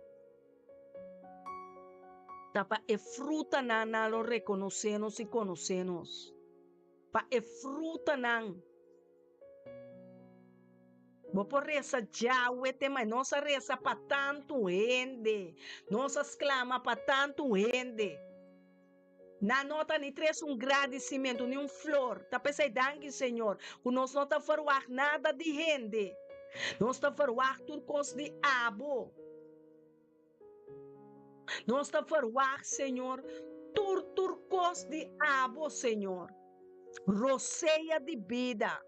Ta pa e frutanan nan lo rekonosé nos i konosé nos. Pa e frutanan. Bo por resa djawe te mai. Nos a resa pa tantu hende. Nos a sklama pa tantu hende. Nan no ta ni tres un gradisimentu, ni un flor. Ta p'esei danki Señor, ku nos no ta ferwagt nada di hende. Nos ta ferwagt tur kos di abo. Nos ta ferwagt, Señor, tur tur kos di abo, Señor. Rosea di bida.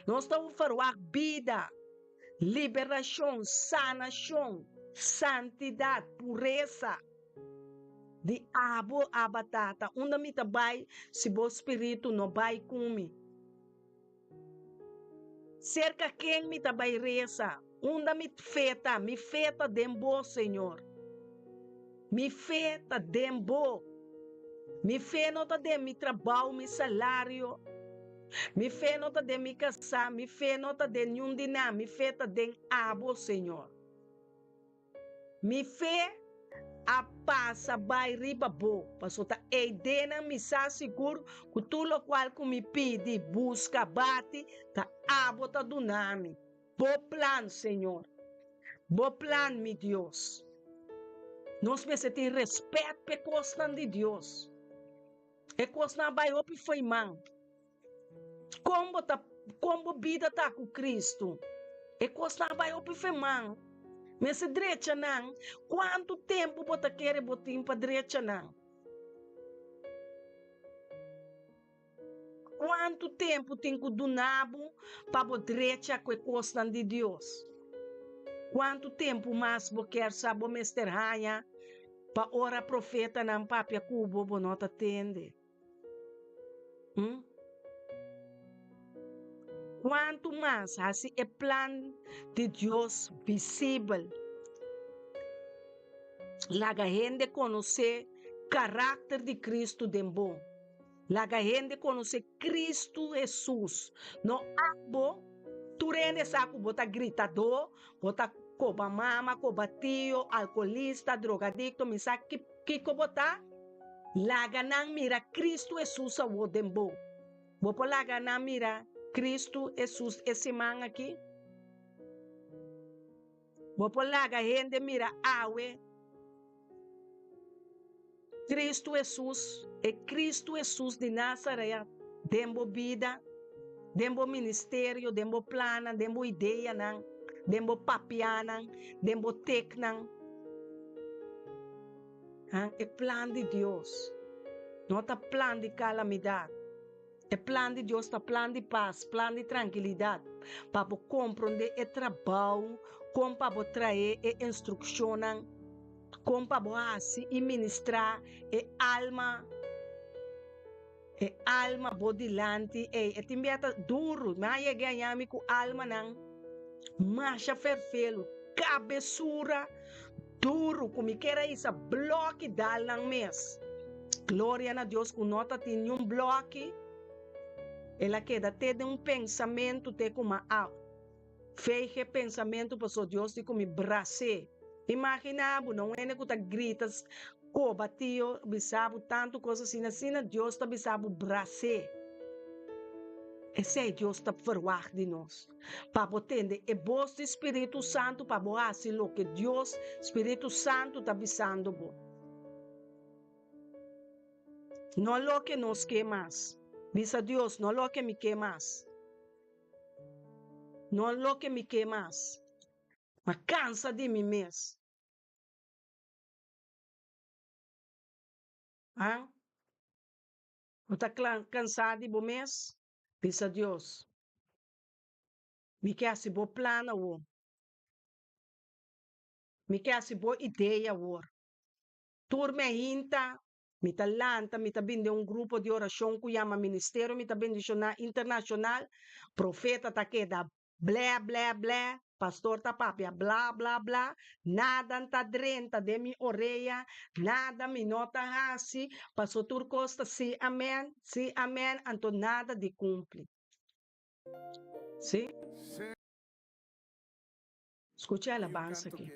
Nos ta ferwagt bida, liberashon, sanashon, santidat, puresa. Di abo, Abba Tata, unda mi ta bai si bo spiritu no bai ku mi? Serka ken mi ta bai resa? Unda mi fe ta? Mi fe ta den bo, Señor. Mi fe ta den bo. Mi fe no ta den mi trabou, mi salario. Mi fe no ta den mi kasá. Mi fe no ta den niun di nan. Mi fe ta den abo, Señor. Mi fe a pasa bai riba bo, paso ta eidenan mi sa sigur ku tur lokual ku mi pidi, buska, bati, ta abo ta duna mi. Bo plan, Señor. Bo plan, mi Dios. Nos mester tin respet p'e kosnan di Dios. E kosnan a bai hopi fo'i man. Kon bo ta, kon bo bida ta ku Kristu? E kosnan a bai hopi fo'i man. Mester drecha nan. Kuantu tempu bo ta kere bo tin pa drecha nan? Kuantu tempu tin ku duna bo pa bo drecha ku e kosnan di Dios? Kuantu tempu mas bo kier sa bo mester haña pa ora profetanan papia ku bo, bo no ta tende? Hm? Kuantu mas hasi e plan di Dios visibel? Laga hende konosé karakter di Kristu den bo. Laga hende konosé Kristu Hesus, no abo. Tur hende sa ku bo ta gritadó, bo ta koba mama, koba tio, alkoholista, drogadikto, mi sa kiko bo ta. Laga nan mira Kristu Hesus awor den bo. Bo por laga nan mira Kristu Hesus e siman aki? Bo por laga hende mira awe Kristu Hesus, e Kristu Hesus di Nazaret den bo bida, den bo ministerio, den bo plannan, den bo ideanan, den bo papianan, den bo teknan. Ha, e plan di Dios no ta plan di kalamidat. E plan di Dios ta plan di pas, plan di trankilidat, pa bo komprondé e trabou, kon pa bo traé e instrukshonnan, kon pa bo hasi i ministrá e alma, e alma bo dilanti. Ey, e tin bia ta duru. Mi a yega haña mi ku almanan masha ferfelu, kabesura duru, ku mi kier a hisa blòki dal nan mes. Gloria na Dios ku no ta tin niun blòki. El a keda te den un pensamentu te ku ma a veeg e pensamentu paso Dios di ku mi bras'é. Imagina bo no un hende ku ta grita koba tio bisa bo tantu kos asina asina Dios ta bisa bo bras'é. Esei Dios ta verwagt di nos. Pa bo tende e bos di Spiritu Santu pa bo hasi loke Dios Spiritu Santu ta bisando bo. No loke nos ke mas. Bisa Dios, no loke mi ke mas. No loke mi ke mas. M'a kansa di mi mes. Ha? Bo ta kansá di bo mes? Bisa Dios, Mi ke hasi bo plan awor. Mi ke hasi bo idea awor. Tur mi a hinta, mi ta lanta, mi ta bin den un grupo di orashon ku yama Ministerio Mi Ta Bendishoná Internashonal, profeta ta keda blè blè blè, pastor ta papia bla bla bla, nada n'ta drenta den mi orea, nada mi no ta hasi, paso tur kos ta sí amèn, sí amèn, anto nada di kumpli. Sí? Skucha e alabansa aki.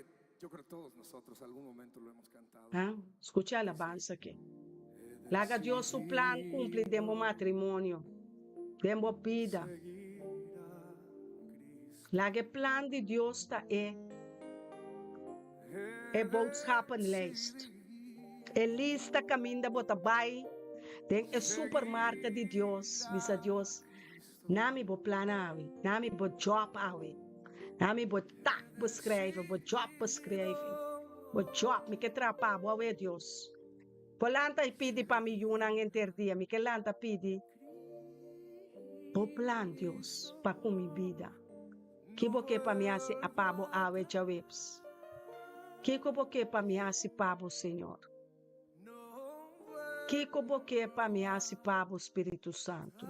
Ha? Skucha e alabansa aki. Laga Dios su plan kumpli den bo matrimonio, den bo bida. Laga e plan di Dios ta e e boodschappenlijst, e lista kaminda bo ta bai den e supermarket di Dios, bisa Dios, Na mi bo plan awe, na mi bo job awe, na mi bo tak beschrijven, bo job beschrijving, bo job, mi ke traha pa bo awe Dios. Bo lanta i pidi pa mi yunan henter dia, mi ke lanta pidi bo plan Dios pa ku mi bida. Ki bo ke pa mi hasi a pa bo awe djaweps? Kiko bo ke pa mi hasi pa bo Señor? Kiko bo ke pa mi hasi pa bo, Spiritu Santu?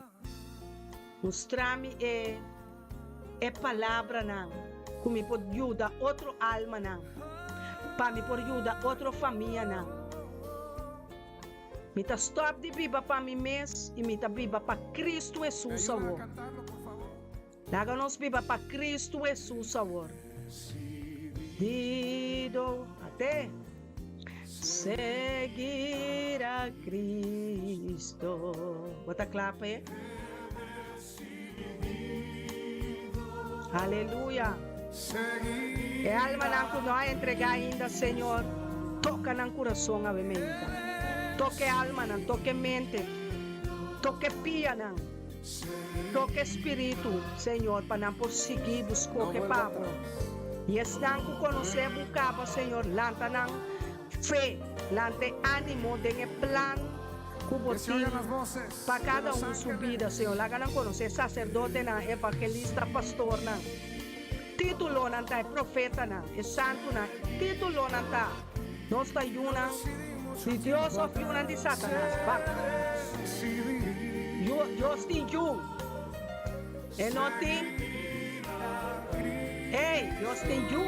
Mustra mi e e palabranan ku mi por yuda otro almanan, pa mi por yuda otro famianan. Mi ta stòp di biba pa mi mes i mi ta biba pa Kristu Hesus awor. Laga nos biba pa Kristu Hesus awor. Dido ate seguir a Cristo. Bo ta kla pa e? Aleluya. E almanan ku no a entregá ainda, Señor. Toka nan kurason awe meinta. Toka e almanan, toka e mente, toka e pianan, toka e spiritu, Señor, pa nan por sigui bo, skohe pa bo. I esnan ku konosé bo kaba, Señor, lanta nan fe, lanta e ánimo den e plan ku bo tin pa kada un su bida, Señor. Laga nan konosé saserdotenan, evangelista, pastornan. Títulonan ta e profetanan, e santunan, títulonan ta, Nos ta yunan di Dios òf yunan di Satanas? Bak. Yu, Dios tin yu. E no tin? Ey, Dios tin yu.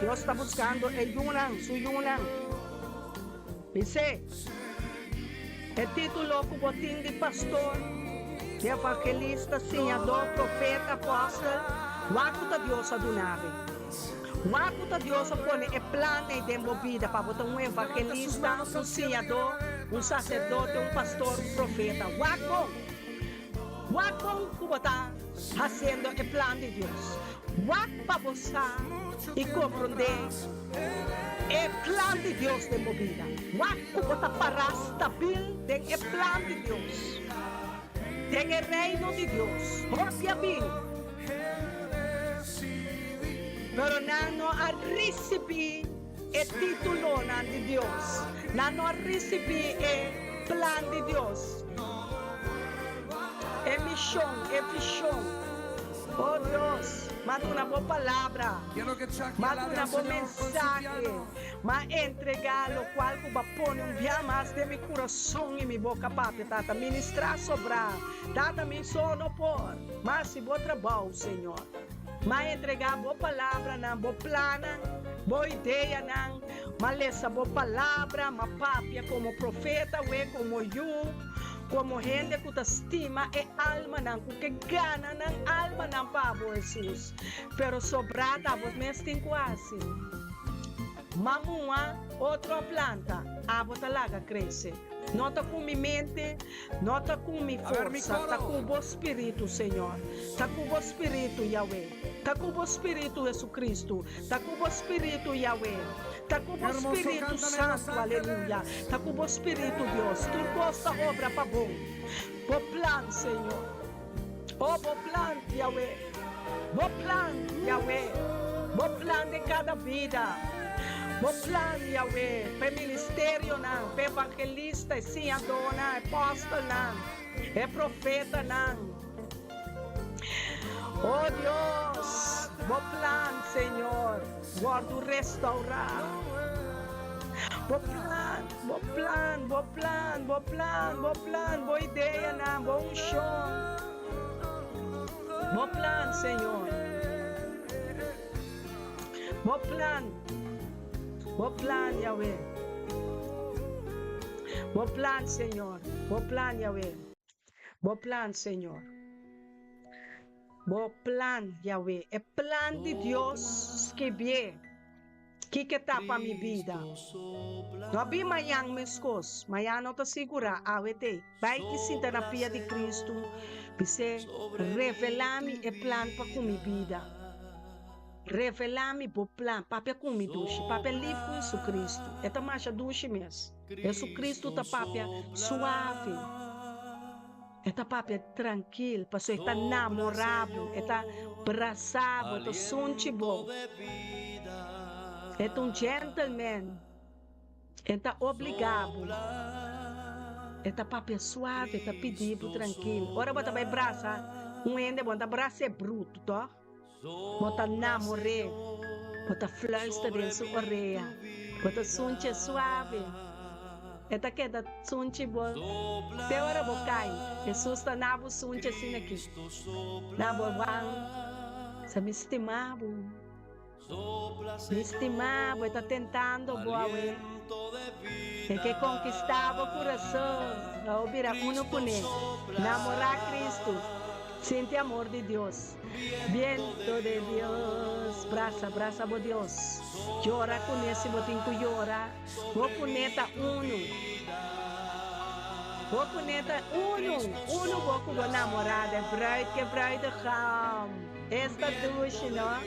Dios ta buskando e yunan, su yunan. Bis'é, E título ku bo tin di pastor, di evangelista, siñadó, profeta, apòstel, wak ku ta Dios a duna bo. Wak ku ta Dios a pone e plan ei den bo bida pa bo ta un evangelista, un siñadó, un saserdote, un pastor, un profeta. Wak bon! Wak bon ku bo ta hasiendo e plan di Dios. Wak pa bo sa i komprondé e plan di Dios den bo bida. Wak ku bo ta pará stabil den e plan di Dios, den e Reino di Dios. Hopi a bin, pero nan no a risibí e títulonan di Dios. Nan no a risibí e plan di Dios, e mishon, e vishon. Oh Dios, m'a duna bo palabra, m'a duna bo mensahe, m'a entregá lokual ku bo a pone un bia mas den mi kurason i mi boka papia, Tata, ministrá sobrá, Tata, mi so no por, m'a hasi bo trabou, Señor. M'a entregá bo palabranan, bo plannan, bo ideanan, m'a lesa bo palabra, m'a papia komo profeta, we komo yu. Komo hende ku ta stima e almanan, ku ke gana nan almanan pa bo, Hesus. Pero sobrá ta bo mes tin ku hasi. Mamua otro a planta, abo ta laga krese. No ta ku mi mente, no ta ku mi forsa, ta ku bo spiritu, Señor. Ta ku bo spiritu, Yahweh. Ta ku bo spiritu, Jesucristo. Ta ku bo spiritu, Yahweh. Ta ku bo spiritu santu, aleluya. Ta ku bo spiritu, Dios. Tur kos ta obra pa bon. Bo plan, Señor. Oh, bo plan, Yahweh. Bo plan, Yahweh. Bo plan den kada bida. Bo plan, Yahweh, pa e ministerionan, pa e evangelista, e siñadónan, e apòstelnan, e profetanan. Oh Dios, bo plan, Señor, wòrdu restourá. Bo plan, bo plan, bo plan, bo plan, bo plan, bo ideanan, bo unshon. Bo plan, Señor. Bo plan, bo plan, Yahweh. Bo plan, Señor. Bo plan, Yahweh. Bo plan, Señor. Bo plan, Yahweh. E plan di Dios skibié. Kiko ta pa mi bida? No a bin mañan meskos. Mañan no ta sigurá. Awe t'ei. Bai i sinta na pia di Kristu. Bis'é, Revelá mi e plan pa ku mi bida. Revelá mi bo plan. Papia ku mi dushi. Papia lif ku Jesucristo. E ta masha dushi mes. Jesucristo ta papia suave. E ta papia trankil pasobra e ta namorá bo, e ta brasá bo, e ta sunchi bo. E ta un gentleman. E ta obligá bo. E ta papia suave, e ta pidi bo trankil. Ora bo ta bai brasa un hende, bo no ta bras'é brutu, tòg? Bo ta namor'é, bo ta fluister den su orea, bo ta sunch'é suave. E ta keda sunchi bo te ora bo kai. Hesus ta na bo sunchi asina aki, na bo wan, sa mi stima bo, mi stima bo. E ta tentando bo awe, e ke konkistá bo kurason, pa bo bira unu kuné. Namorá Kristu. Sinti amor di Dios. Biento de Dios. Brasa, brasa bo Dios. Yora kuné si bo tin ku yora. Bo kuné ta unu. Bo kuné ta unu. Unu bo ku bo namorada. E bruid ku e bruidegam. Esta dushi, no?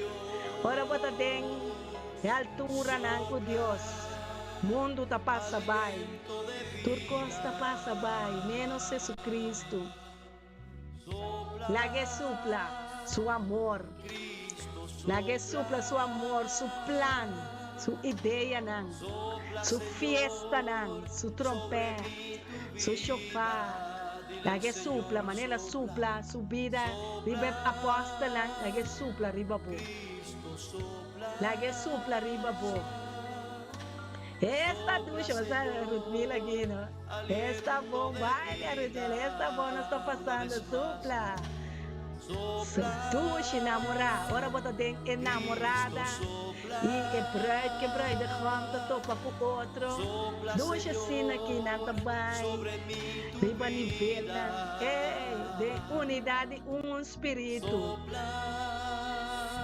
Ora bo ta den. E alturanan ku Dios. Mundu ta pasa bai. Tur kos ta pasa bai, ménos Jesucristo. Lag'é supla Su amor. Lag'é supla Su amor, Su plan, Su ideanan, Su fiestanan, Su trompèt, Su shofar. Lag'é supla manera El a supla Su bida riba e apòstelnan, lag'é supla riba bo. Lag'é supla riba bo. Esta dushi, bo sa Rutmila Guino. Esta bon baile Rutmila, esta bon nos ta pasando, supla. Dushi namorá, ora bo ta den e namorada i e bruid ke bruidegom ta topa ku otro, dushi asina ki nan ta bai riba nivelnan, ey, den unidat di un spiritu.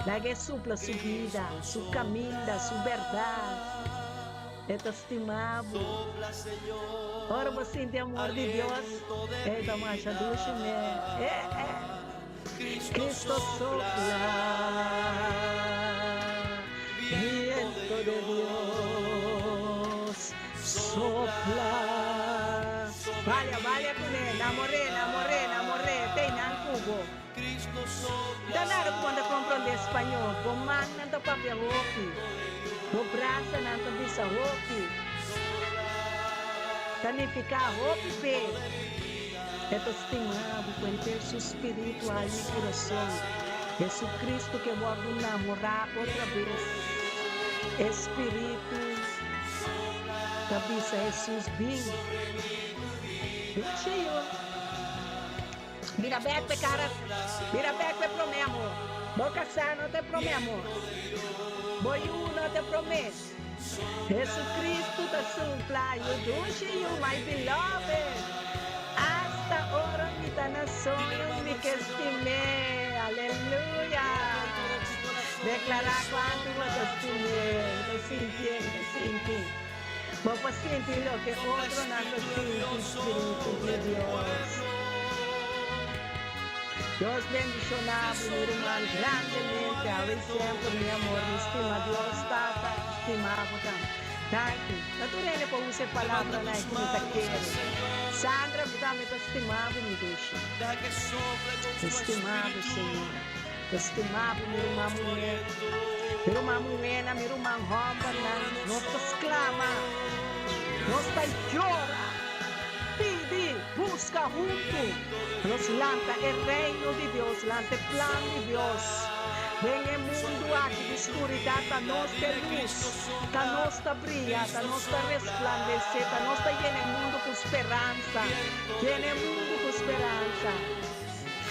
Laga e supla su bida, su kaminda, su bèrdat. E ta stima bo. Ora bo sinti amor di Dios, e ta masha dushi me. E e. Cristo sopla, viento de Dios sopla. Balia, balia kuné, namor'é, namor'é, namor'é, tei nan ku bo. Ta nada ku bo ta komprondé spañó, bo mannan ta papia hopi, bo brasanan ta bisa hopi, ta nifiká hopi p'e. E ta stima bo ku henter su spiritu, alma i kurason. Jesucristo ke wòrdu namorá otra bes. E spiritu ta bisa Hesus, Bin. Dushi yu. Bira bek p'e kara, bira bek p'e promé amor. Bo kasá no ta e promé amor. Bo yu no ta e promé. Jesucristo ta supla yu dushi yu, my beloved. Asta ora mi ta na soño mi ke stim'é. Aleluya! Deklará kuantu bo ta stim'é. Mi ta sintié, mi ta sinti. Bo por sinti loke otronan ta sinti, Spiritu di Dios. Dios bendiciona bo, mi ruman, grandemente, awe y semper, mi amor, mi stima Dios Tata y stima bo tambe. Danki. Ta tur hende por usa e palabranan ei ku mi ta kere. Sandra, mi tambe ta stima bo, mi dushi. Mi stima bo, Señor. Ta stima bo, mi ruman muhé, mi ruman muhénan, mi ruman hòmbernan. Nos ta sklama, nos ta yora, pidi, buska huntu pa nos lanta e Reino di Dios, lanta e plan di Dios den e mundu aki di skuridat. Ta nos ta e lus, ta nos ta bria, ta nos ta resplandesé, ta nos ta yena e mundu ku speransa, yena e mundu ku speransa.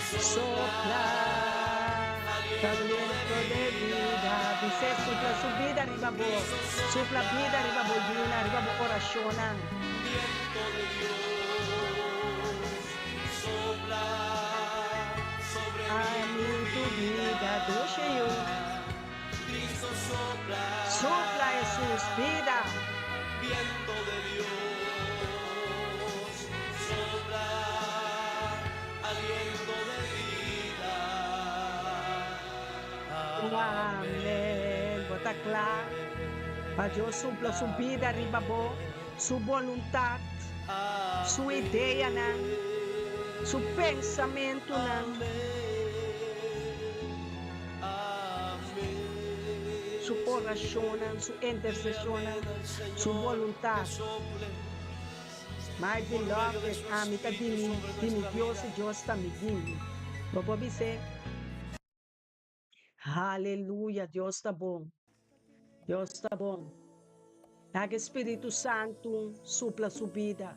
Sopla talento de vida. Bis'é supla su bida riba bo. Supla bida riba bo yunan, riba bo orashonnan. Ami tu bida dushi yu. Supla Hesus bida. Amen. Bo ta kla pa Dios supla su bida riba bo, su boluntat, su ideanan, su pensamentunan, su orashonnan, su interseshonnan, su boluntat? My beloved, ami ta di mi, di mi Dios i Dios ta mi di mi. Bo por bis'é? Haleluya, Dios ta bon. Dios ta bon. Laga e Spiritu Santu supla su bida.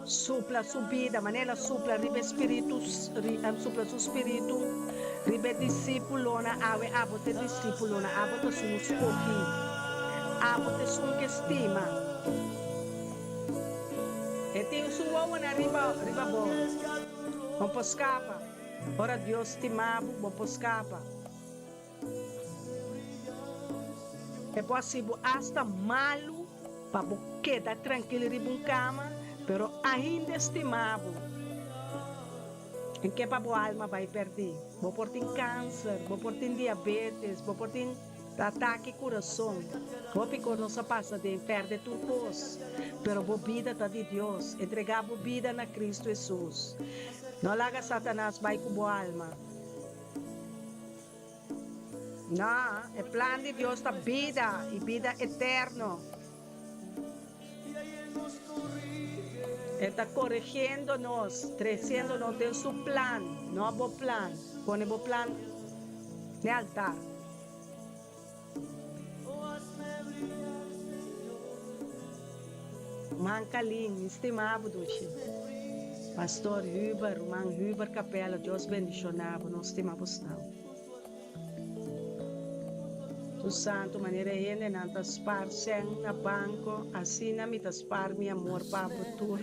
Supla su bida, manera el a supla riba e Spiritu, supla su Spiritu riba e disípulonan. Awe abo ta e disípulonan, abo ta esun skohí, abo ta esun ke stima. E tin su wowonan riba, riba bo. Bo por skapa. Ora Dios stima bo, bo por skapa. E por hasi bo asta malu pa bo keda trankil riba un kama, pero ainda e stima bo. En ke pa bo alma bai pèrdí. Bo por tin kanser, bo por tin diabetes, bo por tin. Ta atake kurason. Hopi kos nos a pasa den, perde tur kos. Pero bo bida ta di Dios. Entregá bo bida na Kristu Hesus. No laga Satanas bai ku bo alma. No, e plan di Dios ta bida i bida eterno. E ta koregiendo nos, tresiendo nos den su plan, no bo plan. Pone bo plan n'e altar. Ruman Kalin, mi stima bo dushi. Pastor Huber, ruman Huber Capella, Dios bendiciona bo, nos stima bo snan. Tu santu, manera e hendenan ta spar sèn na banko, asina mi ta spar mi amor pa bo tur,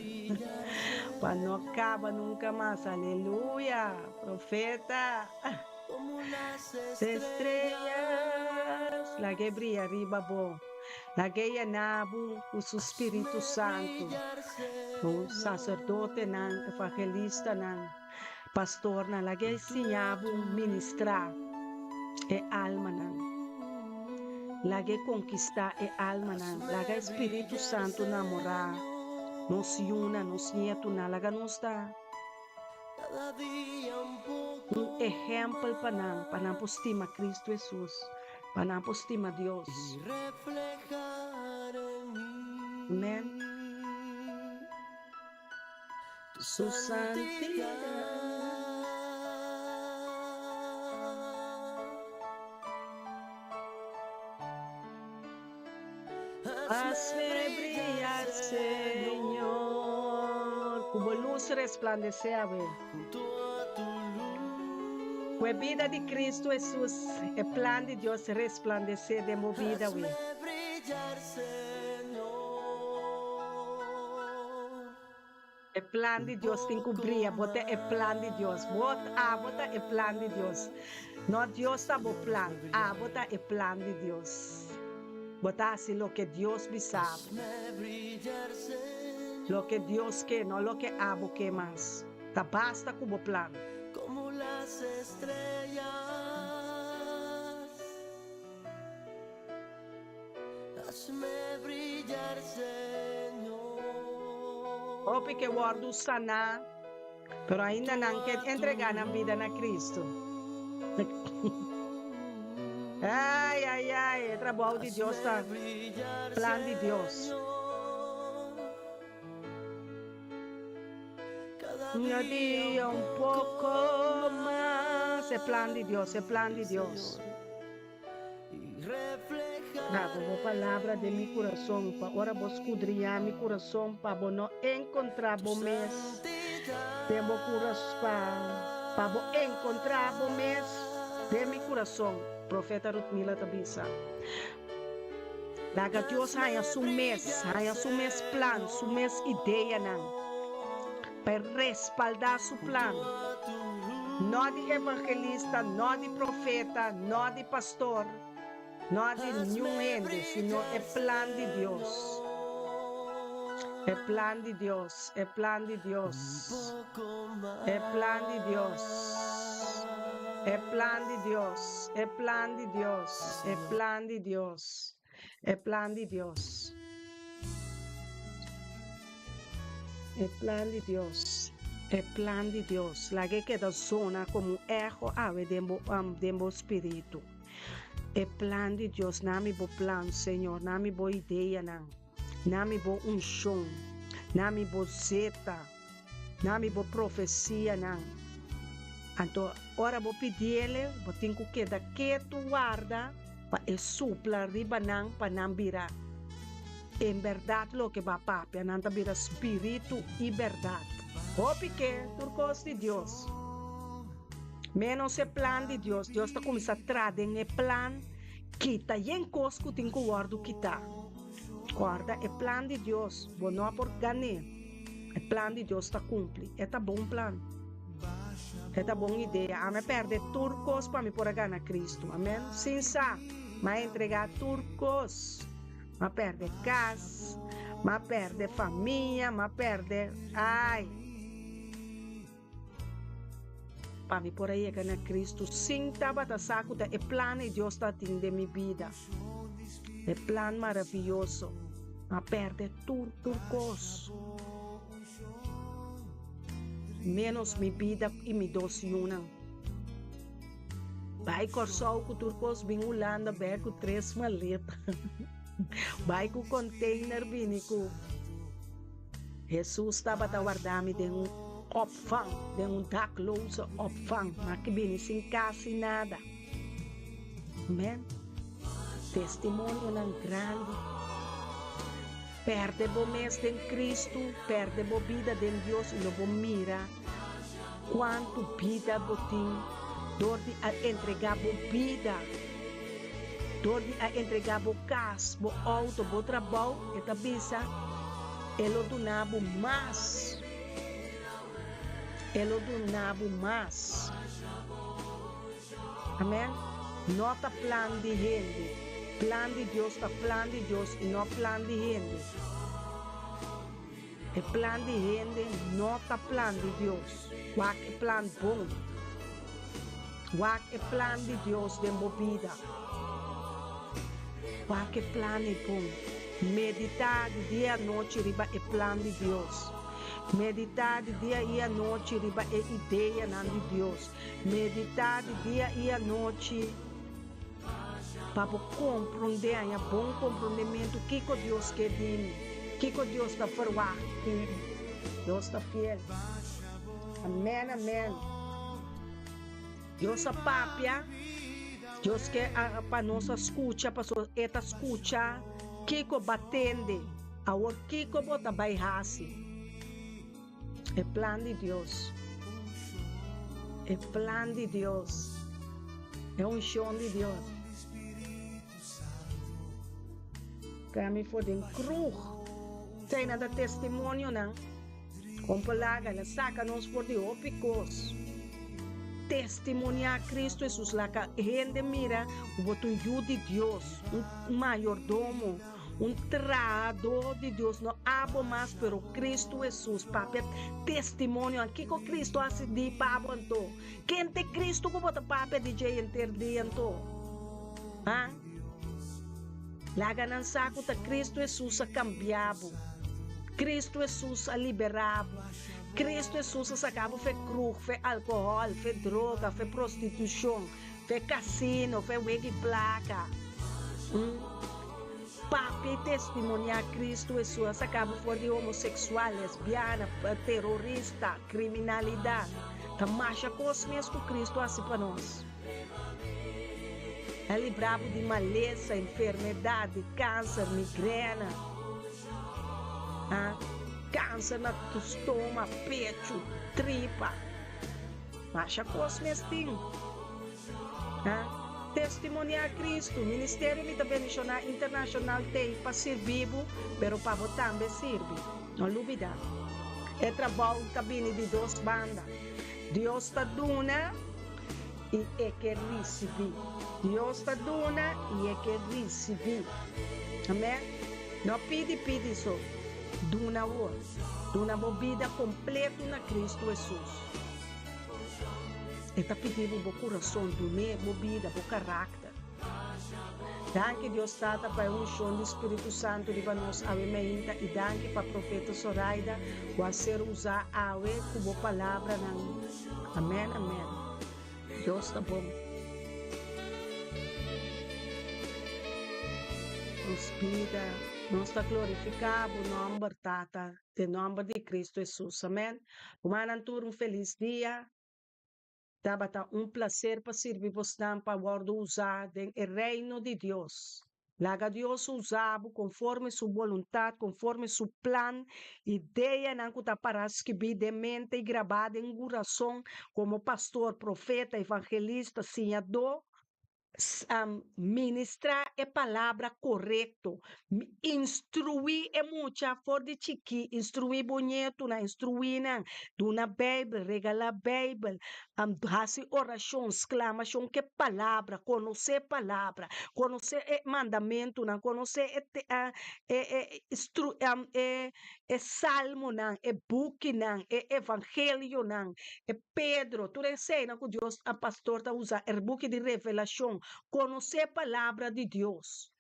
pa no kaba nunka mas. Aleluya! Profeta! Estrellas, lag'é bria riba bo, lag'é yená bo ku su Spiritu Santu. Bo saserdotenan, evangelistanan, pastornan, lag'é siña bo ministrá e almanan. Lag'é konkistá e almanan. Laga e Spiritu Santu namorá nos yunan, nos nietunan. Laga nos ta. Un ehèmpel pa nan, pa nan por stima Kristu Hesus, pa nan por stima Dios. Amen. Su santidat. Hazme brillar, Señor. Ku bo lus resplandesé awe. Ku e bida di Kristu Hesus, e plan di Dios resplandesé den bo bida awe. E plan di Dios tin cu bria. Bo ta e plan di Dios. Bo, abo ta e plan di Dios. No Dios ta bo plan, abo ta e plan di Dios. Bo ta haci loke Dios bisa bo. Loke Dios ke, no loke abo ke mas. Ta basta cu bo plan. Hopi ke wòrdu saná, pero ainda nan ke entregá nan bida na Kristu. Ai, ai, ai, e trabou di Dios ta plan di Dios. Cada dia un poko mas, e plan di Dios, e plan di Dios. Graba bo palabra den mi kurason, pa ora bo skudriñá mi kurason, pa bo no enkontrá bo mes den bo pa pa bo enkontrá bo mes den mi kurason, profeta Rutmila ta bisa. Laga Dios haña su mes, haña su mes plan, su mes ideanan, pa e respaldá su plan. No di evangelista, no di profeta, no di pastor, no di niun hende, sino e plan di Dios. E plan di Dios, e plan di Dios, e plan di Dios, e plan di Dios, e plan di Dios, e plan di Dios, e plan di Dios. E plan di Dios, e plan di Dios. Laga e keda zona komo un eho awe den bo, den bo spiritu. E plan di Dios, nami bo plan, Señor, nami bo ideanan, nami bo unshon, nami bo zeta, nami bo profesianan. Anto ora bo pidiele, bo tin ku keda ketu warda pa e supla riba nan pa nan bira en bèrdat loke bo a papia, nan ta bira spiritu i bèrdat. Hopi ke tur kos di Dios, ménos e plan di Dios. Dios ta kuminsá tra den e plan, kita yen kos ku tin ku wòrdu kitá. Kòrda, e plan di Dios, bo no a por gan'é. E plan di Dios ta kumpli. E ta bon plan. E ta bon idea. Ami a pèrdè tur kos pa mi por a gana Kristu. Amèn. Sin sa, mi a entregá tur kos. M'a perde cas, m'a perde famia, m'a perde, ai. Pa mi por a yega na Cristo sin tabata sa cu ta e plan ei Dios ta tin den mi bida. E plan maraviyoso. M'a perde tur tur cos. Menos mi bida y mi dos yunan. Bai Corsou cu tur cos bin Hulanda bek cu tres maleta. Bai cu container bini cu. Hesus tabata warda mi den un opvang, den un dakloze opvang, ma ki bini sin kasi nada. Amen. Testimonionan grandi. Perde bo mes den Cristo, perde bo bida den Dios y lo bo mira cuanto bida bo tin door di a entrega bo bida, door di a entrega bo cas, bo auto, bo trabou, e ta bisa, E lo duna bo mas. E lo duna bo mas. Amen. No ta plan di hende. Plan di Dios ta plan di Dios y no plan di hende. E plan di hende no ta plan di Dios. Wak e plan bon. Wak e plan di Dios den bo bida. Wak e plan ei bon. Meditá di dia i anochi riba e plan di Dios. Meditá di dia i anochi riba e ideanan di Dios. Meditá di dia i anochi pa bo komprondé, haña bon komprondementu kiko Dios ke di mi, kiko Dios ta ferwagt di mi. Dios ta fiel. Amèn, amèn. Dios a papia, Dios ke pa nos a skucha, pasobra E ta skucha kiko bo a tende. Awor kiko bo ta bai hasi? E plan di Dios. E plan di Dios. E unshon di Dios. Trae mi for den krug. Eseinan ta testimonionan. Kon por laga el a saka nos for di hopi kos. Testimoniá Kristu Hesus laga hende mira ku bo ta un yu di Dios, un mayordomo, un trahadó di Dios, no abo mas pero Kristu Hesus. Papia testimonio. Kiko Kristu a hasi di pa bo anto? Ken ta e Kristu ku bo ta papia di dje henter dia anto? Ha? Laga nan sa ku ta Kristu Hesus a kambia bo. Kristu Hesus a liberá bo. Kristu Hesus a saka bo fe krug, fe alkohòl, fe droga, fe prostitushon, fe kasino, fe wegi plaka. Papia i testimoniá Kristu Hesus a saka bo for di homoseksual, lesbiana, terorista, kriminalidat. Ta masha kos mes ku Kristu hasi pa nos. A libra bo di malesa, enfermedad, di cancer, migrena, ha, cancer na tu stoma, pechu, tripa. Masha cos mes tin. Ha, testimonia Cristo. Ministerio Mi Ta Bendiciona Internacional t'ey pa sirbi bo, pero pa bo tambe sirbi. No lubida, e trabou ta bini di dos banda. Dios ta duna i e ke risibí. Dios ta duna i e ke risibí. Amèn. No pidi pidi so. Duna awor. Duna bo bida kompletu na Kristu Hesus. E ta pidi bo bo kurason, dun'é bo bida, bo karakter. Danki Dios Tata pa e unshon di Spiritu Santu riba nos awe mainta i danki pa Profeta Soraida ku a ser usá awe ku bo palabranan. Amen amen. Dios ta bon. Nos bida. Nos ta glorifiká bo nòmber Tata den nòmber di Kristu Hesus. Amen. Rumannan tur un felis dia. Tabata un placer pa sirbi bosnan pa wordo usa den e Reino di Dios. Laga Dios usa bo conforme su boluntad, conforme su plan, ideanan cu ta para skibi den mente y graba den curason como pastor, profeta, evangelista, siñador, ministra. e palabra korekto. Instruí e mucha for di chikí, instruí bo ñetunan, instruí nan, duna Beibel, regalá Beibel, hasi orashon, sklamashon ku e palabra, konosé palabra, konosé e mandamentunan, konosé e e e e e salmonan, e bukinan, e evangelionan, e Pedro, tur eseinan ku Dios a pastor ta usa, e buki di Revelashon, konosé palabra di Dios.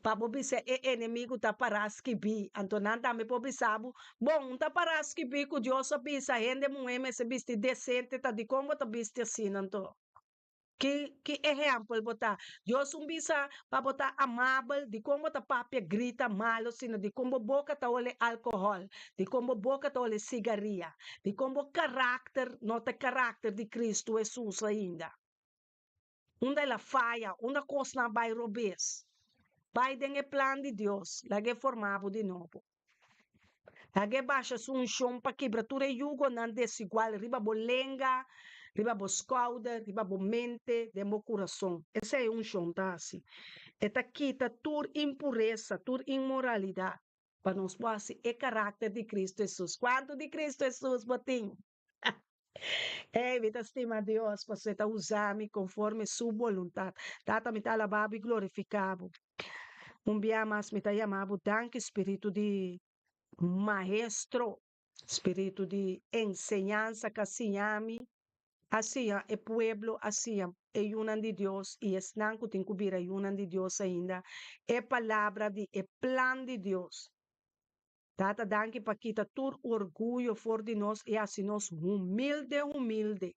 Pa bo bisa e enemigu ta pará skibí, anto nan tambe por bisa bo, Bon, un ta pará skibí ku Dios a bisa hende muhé mester bisti desente, ta dikon bo ta bisti asina anto? Ki ki ehèmpel bo ta? Dios un bisa pa bo ta amabel, dikon bo ta papia grita malu asina? Dikon bo boka ta hole alkohòl? Dikon bo boka ta hole sigaria? Dikon bo karakter no ta e karakter di Kristu Hesus ainda? Unda el a faya? Unda kosnan a bai robes? Bai den e plan di Dios, laga e forma bo di nobo. Laga e basha su unshon pa kibra tur e yugonan desigual riba bo lenga, riba bo skouder, riba bo mente, den bo kurason. Esei e unshon ta hasi. E ta kita tur impuresa, tur inmoralidat, pa nos por hasi e karakter di Kristu Hesus. Kuantu di Kristu Hesus bo tin? Ey, mi ta stima Dios, pasobra e ta usa mi konforme su boluntat. Tata, mi ta alabá bo i glorifiká bo. Un bia mas mi ta yama bo danki, spiritu di maestro, spiritu di enseñansa ku a siña mi, a siña e pueblo, a siña e yunan di Dios i esnan ku tin ku bira yunan di Dios ainda, e palabra di e plan di Dios. Tata danki pa kita tur orguyo for di nos i hasi nos humilde humilde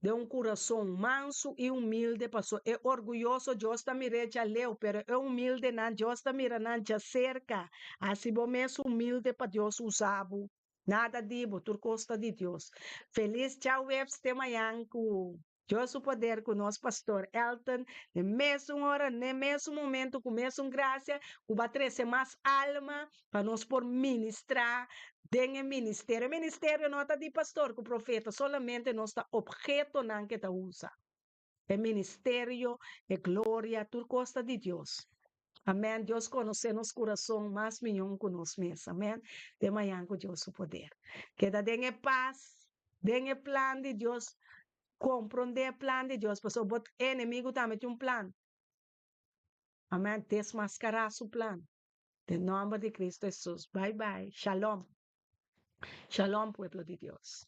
den un kurason mansu i humilde paso e orguyoso Dios ta mir'é djaleu pero e humildenan Dios ta mira nan djaserka hasi bo mes humilde pa Dios usa bo nada di bo tur kos ta di Dios felis djaweps te mañan ku Dios su poder cu nos Pastor Elton den mesun ora, den mesun momento, cu mesun gracia, cu ba trece mas alma pa nos por ministra den e ministerio. E ministerio no ta di pastor cu profeta, solamente nos ta obhetonan ke ta usa. E ministerio, e gloria, tur cos ta di Dios. Amen. Dios conoce nos curason mas miyon cu nos mes. Amen. Den mañan cu Dios su poder. Keda den e paz, den e plan di Dios. Comprende e plan di Dios, pasobra bo enemigo tambe tin un plan. Amen. Desmascara su plan. Den nomber di Cristo Jesus. Bye bye. Shalom. Shalom pueblo di Dios.